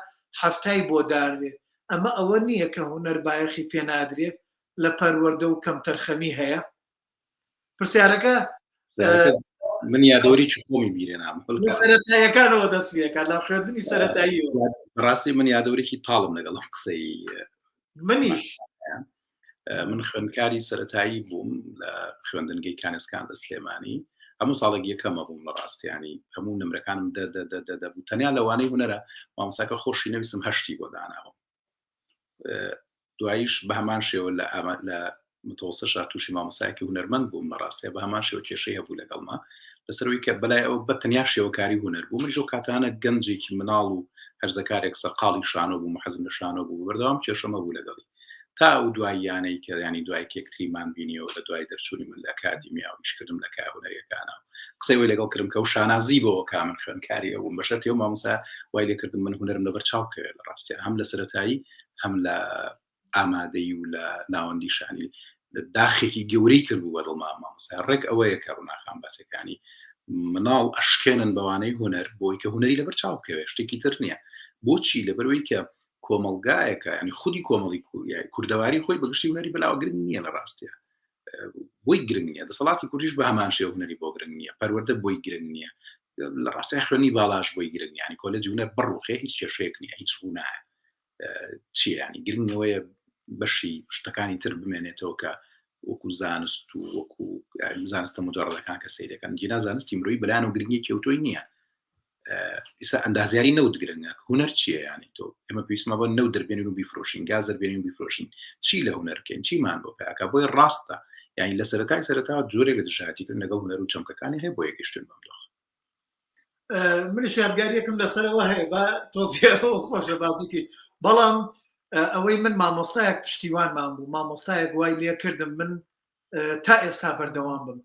حەفتای بۆ دانرێت ئەمە ئەوە نییە کە هونەر بایەخی پێنادرێت لە پەروەردە و کەمتەرخەمی هەیە پرسیارەکە من یادەوەری خۆمی بیرێنام سەرەتایەکانەوە دەست پێکات لە خوێندنی سەرەتایی ڕاستی من یادەوەرێکی تاڵم لەگەڵم قسەی منیش من خوێندکاری سەتایی بووم لە خوێندنگەی کانسکان لە سلێمانی هەموو ساڵێک یەکەمە بووم لە ڕاستیانی هەموو نمرەکانم دەدەدەدە بوو تەنیا لەوانەی هونەرە مامۆساکە خۆشی نەویستم هەشتی بۆ داناوم دواییش بە هەمان شێوە لە لە متەوەسەشا تووشی مامۆسایەکی هونەرمەند بووم لە ڕاستە بە هەمان شێوە کێشەی هەبوو لەگەڵما لەسەرەوەی کە بەلای ئەو بە تەنیا شێوەکاری هونەر بوو منیش ئەو کاتانە گەنجێکی مناڵ و هەرزەکارێک سەرقاڵی شانۆ بووم و حەزم لە شانۆ بوو بەردەوام کێشەمە بوو لەگەڵی تا ئەو دواییانەی کە ینی دوای کێکتریمان بینیەوە لە دوای دەرچوونی من لە ئەکادیمیا و ئیشکردم لە کایە هونەریەکانە قسەی وەی لەگەڵ کردم کە و شانازی بەوە کا من خوێندکاری ئەو بووم بە شەرتی ئەو مامۆستا وای لێکردم من هونەرم لەبەر چاو بکەوێت لە ڕاستیان هەم لە سەرەتایی هەم لە ئامادەی و لە ناوەندی شانی داخێکی گەورەی کردبوو بە دڵما مامۆستا ڕێک ئەوەیە کە ڕووناخان باسەکانی مناڵ ئەشکێنن بەوانەی هونەر بۆی کە هونەری لەبەر چاو بکەوێت شتێکی تر نییە بۆچی لەبەرەوەی کە کۆمەڵگایەکە ینی خودی کۆمەڵی کوردەواری خۆی بەگشتی هونەری بەلاوە گرنگ نییە لە ڕاستە بۆی گرنگ نییە دەسەڵاتی کوردیش بە هەمان شێوە هونەری بۆ گرنگ نییە پەروەردە بۆی گرنگ نییە لە ڕاستای خوێنی باڵاش بۆی گرنگ ینی کۆلێجی هونەر بڕوخێ هیچ کێشەیەک نییە هیچ ڕوونایە چییە ینی گرنگەوەیە بەشی شتەکانی تر بمێنێتەوە کە وەکو زانست و وەکو زانستە مجرڕەکان کە سیرەکەن گینا زانستی مرۆی بەلایەن و گرنگی کێوتۆی نییە ئیسا ئەندازیاری نەوت گرنگە هونەر چییە ینی تۆ ئێمە پێویستمە بە نەوت دەربێنین و بیفرۆشین گاز دەربێنین و بیفرۆشین چی لە هونەر بکەین چیمان بۆ پیاکە بۆی ڕاستە یعنی لە سەرەتای سەرەتا جۆرێک لە دژایەتیکردن لەگەڵ هونەر و چەمکەکانی هەیە بۆ یەکەشتن بەم دۆخ منیش یادگاریەکم لەسەرەوە هەیە با تۆزیەوە خۆشە بازیکی بەڵام ئەوەی من مامۆستایەک پشتیوانمان بوو مامۆستایەک وای لێ کردم من تا ئێستا بەردەوام بم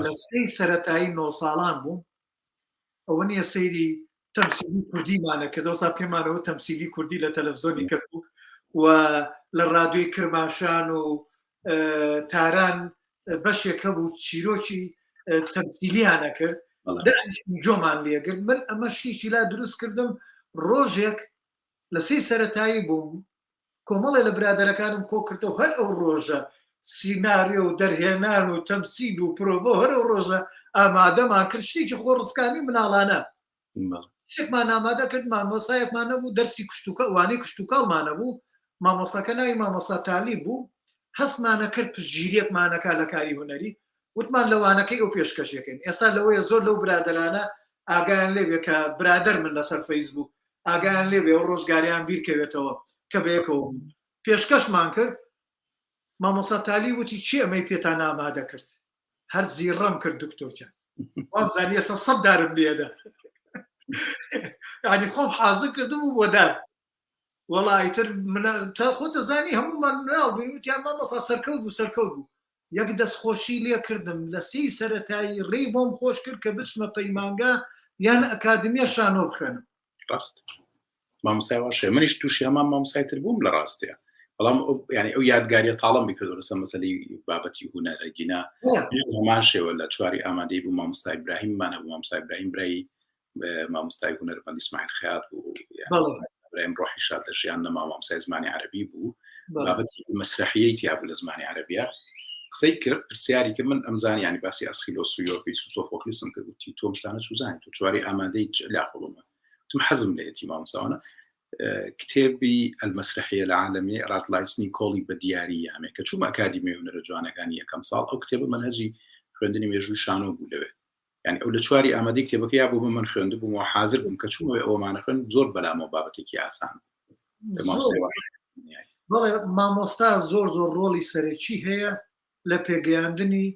لە سێی سەرەتایی نۆ ساڵان بووم ئەوە نییە سەیری تەمسیلی کوردیمانە کرد ئەوسا پێمانەوە تەمسیلی کوردی لە تەلەڤزیۆنی کەرکوک و لە ڕادیۆی کرماشان و تاران بەشێک هەبوو چیرۆکی تەمسیلیانە کرد جۆمان لێگرت من ئەمە شتێکی لا دروست کردم ڕۆژێک لە سێی سەرەتایی بووم کۆمەڵێ لە برادەرەکانم کۆکردەوە هەر ئەو ڕۆژە سیناریۆ و دەرهێنان و تەمسیل و پرۆڤە هەر ئەو ڕۆژە ئامادەمان کرد شتێکی خۆڕسکانی مناڵانە شتێکمان ئامادە کرد مامۆسایەکمان نەبوو دەرسی کشتوکە وانەی کشتوکاڵمان نەبوو مامۆستاکە ناوی مامۆستا تالی بوو هەستمانە کرد پشتگیریەکمانەکە لە کاری هونەری وتمان لەوانەکەی ئەو پێشکەشەکەین ئێستا لەوەیە زۆر لەو برادەرانە ئاگایان لێبێ کە برادەر من لەسەر فەیسبوک ئاگایان لێبێ و ڕۆژگاریان بیرکەوێتەوە کە بەیەکەوە بوون پێشکەشمان کرد مامۆستا تالی وتی چی ئەمەی پێتان ئامادە کرد هەر زیڕەم کرد دکتۆر جان وامزانی ئێستا سەد دارم لێدا یعنی خۆم حازر کردم و بۆ دار وەڵا ئیتر تا خۆ دەزانی هەموومان مناڵ بووین وتیان مامۆستا سەرکەوت بوو سەرکەوت بوو یەک دەستخۆشی لێ کردم لە سێی سەرەتایی ڕێی بۆم خۆش کرد کە بچمە پەیمانگا یان ئەکادمیە شانۆ بخوێنم. ڕاست مامۆستای واشە منیش تووشی هەمان مامۆستای تر بووم لە ڕاستە. بەڵام ینی ئەو یادگاریە تاڵم بکردەوە لەسەر مەسەلەی بابەتی هونەرە گینا هەمان شێوە لە چواری ئامادەی بوو مامۆستا ئیبراهیممان هەبوو مامۆستا ئیبراهیم برای مامۆستای هونەرمەند ئیسماعیل خەیات بوو برایم ڕۆحی شاد لە ژیان نەما مامۆستای زمانی عەرەبی بوو بابەتی مەسرحیەی تیا بوو لە زمانی عەرەبیە قسەی کرد پرسیاری کرد من ئەمزانی ینی باسی ئەسخیلۆس و یۆرپیس و سۆفۆکلیسم کرد وتی تۆم شتانە چوزانی تۆ چواری ئامادەی لا خۆڵمە تم حەزم لێتی مامۆستاوانە کتێبی المسرحیە العالمیە ڕاتلایسنی کۆڵی بە دیاری یامێ کە چوومە ئەکادیمی هونەرە جوانەکانی یەکەم ساڵ ئەو کتێبە مەنهەجی خوێندنی مێژووی شانۆ بوو لەوێ یعنی ئەو لە چواری ئامادەی کتێبەکە یا بۆ من خوێندبووم و حاضر بووم کە چوومەوە ئەومانە خوێن زۆر بەلامەوە بابەتێکی ئاسان بەڵێ مامۆستا زۆر زۆر ڕۆڵی سەرەکی هەیە لە پێگەیاندنی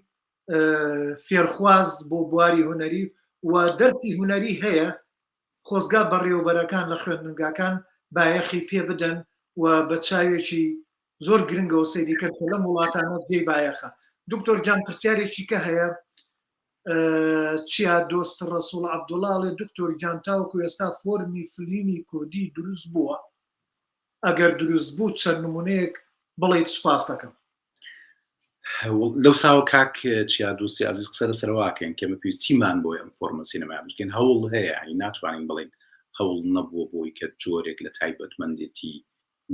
فێرخواز بۆ بواری هونەری و دەرسی هونەری هەیە خۆزگا بەڕێوەبەرەکان لە خوێندنگاکان بایەخی پێ بدەن و بە چاوێکی زۆر گرنگەوە سەیری کرد کە لەم وڵاتانە جێی بایەخە. دکتۆر گیان پرسیارێکی کە هەیە چیا دۆست ڕەسوڵ عەبدوڵا ئەڵێ دکتۆر گیان تاوەکو ئێستا فۆرمی فلیمی کوردی دروست بووە؟ ئەگەر دروست بوو چەند نمونەیەک بڵێیت سوپاست دەکەم. لەو ساوە کاک چیا دوستی ئازیز قسە لەسەر واکەین کە پێویستیمان بۆی ئەم فۆرمە سینەما بکەین هەوڵ هەیە ینی ناتوانین بڵین هەوڵ نەبووە بۆی کە جۆرێک لە تایبەتمەندێتی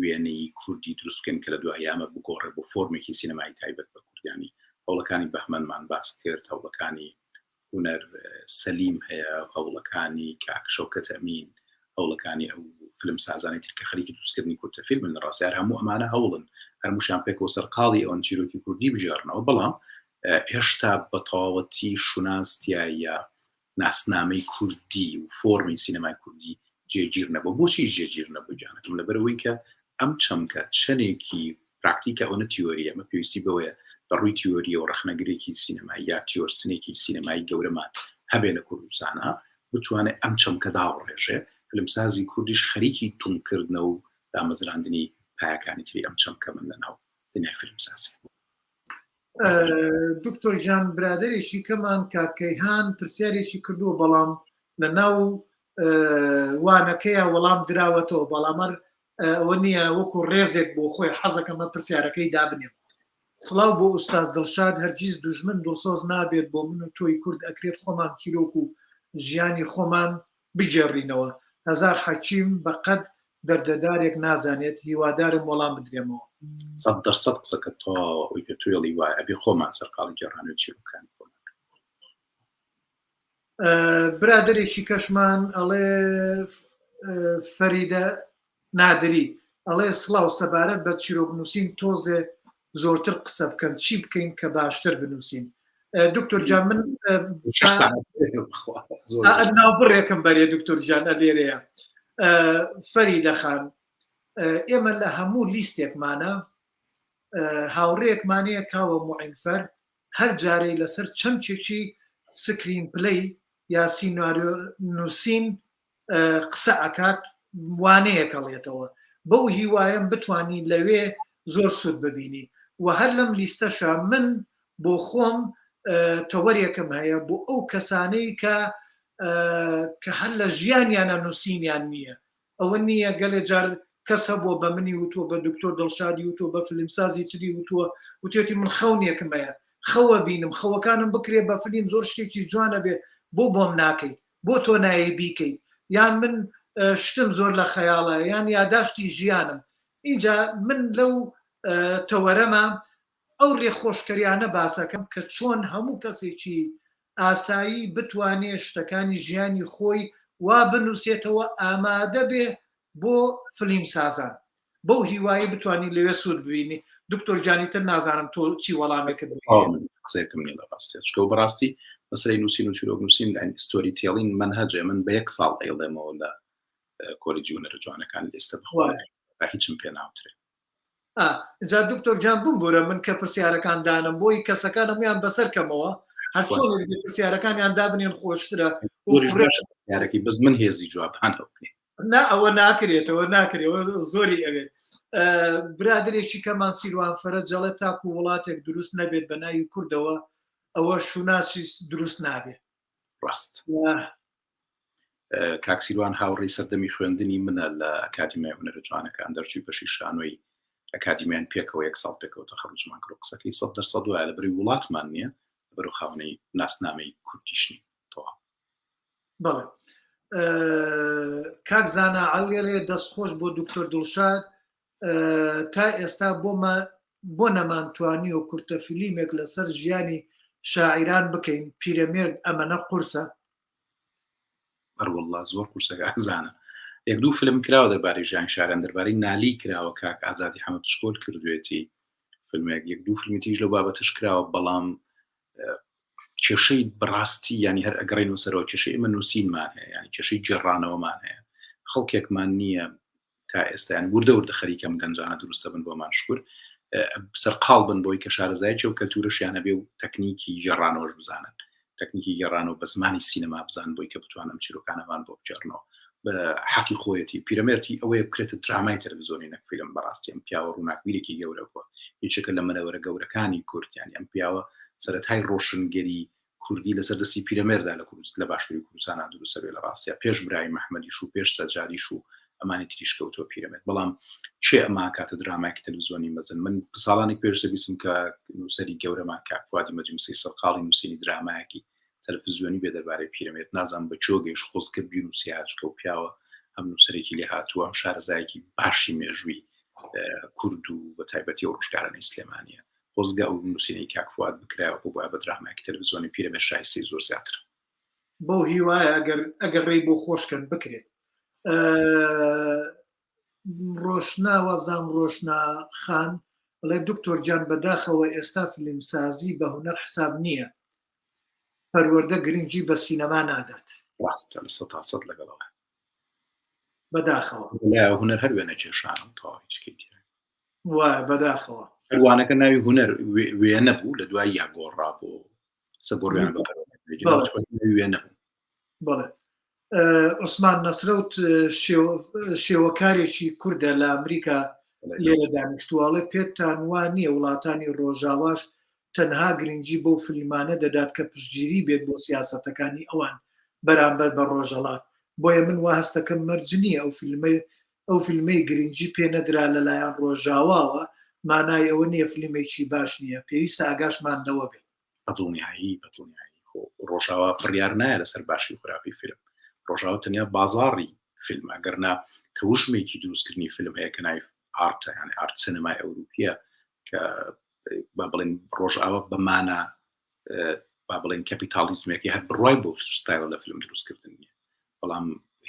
وێنەی کوردی دروست بکەین کە لە دوای ئەمە بگۆڕێ بۆ فۆرمێکی سینەمایی تایبەت بە کوردیانی هەوڵەکانی بەهمەنمان باس کرد هەوڵەکانی هونەر سەلیم هەیە، هەوڵەکانی کاک شەوکەت ئەمین، هەوڵەکانی ئەو فیلم سازانی تر کە خەریکی دروستکردنی کورتە فیلمن لە ڕاستیار هەموو ئەمانە هەوڵن هەرمووشیان پێکەوە سەرقاڵی ئەوەن چیرۆکی کوردی بگێڕنەوە بەڵام هێشتا بە تەواوەتی شوناس تیایە ناسنامەی کوردی و فۆرمی سینەمای کوردی جێگیر نەبوو بۆچی جێگیر نەبوو گیانەکەم لەبەرئەوەی کە ئەم چەمکە چەندێکی پراکتیکە ئەوەنە تیۆریە ئەمە پێویستی بەوەیە لە ڕووی تیۆریەوە ڕەخنەگرێکی سینەمایی یا تیۆرسنێکی سینەمایی گەورەمان هەبێ لە کوردستانا بتوانێت ئەم چەمکە داوڕێژێ فیلمسازی کوردیش خەریکی توندکردنە و دامەزراندنی پایەکانی تری ئەم چەمکە من لەناو دنیای فیلمسازی. دکتۆر گیان برادەرێکی کەمان کاک کەیهان پرسیارێکی کردووە بەڵام لە ناو وانەکەیە وەڵام دراوەتەوە بەڵام هەر ئەوە نییە وەکو ڕێزێک بۆ خۆی حەزەکەمە پرسیارەکەی دابنێم سڵاو بۆ ئوستاز دڵشاد هەرگیز دوژمن دڵسۆز نابێت بۆ من و تۆی کورد ئەکرێت خۆمان چیرۆک و ژیانی خۆمان بگێڕینەوە هەزار حەکیم بە قەد دەردەدارێک نازانێت هیوادارم وەڵام بدرێمەوە. سەد دەر سەد قسەکەت تەواوە ئەوەی کە تۆیڵی وایە ئەبێ خۆمان سەرقاڵی گێڕانەوەی چیرۆکەکانی خۆمان بین. برادەرێکی کەشمان ئەڵێ فەریدە نادری ئەڵێ سڵاو سەبارەت بە چیرۆک نووسین تۆزێ زۆرتر قسە بکەن چی بکەین کە باشتر بنووسین دکتۆر جان من ناو بڕێکم بەرێ دکتۆر جان لێرەیە فەریدە خان ئێمە لە هەموو لیستێکمانە هاوڕێکمانەیە کاوە معینفەر هەر جارەی لەسەر چەمکێکی screenplay یا سیناریۆ نووسین قسە ئەکات وانەیەک ئەڵێتەوە بەو هیوایەم بتانی لەوێ زۆر سوود ببینی و هەر لەم لیستەشە من بۆ خۆم تەوەرێکم هەیە بۆ ئەو کەسانەی کە کە هەر لە ژیانیانە نووسینیان نییە ئەوە نییە گەلێ جار کەس هەبووە بە منی وتووە بە دکتۆر دڵشادی وتووە بە فیلمسازی تری وتووە وتێتی من خەونێکم هەیە خەوە بینم خەوەکانم بکرێ بە فلیم زۆر شتێکی جوانە بێ بۆ بۆم ناکەیت بۆ تۆ نایەی بیکەیت یان من شتم زۆر لە خەیاڵە یان یاداشتی ژیانم ئینجا من لەو تەوەرەمە ئەو رێخۆشکەریانە باسەکەم کە چۆن هەموو کەسێکی ئاسایی بتوانێ شتەکانی ژیانی خۆی وا بنووسێتەوە ئامادە بێ بۆ فلیم سازان بەو هیوایی بتوانی لەوێ سوود ببینی دکتۆر گیانی تر نازانم تۆ چی وەڵامێکت قسەیەکم نیە لە ڕاستیا چکە و بەڕاستی مەسەلەی نووسین و چیرۆک نووسین یانی storytelling مەنهەجێ من بە یەک ساڵ ئەیڵێمەوە لە کۆلیجی هونەرە جوانەکان ئێستا بخوا هیچم پێ ناوترێ جا دکتۆر گیان بمبورە من کە پرسیارەکان دانم بۆی کەسەکان هەمویان بەسەر کەمەوە هەرچۆن پرسیارەکانیان دابنێن خۆشترە پرسیارەکەی بەس من هێزی جوابانەوە نا ئەوە ناکرێتەوە ناکرێەوە زۆری ئەوێت برادێکی کەمان سیروان فەرە جەڵێ تاکو وڵاتێک دروست نەبێت بە ناوی کوردەوە ئەوە شوناسی دروست نابێت ڕاست کاک سیروان هاوڕێی سەردەمی خوێندنی منە لە ئەکادیمیای هونەرە جوانەکان دەرچووی بەشی شانۆی. ئەکادیمیان پێکەوە یەک ساڵ پێکەوە تەخەروجمان کرد قسەکەی 100% وایە لەبەری وڵاتمان نییە لەبەر خاوەنەی ناسنامەی کوردیش نین تەواو. بەڵێ کاک زانا عەلیەلێ دەست خۆش بۆ دکتۆر دڵشاد تا ئێستا بۆمە بۆ نەمانتوانی و کورتە فیلیمێک لەسەر ژیانی شاعیران بکەین پیرەمێرد ئەمەنە قورسە ئەروەڵڵا زۆر قورسە کاک زانا یەک دوو فیلم کراوە دەربارەی ژیانی شاعیران دەربارەی نالی کراوە کاک ئازادی حەمە بچکۆل کردوێتی فیلمێک یەک دوو فیلمی تریش لەو بابەتەش کراوە بەڵام کێشەی بەڕاستی ینی هەر ئەگەڕێن و سەرەوە کێشەی ئێمە نووسینمان هەیە ینی کێشەی گێڕانەوەمان هەیە خەڵکێکمان نییە تا ئێستا یان وردە وردە خەریکەم گەنجانە دروستە بن بۆمان شکر سەرقاڵ بن بۆی کە شارەزایەکی و کەلتورەشیان هەبێ و تەکنیکی گێڕانەوەش بزانن تەکنیکی گێڕانەوە بە زمانی سینەما بزان بۆی کە بتوانن ئەم چیرۆکانەمان بۆ بگێڕنەوە بە حەقی خۆیەتی پیرەمێرتی ئەوەیە بکرێتە درامای تەلەڤزیۆنی نەک فیلم بەڕاستی ئەم پیاوە ڕووناکبیرێکی گەورە بووە یەکێکە لە مەلەوەرە گەورەکانی کورد یانی ئەم پیاوە سەرەتای ڕۆشنگەری کوردی لەسەر دەستی پیرەمێردا لە کوردست لە باشووری کوردستانا دروستە بێ لە ڕاستیا پێش برای مەحمەدیش و پێش سەجادیش و ئەمانی تریش کەوتووە پیرەمێرد بەڵام کێ ئەمە کاتە درامایەکی تەلەڤزیۆنی مەزن من ساڵانێک پێش دەبیستم کە نووسەری گەورەمان کاک فوادی مەجمسی سەرقاڵی نووسینی درامایەکی تەلەفزیۆنی بێ دەربارەی پیرەمێرد نازانم بە کوێ گەیشت خۆزگە بینووسیایە چونکە ئەو پیاوە هەم نووسەرێکی لێهاتووە هەم شارەزایەکی باشی مێژووی کورد و بە تایبەتی ئەو ڕۆژگارانەی سلێمانیە خۆزگە ئەو نووسینەی کاک فواد بکرایەوە ببوایە بە درامایەکی تەلەفزیۆنی پیرەمێرد شایستەی زۆر زیاترە. بەو هیوایە ئەگەر ئەگەر ڕێی بۆ خۆشکەن بکرێت. ڕۆشنا وابزانم ڕۆشنا خان ئەڵێ دکتۆر گیان بەداخەوە ئێستا فیلمسازی بە هونەر حساب نییە پەروەردە گرنگی بە سینەما نادات. ڕاستە لە سەتا سەد لەگەڵ ئەوە. بەداخەوە. لای هونەر هەر وێنە کێشانە و تەواو هیچ کەی تیا. وایە بەداخەوە. وانەکە ناوی هونەر وێنە بوو لە دوای یا گۆڕا بۆ سە گۆڕیان بە پەروەردە وێنە بوو. بەڵێ عوسمان نەسرەوت شێوەکارێکی کوردە لە ئەمریکا لێرە دانیشتوواڵێ پێتان وا نییە وڵاتانی ڕۆژاواش تەنها گرنگی بەو فلیمانە دەدات کە پشتگیری بێت بۆ سیاسەتەکانی ئەوان بەرامبەر بە ڕۆژەڵات بۆیە من وا هەستەکەم مەرج نییە ئەو فیلمەی ئەو فیلمەی گرنگی پێ نەدرا لەلایەن ڕۆژاواوە مانای ئەوە نییە فلیمێکی باش نییە پێویستە ئاگاشمان لەوە بێت. بەدڵنیایی بەدڵنیایی خۆ ڕۆژاوا بڕیار نایە لەسەر باشی و خراپی فیلم ڕۆژاوا تەنیا بازاڕی فیلم ئەگەرنا تەوژمێکی دروستکردنی فیلم هەیە کە ناوی ئارتە یعنی ئارت سینەمای ئەوروپیە کە با بڵێن ڕۆژاوا بەمانە با بڵێن کەپیتاڵیزمێکی هەر بڕای بۆ ستایل لە فیلم دروستکردن نییە بەڵام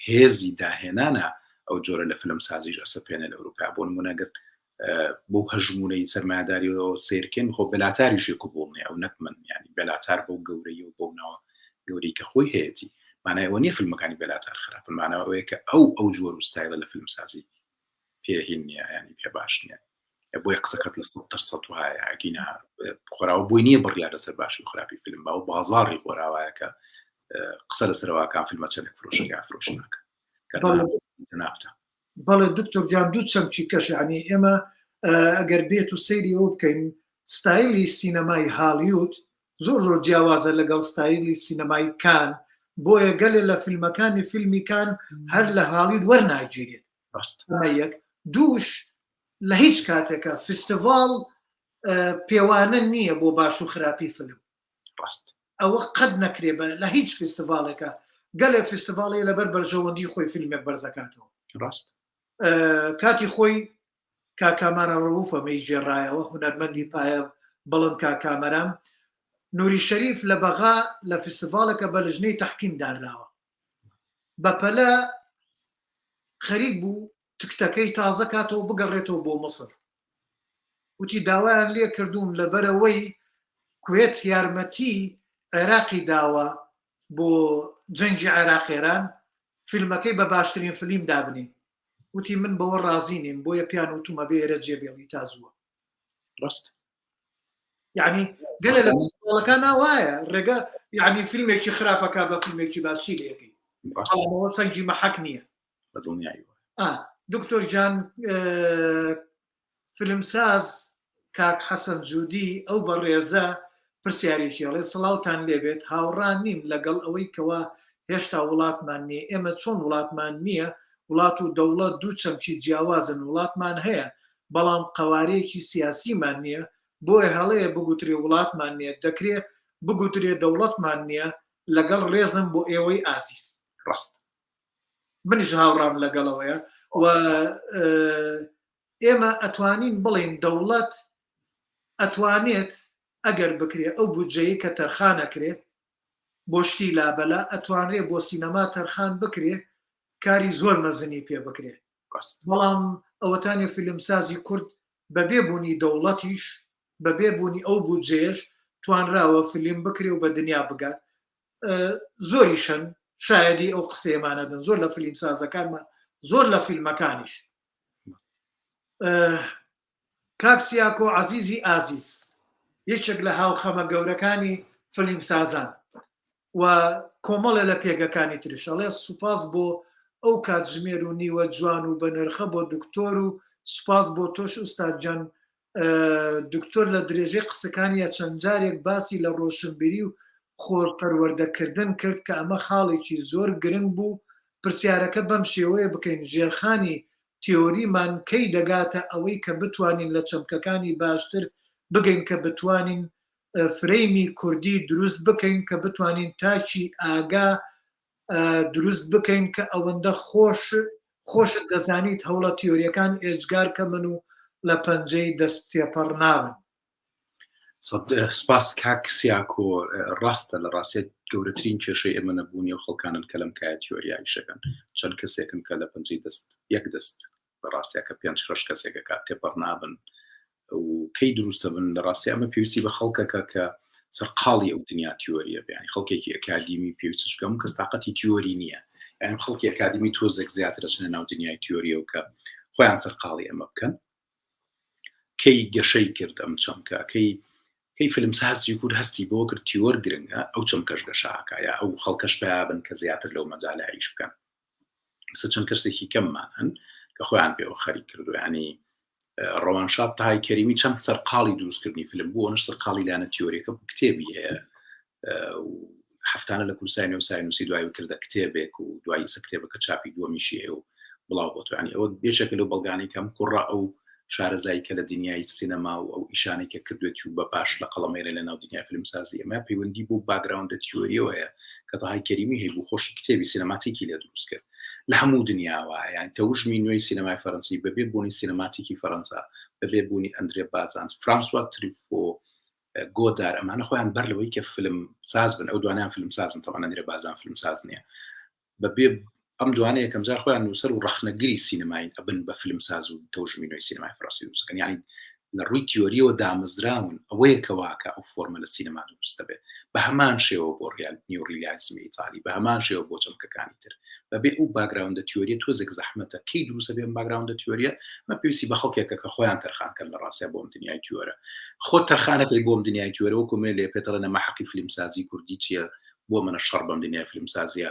هێزی داهێنانە ئەو جۆرە لە فیلم سازیش ئەسەپێنە لە ئەوروپا بۆ نمونە گەر بۆ هەژمونەی سەرمایەداریەوە سیرکەین خۆ بەلاتاریش قبوڵ نیە ئەو نەک من ینی بەلاتار بەو گەورەی و بەو ناوە گەورەی کە خۆی هەیەی مانای ئەوە نیە فیلمەکانی بەلاتار خراپن مانای ئەوەیە کە ئەو ئەو جۆر و ستایلە لە فیلم سازی پێ هین نیە ینی پێ باش نییە بۆیە قسەکەت لە سەد تر سەد وایە ئەگینا خۆراوە بۆی نییە بڕیار لەسەر باشی و خراپی فیلم باو بازاڕی خۆراوایە کە قسە لەسەرەوەکان فیلمە چەندێک فرۆشەکە فرۆش ناکە نافتە بەڵێ دکتۆر گیان دوو چەمکی کەش یعنی ئێمە ئەگەر بێت و سەیری ئەو بکەین ستایلی سینەمای هالیوود زۆر زۆر جیاوازە لەگەڵ ستایلی سینەمای کان بۆیە گەلێ لە فیلمەکانی فیلمی کان هەر لە هالیود وەرناگیرێت ئەمە یەک دووش لە هیچ کاتێکە فستیڤاڵ پێوانە نییە بۆ باش و خراپی فیلم ڕاست ئەوە قەت نەکرێ بە لە هیچ فستیڤاڵێکە گەلێ فستیڤاڵی لەبەر بەرژەوەندی خۆی فیلمێک بەرزەکاتەوە ڕاست کاتی خۆی کاکامارا ڕەوف ئەمەی گێڕایەوە هونەرمەندی پایە بڵند کاکامەرام نوری شەریف لە بەغا لە فستیڤاڵێکە بە لژنەی تەحکیم دانراوە بەپەلە خەریک بوو تکتەکەی تازە کاتەوە بگەڕێتەوە بۆ میسر وتی داوایان لێ کردووم لەبەرئەوەی کوێت یارمەتی عێراقی داوە بۆ جەنگی عێراق ئێران فیلمەکەی بە باشترین فلیم دابنین وتی من بەوە ڕازی نیم بۆیە پیان وتومە بێ ئێرە جێ بێڵی تا زووە ڕاست یعنی گەلە لە فستیڤاڵەکان وایە ڕێگە یعنی فیلمێکی خراپەکە بە فیلمێکی باشی لێکەی بەڵام سەنگی مەحەک نییە بە دڵنیایی دکتۆر جان فیلمساز کاک حەسەن جودی ئەو بەڕێزە پرسیارێکی ئەڵێ سڵاوتان لێبێت هاوڕا نیم لەگەڵ ئەوەی کەوا هێشتا وڵاتمان نییە ئێمە چۆن وڵاتمان نییە وڵات و دەوڵەت دوو چەمکی جیاوازن وڵاتمان هەیە. بەڵام قەوارەیەکی سیاسیمان نییە، بۆیە هەڵەیە بگوترێ وڵاتمان نییە، دەکرێ بگوترێ دەوڵەتمان نییە، لەگەڵ ڕێزم بۆ ئێوەی ئازیز. ڕاست. منیش هاوڕام لەگەڵەوەیە و ئێمە ئەتوانین بڵێین دەوڵەت ئەتوانێت ئەگەر بکرێ ئەو بودجەیەی کە تەرخان ئەکرێ بۆ شتی لابەلا ئەتوانرێ بۆ سینەما تەرخان بکرێ کاری زۆر مەزنی پێ بکرێ بەڵام ئەوەتانێ فیلمسازی کورد بەبێ بوونی دەوڵەتیش بەبێ بوونی ئەو بودجەیەش توانراوە فیلم بکرێ و بە دنیا بگات زۆریشن شایەدی ئەو قسەیەمانە دەن زۆر لە فیلمسازەکانمان زۆر لە فیلمەکانیش کاک سیاکۆ عەزیزی ئازیز یەکێک لە هاوخەمە گەورەکانی فلیمسازان و کۆمەڵێ لە پێگەکانی تریش ئەڵێ سوپاس بۆ ئەو کاتژمێر و نیوە جوان و بەنرخە بۆ دکتۆر و سوپاس بۆ تۆش ئوستاد جان دکتۆر لە درێژەی قسەکانیا چەند جارێک باسی لە ڕۆشنبیری و خۆ پەروەردەکردن کرد کە ئەمە خاڵێکی زۆر گرنگ بوو پرسیارەکە بەم شێوەیە بکەین ژێرخانی تیۆریمان کەی دەگاتە ئەوەی کە بتوانین لە چەمکەکانی باشتر بگەین کە بتوانین فرەیمی کوردی دروست بکەین کە بتوانین تاکی ئاگا دروست بکەین کە ئەوەندە خۆش خۆشت دەزانیت هەوڵە تیۆریەکان ئێجگار کەمن و لە پەنجەی دەست تێپەڕ نابن. سپاس کاک سیاکۆ ڕاستە لە ڕاستێت گەورەترین کێشەی ئێمە نەبوونی و خەڵکانن کە لەم کایە تیۆریا ئیشەکەن چەند کەسێکن کە لە پەنجەی دەست یەک دەست لە ڕاستیا کە پێنج شەش کەسێکە کات تێپەڕ نابن و کەی دروستە بن لە ڕاستی ئەمە پێویستی بە خەڵکەکە کە سەرقاڵی ئەو دنیا تیۆریە بیانی خەڵکێکی ئەکادیمی پێویستە چونکە هەموو کەس تاقەتی تیۆری نییە یعنی خەڵکی ئەکادیمی تۆزێک زیاتر ئەچنە ناو دنیای تیۆریەوە کە خۆیان سەرقاڵی ئەمە بکەن کەی گەشەی کرد ئەم چەمکە کەی کەی فیلمسازی کورد هەستی بۆ کرد تیۆر گرنگە ئەو چەمکەش گەشاکە یا ئەو خەڵکەش پیا بن کە زیاتر لەو مەجالە ئیش بکەن ئێستا چەند کەسێکی کەممان هەن کە خۆیان پێوە خەریک کردو ینی ڕەوانشاد تای کەریمی چەند سەرقاڵی دروستکردنی فیلم بوو نش سەرقاڵی لایەنە تیۆریەکە بوو کتێبی هەیە هەفتانە لە کوردستانی و ساینوسی دوایی کردە کتێبێک و دوایی سە کتێبەکە چاپی دووەمیشی هەیە و بڵاو بۆ توانی ئەوە بێشێکە لەو بەڵگانی کەم کوڕە ئەو شارەزایی کە لە دنیای سینەما و ئەو ئیشانەی کە کردوێتی و بە باش لە قەڵەمێرە لە ناو دنیای فیلمسازی ئەمە پەیوەندی بۆ background ە تیۆریەوە هەیە کە تەهای کەریمی هەیبوو خۆشی کتێبی سینەماتیکی لێ دروست کرد لە هەموو دنیاوە یان تەوژمی نوێی سینەمای فەرەنسی بەبێ بوونی سینەماتیکی فەرەنسا بەبێ بوونی ئەندرێ بازانس فرانسوا تریفۆ گۆدار ئەمانە خۆیان بەر لەوەی کە فیلم ساز بن ئەو دوانیان فیلم سازن تەوان ئەندرێ بازان فیلم ساز نییە بەبێ ئەم دوانە یەکەم جار خۆیان نووسەر و ڕەخنەگری سینەماین ئەبن بە فیلم ساز و تەوژمی نوێی سینەمای فەرەنسی دروستەکەن یعنی لە ڕووی تیۆریەوە دامەزراون ئەوەیە کە واکە ئەو فۆرمە لە سینەما دروست دەبێت بە هەمان شێوە بۆ ڕیال نیۆڕیالیزمی ئیتالی بە هەمان شێوە بۆ چەمکەکانی تر بەبێ ئەو background ە تیۆریە تۆزێک زەحمەتە کەی دروستە بێ ئەم background ە تیۆریە مە پێویستی بە خەڵکێکە کە خۆیان تەرخان کەن لە ڕاستیا بۆم دنیای تیۆرە خۆ تەرخانەکەی بۆم دنیای تیۆرە وەکو من لێ پێتەڵێ نەمە حەقی فیلمسازی کوردی چییە بۆ منە شەڕ بەم دنیای فیلمسازیە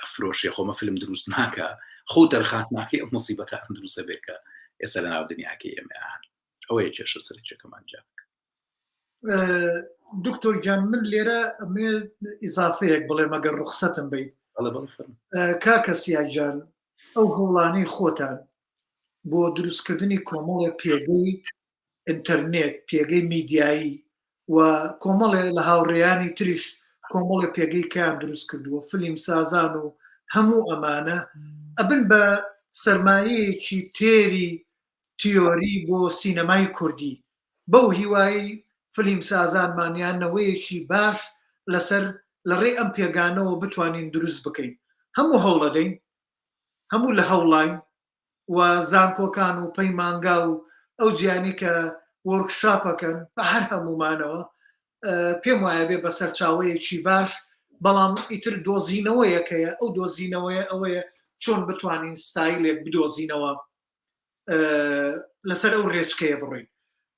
ئەفرۆشێ خۆمە فیلم دروست ناکە خۆ تەرخان ناکەی ئەم مصیبەتە ئەم دروستە بێ کە ئێستا لە ناو دنیاکەی ئێمە هەن ئەوەیە کێشە سەرەکیەکەمان جاک دکتۆر گیان من لێرە ئەمێ ئیزافەیەک بڵێم ئەگەر ڕوخسەتم بیت کاکە سیا گیان ئەو هەوڵانەی خۆتان بۆ دروستکردنی کۆمەڵێ پێگەی ئینتەرنێت پێگەی میدیایی و کۆمەڵێ لە هاوڕێیانی تریش کۆمەڵێ پێگەی کەیان دروست کردووە فلیم سازان و هەموو ئەمانە ئەبن بە سەرمایەیەکی تێری تیۆری بۆ سینەمای کوردی بەو هیوایی فلیم سازانمان یان نەوەیەکی باش لەسەر لە ڕێی ئەم پێگانەوە بتوانین دروست بکەین هەموو هەوڵەدەین هەموو لە هەوڵاین و زانکۆکان و پەیمانگا و ئەو جیانی کە وۆرکشاپەکەن بە هەر هەمومانەوە پێم وایە بێ بە سەرچاوەیەکی باش بەڵام ئیتر دۆزینەوەیەکەیە ئەو دۆزینەوەیە ئەوەیە چۆن بتوانین ستایلێک بدۆزینەوە لەسەر ئەو ڕێچکەیە بڕۆین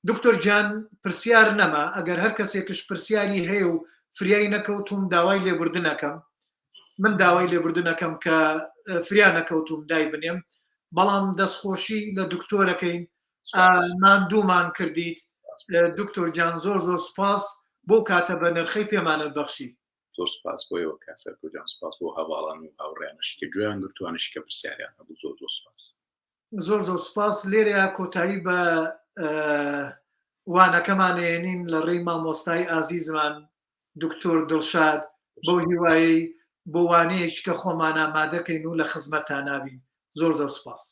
دکتۆر گیان پرسیار نەما ئەگەر هەر کەسێکش پرسیاری هەیە و فریای نەکەوتوم داوای لێبوردنەکەم من داوای لێبوردنەکەم کە فریا نەکەوتوم دای بنێم بەڵام دەستخۆشی لە دکتۆرەکەین ماندوومان کردیت دکتۆر جان زۆر زۆر سپاس بۆ کاتە بە نرخەی پێمانت بەخشی زۆر سپاس بۆ ئێوە کاک سەرکەوت جان سپاس بۆ هەڤاڵان و هاوڕێیانەشی کە گوێیان گرتوانەشی کە پرسیاریان هەبوو زۆر زۆر سپاس. زۆر زۆر سپاس لێرەیا کۆتایی بە وانەکەمان ئێنین لە ڕێی مامۆستای ئازیزمان دکتۆر دڵشاد بەو هیوایەی بۆ وانەیەکی کە خۆمان ئامادەکەین و لە خزمەتتا نابین زۆر زۆر سپاس.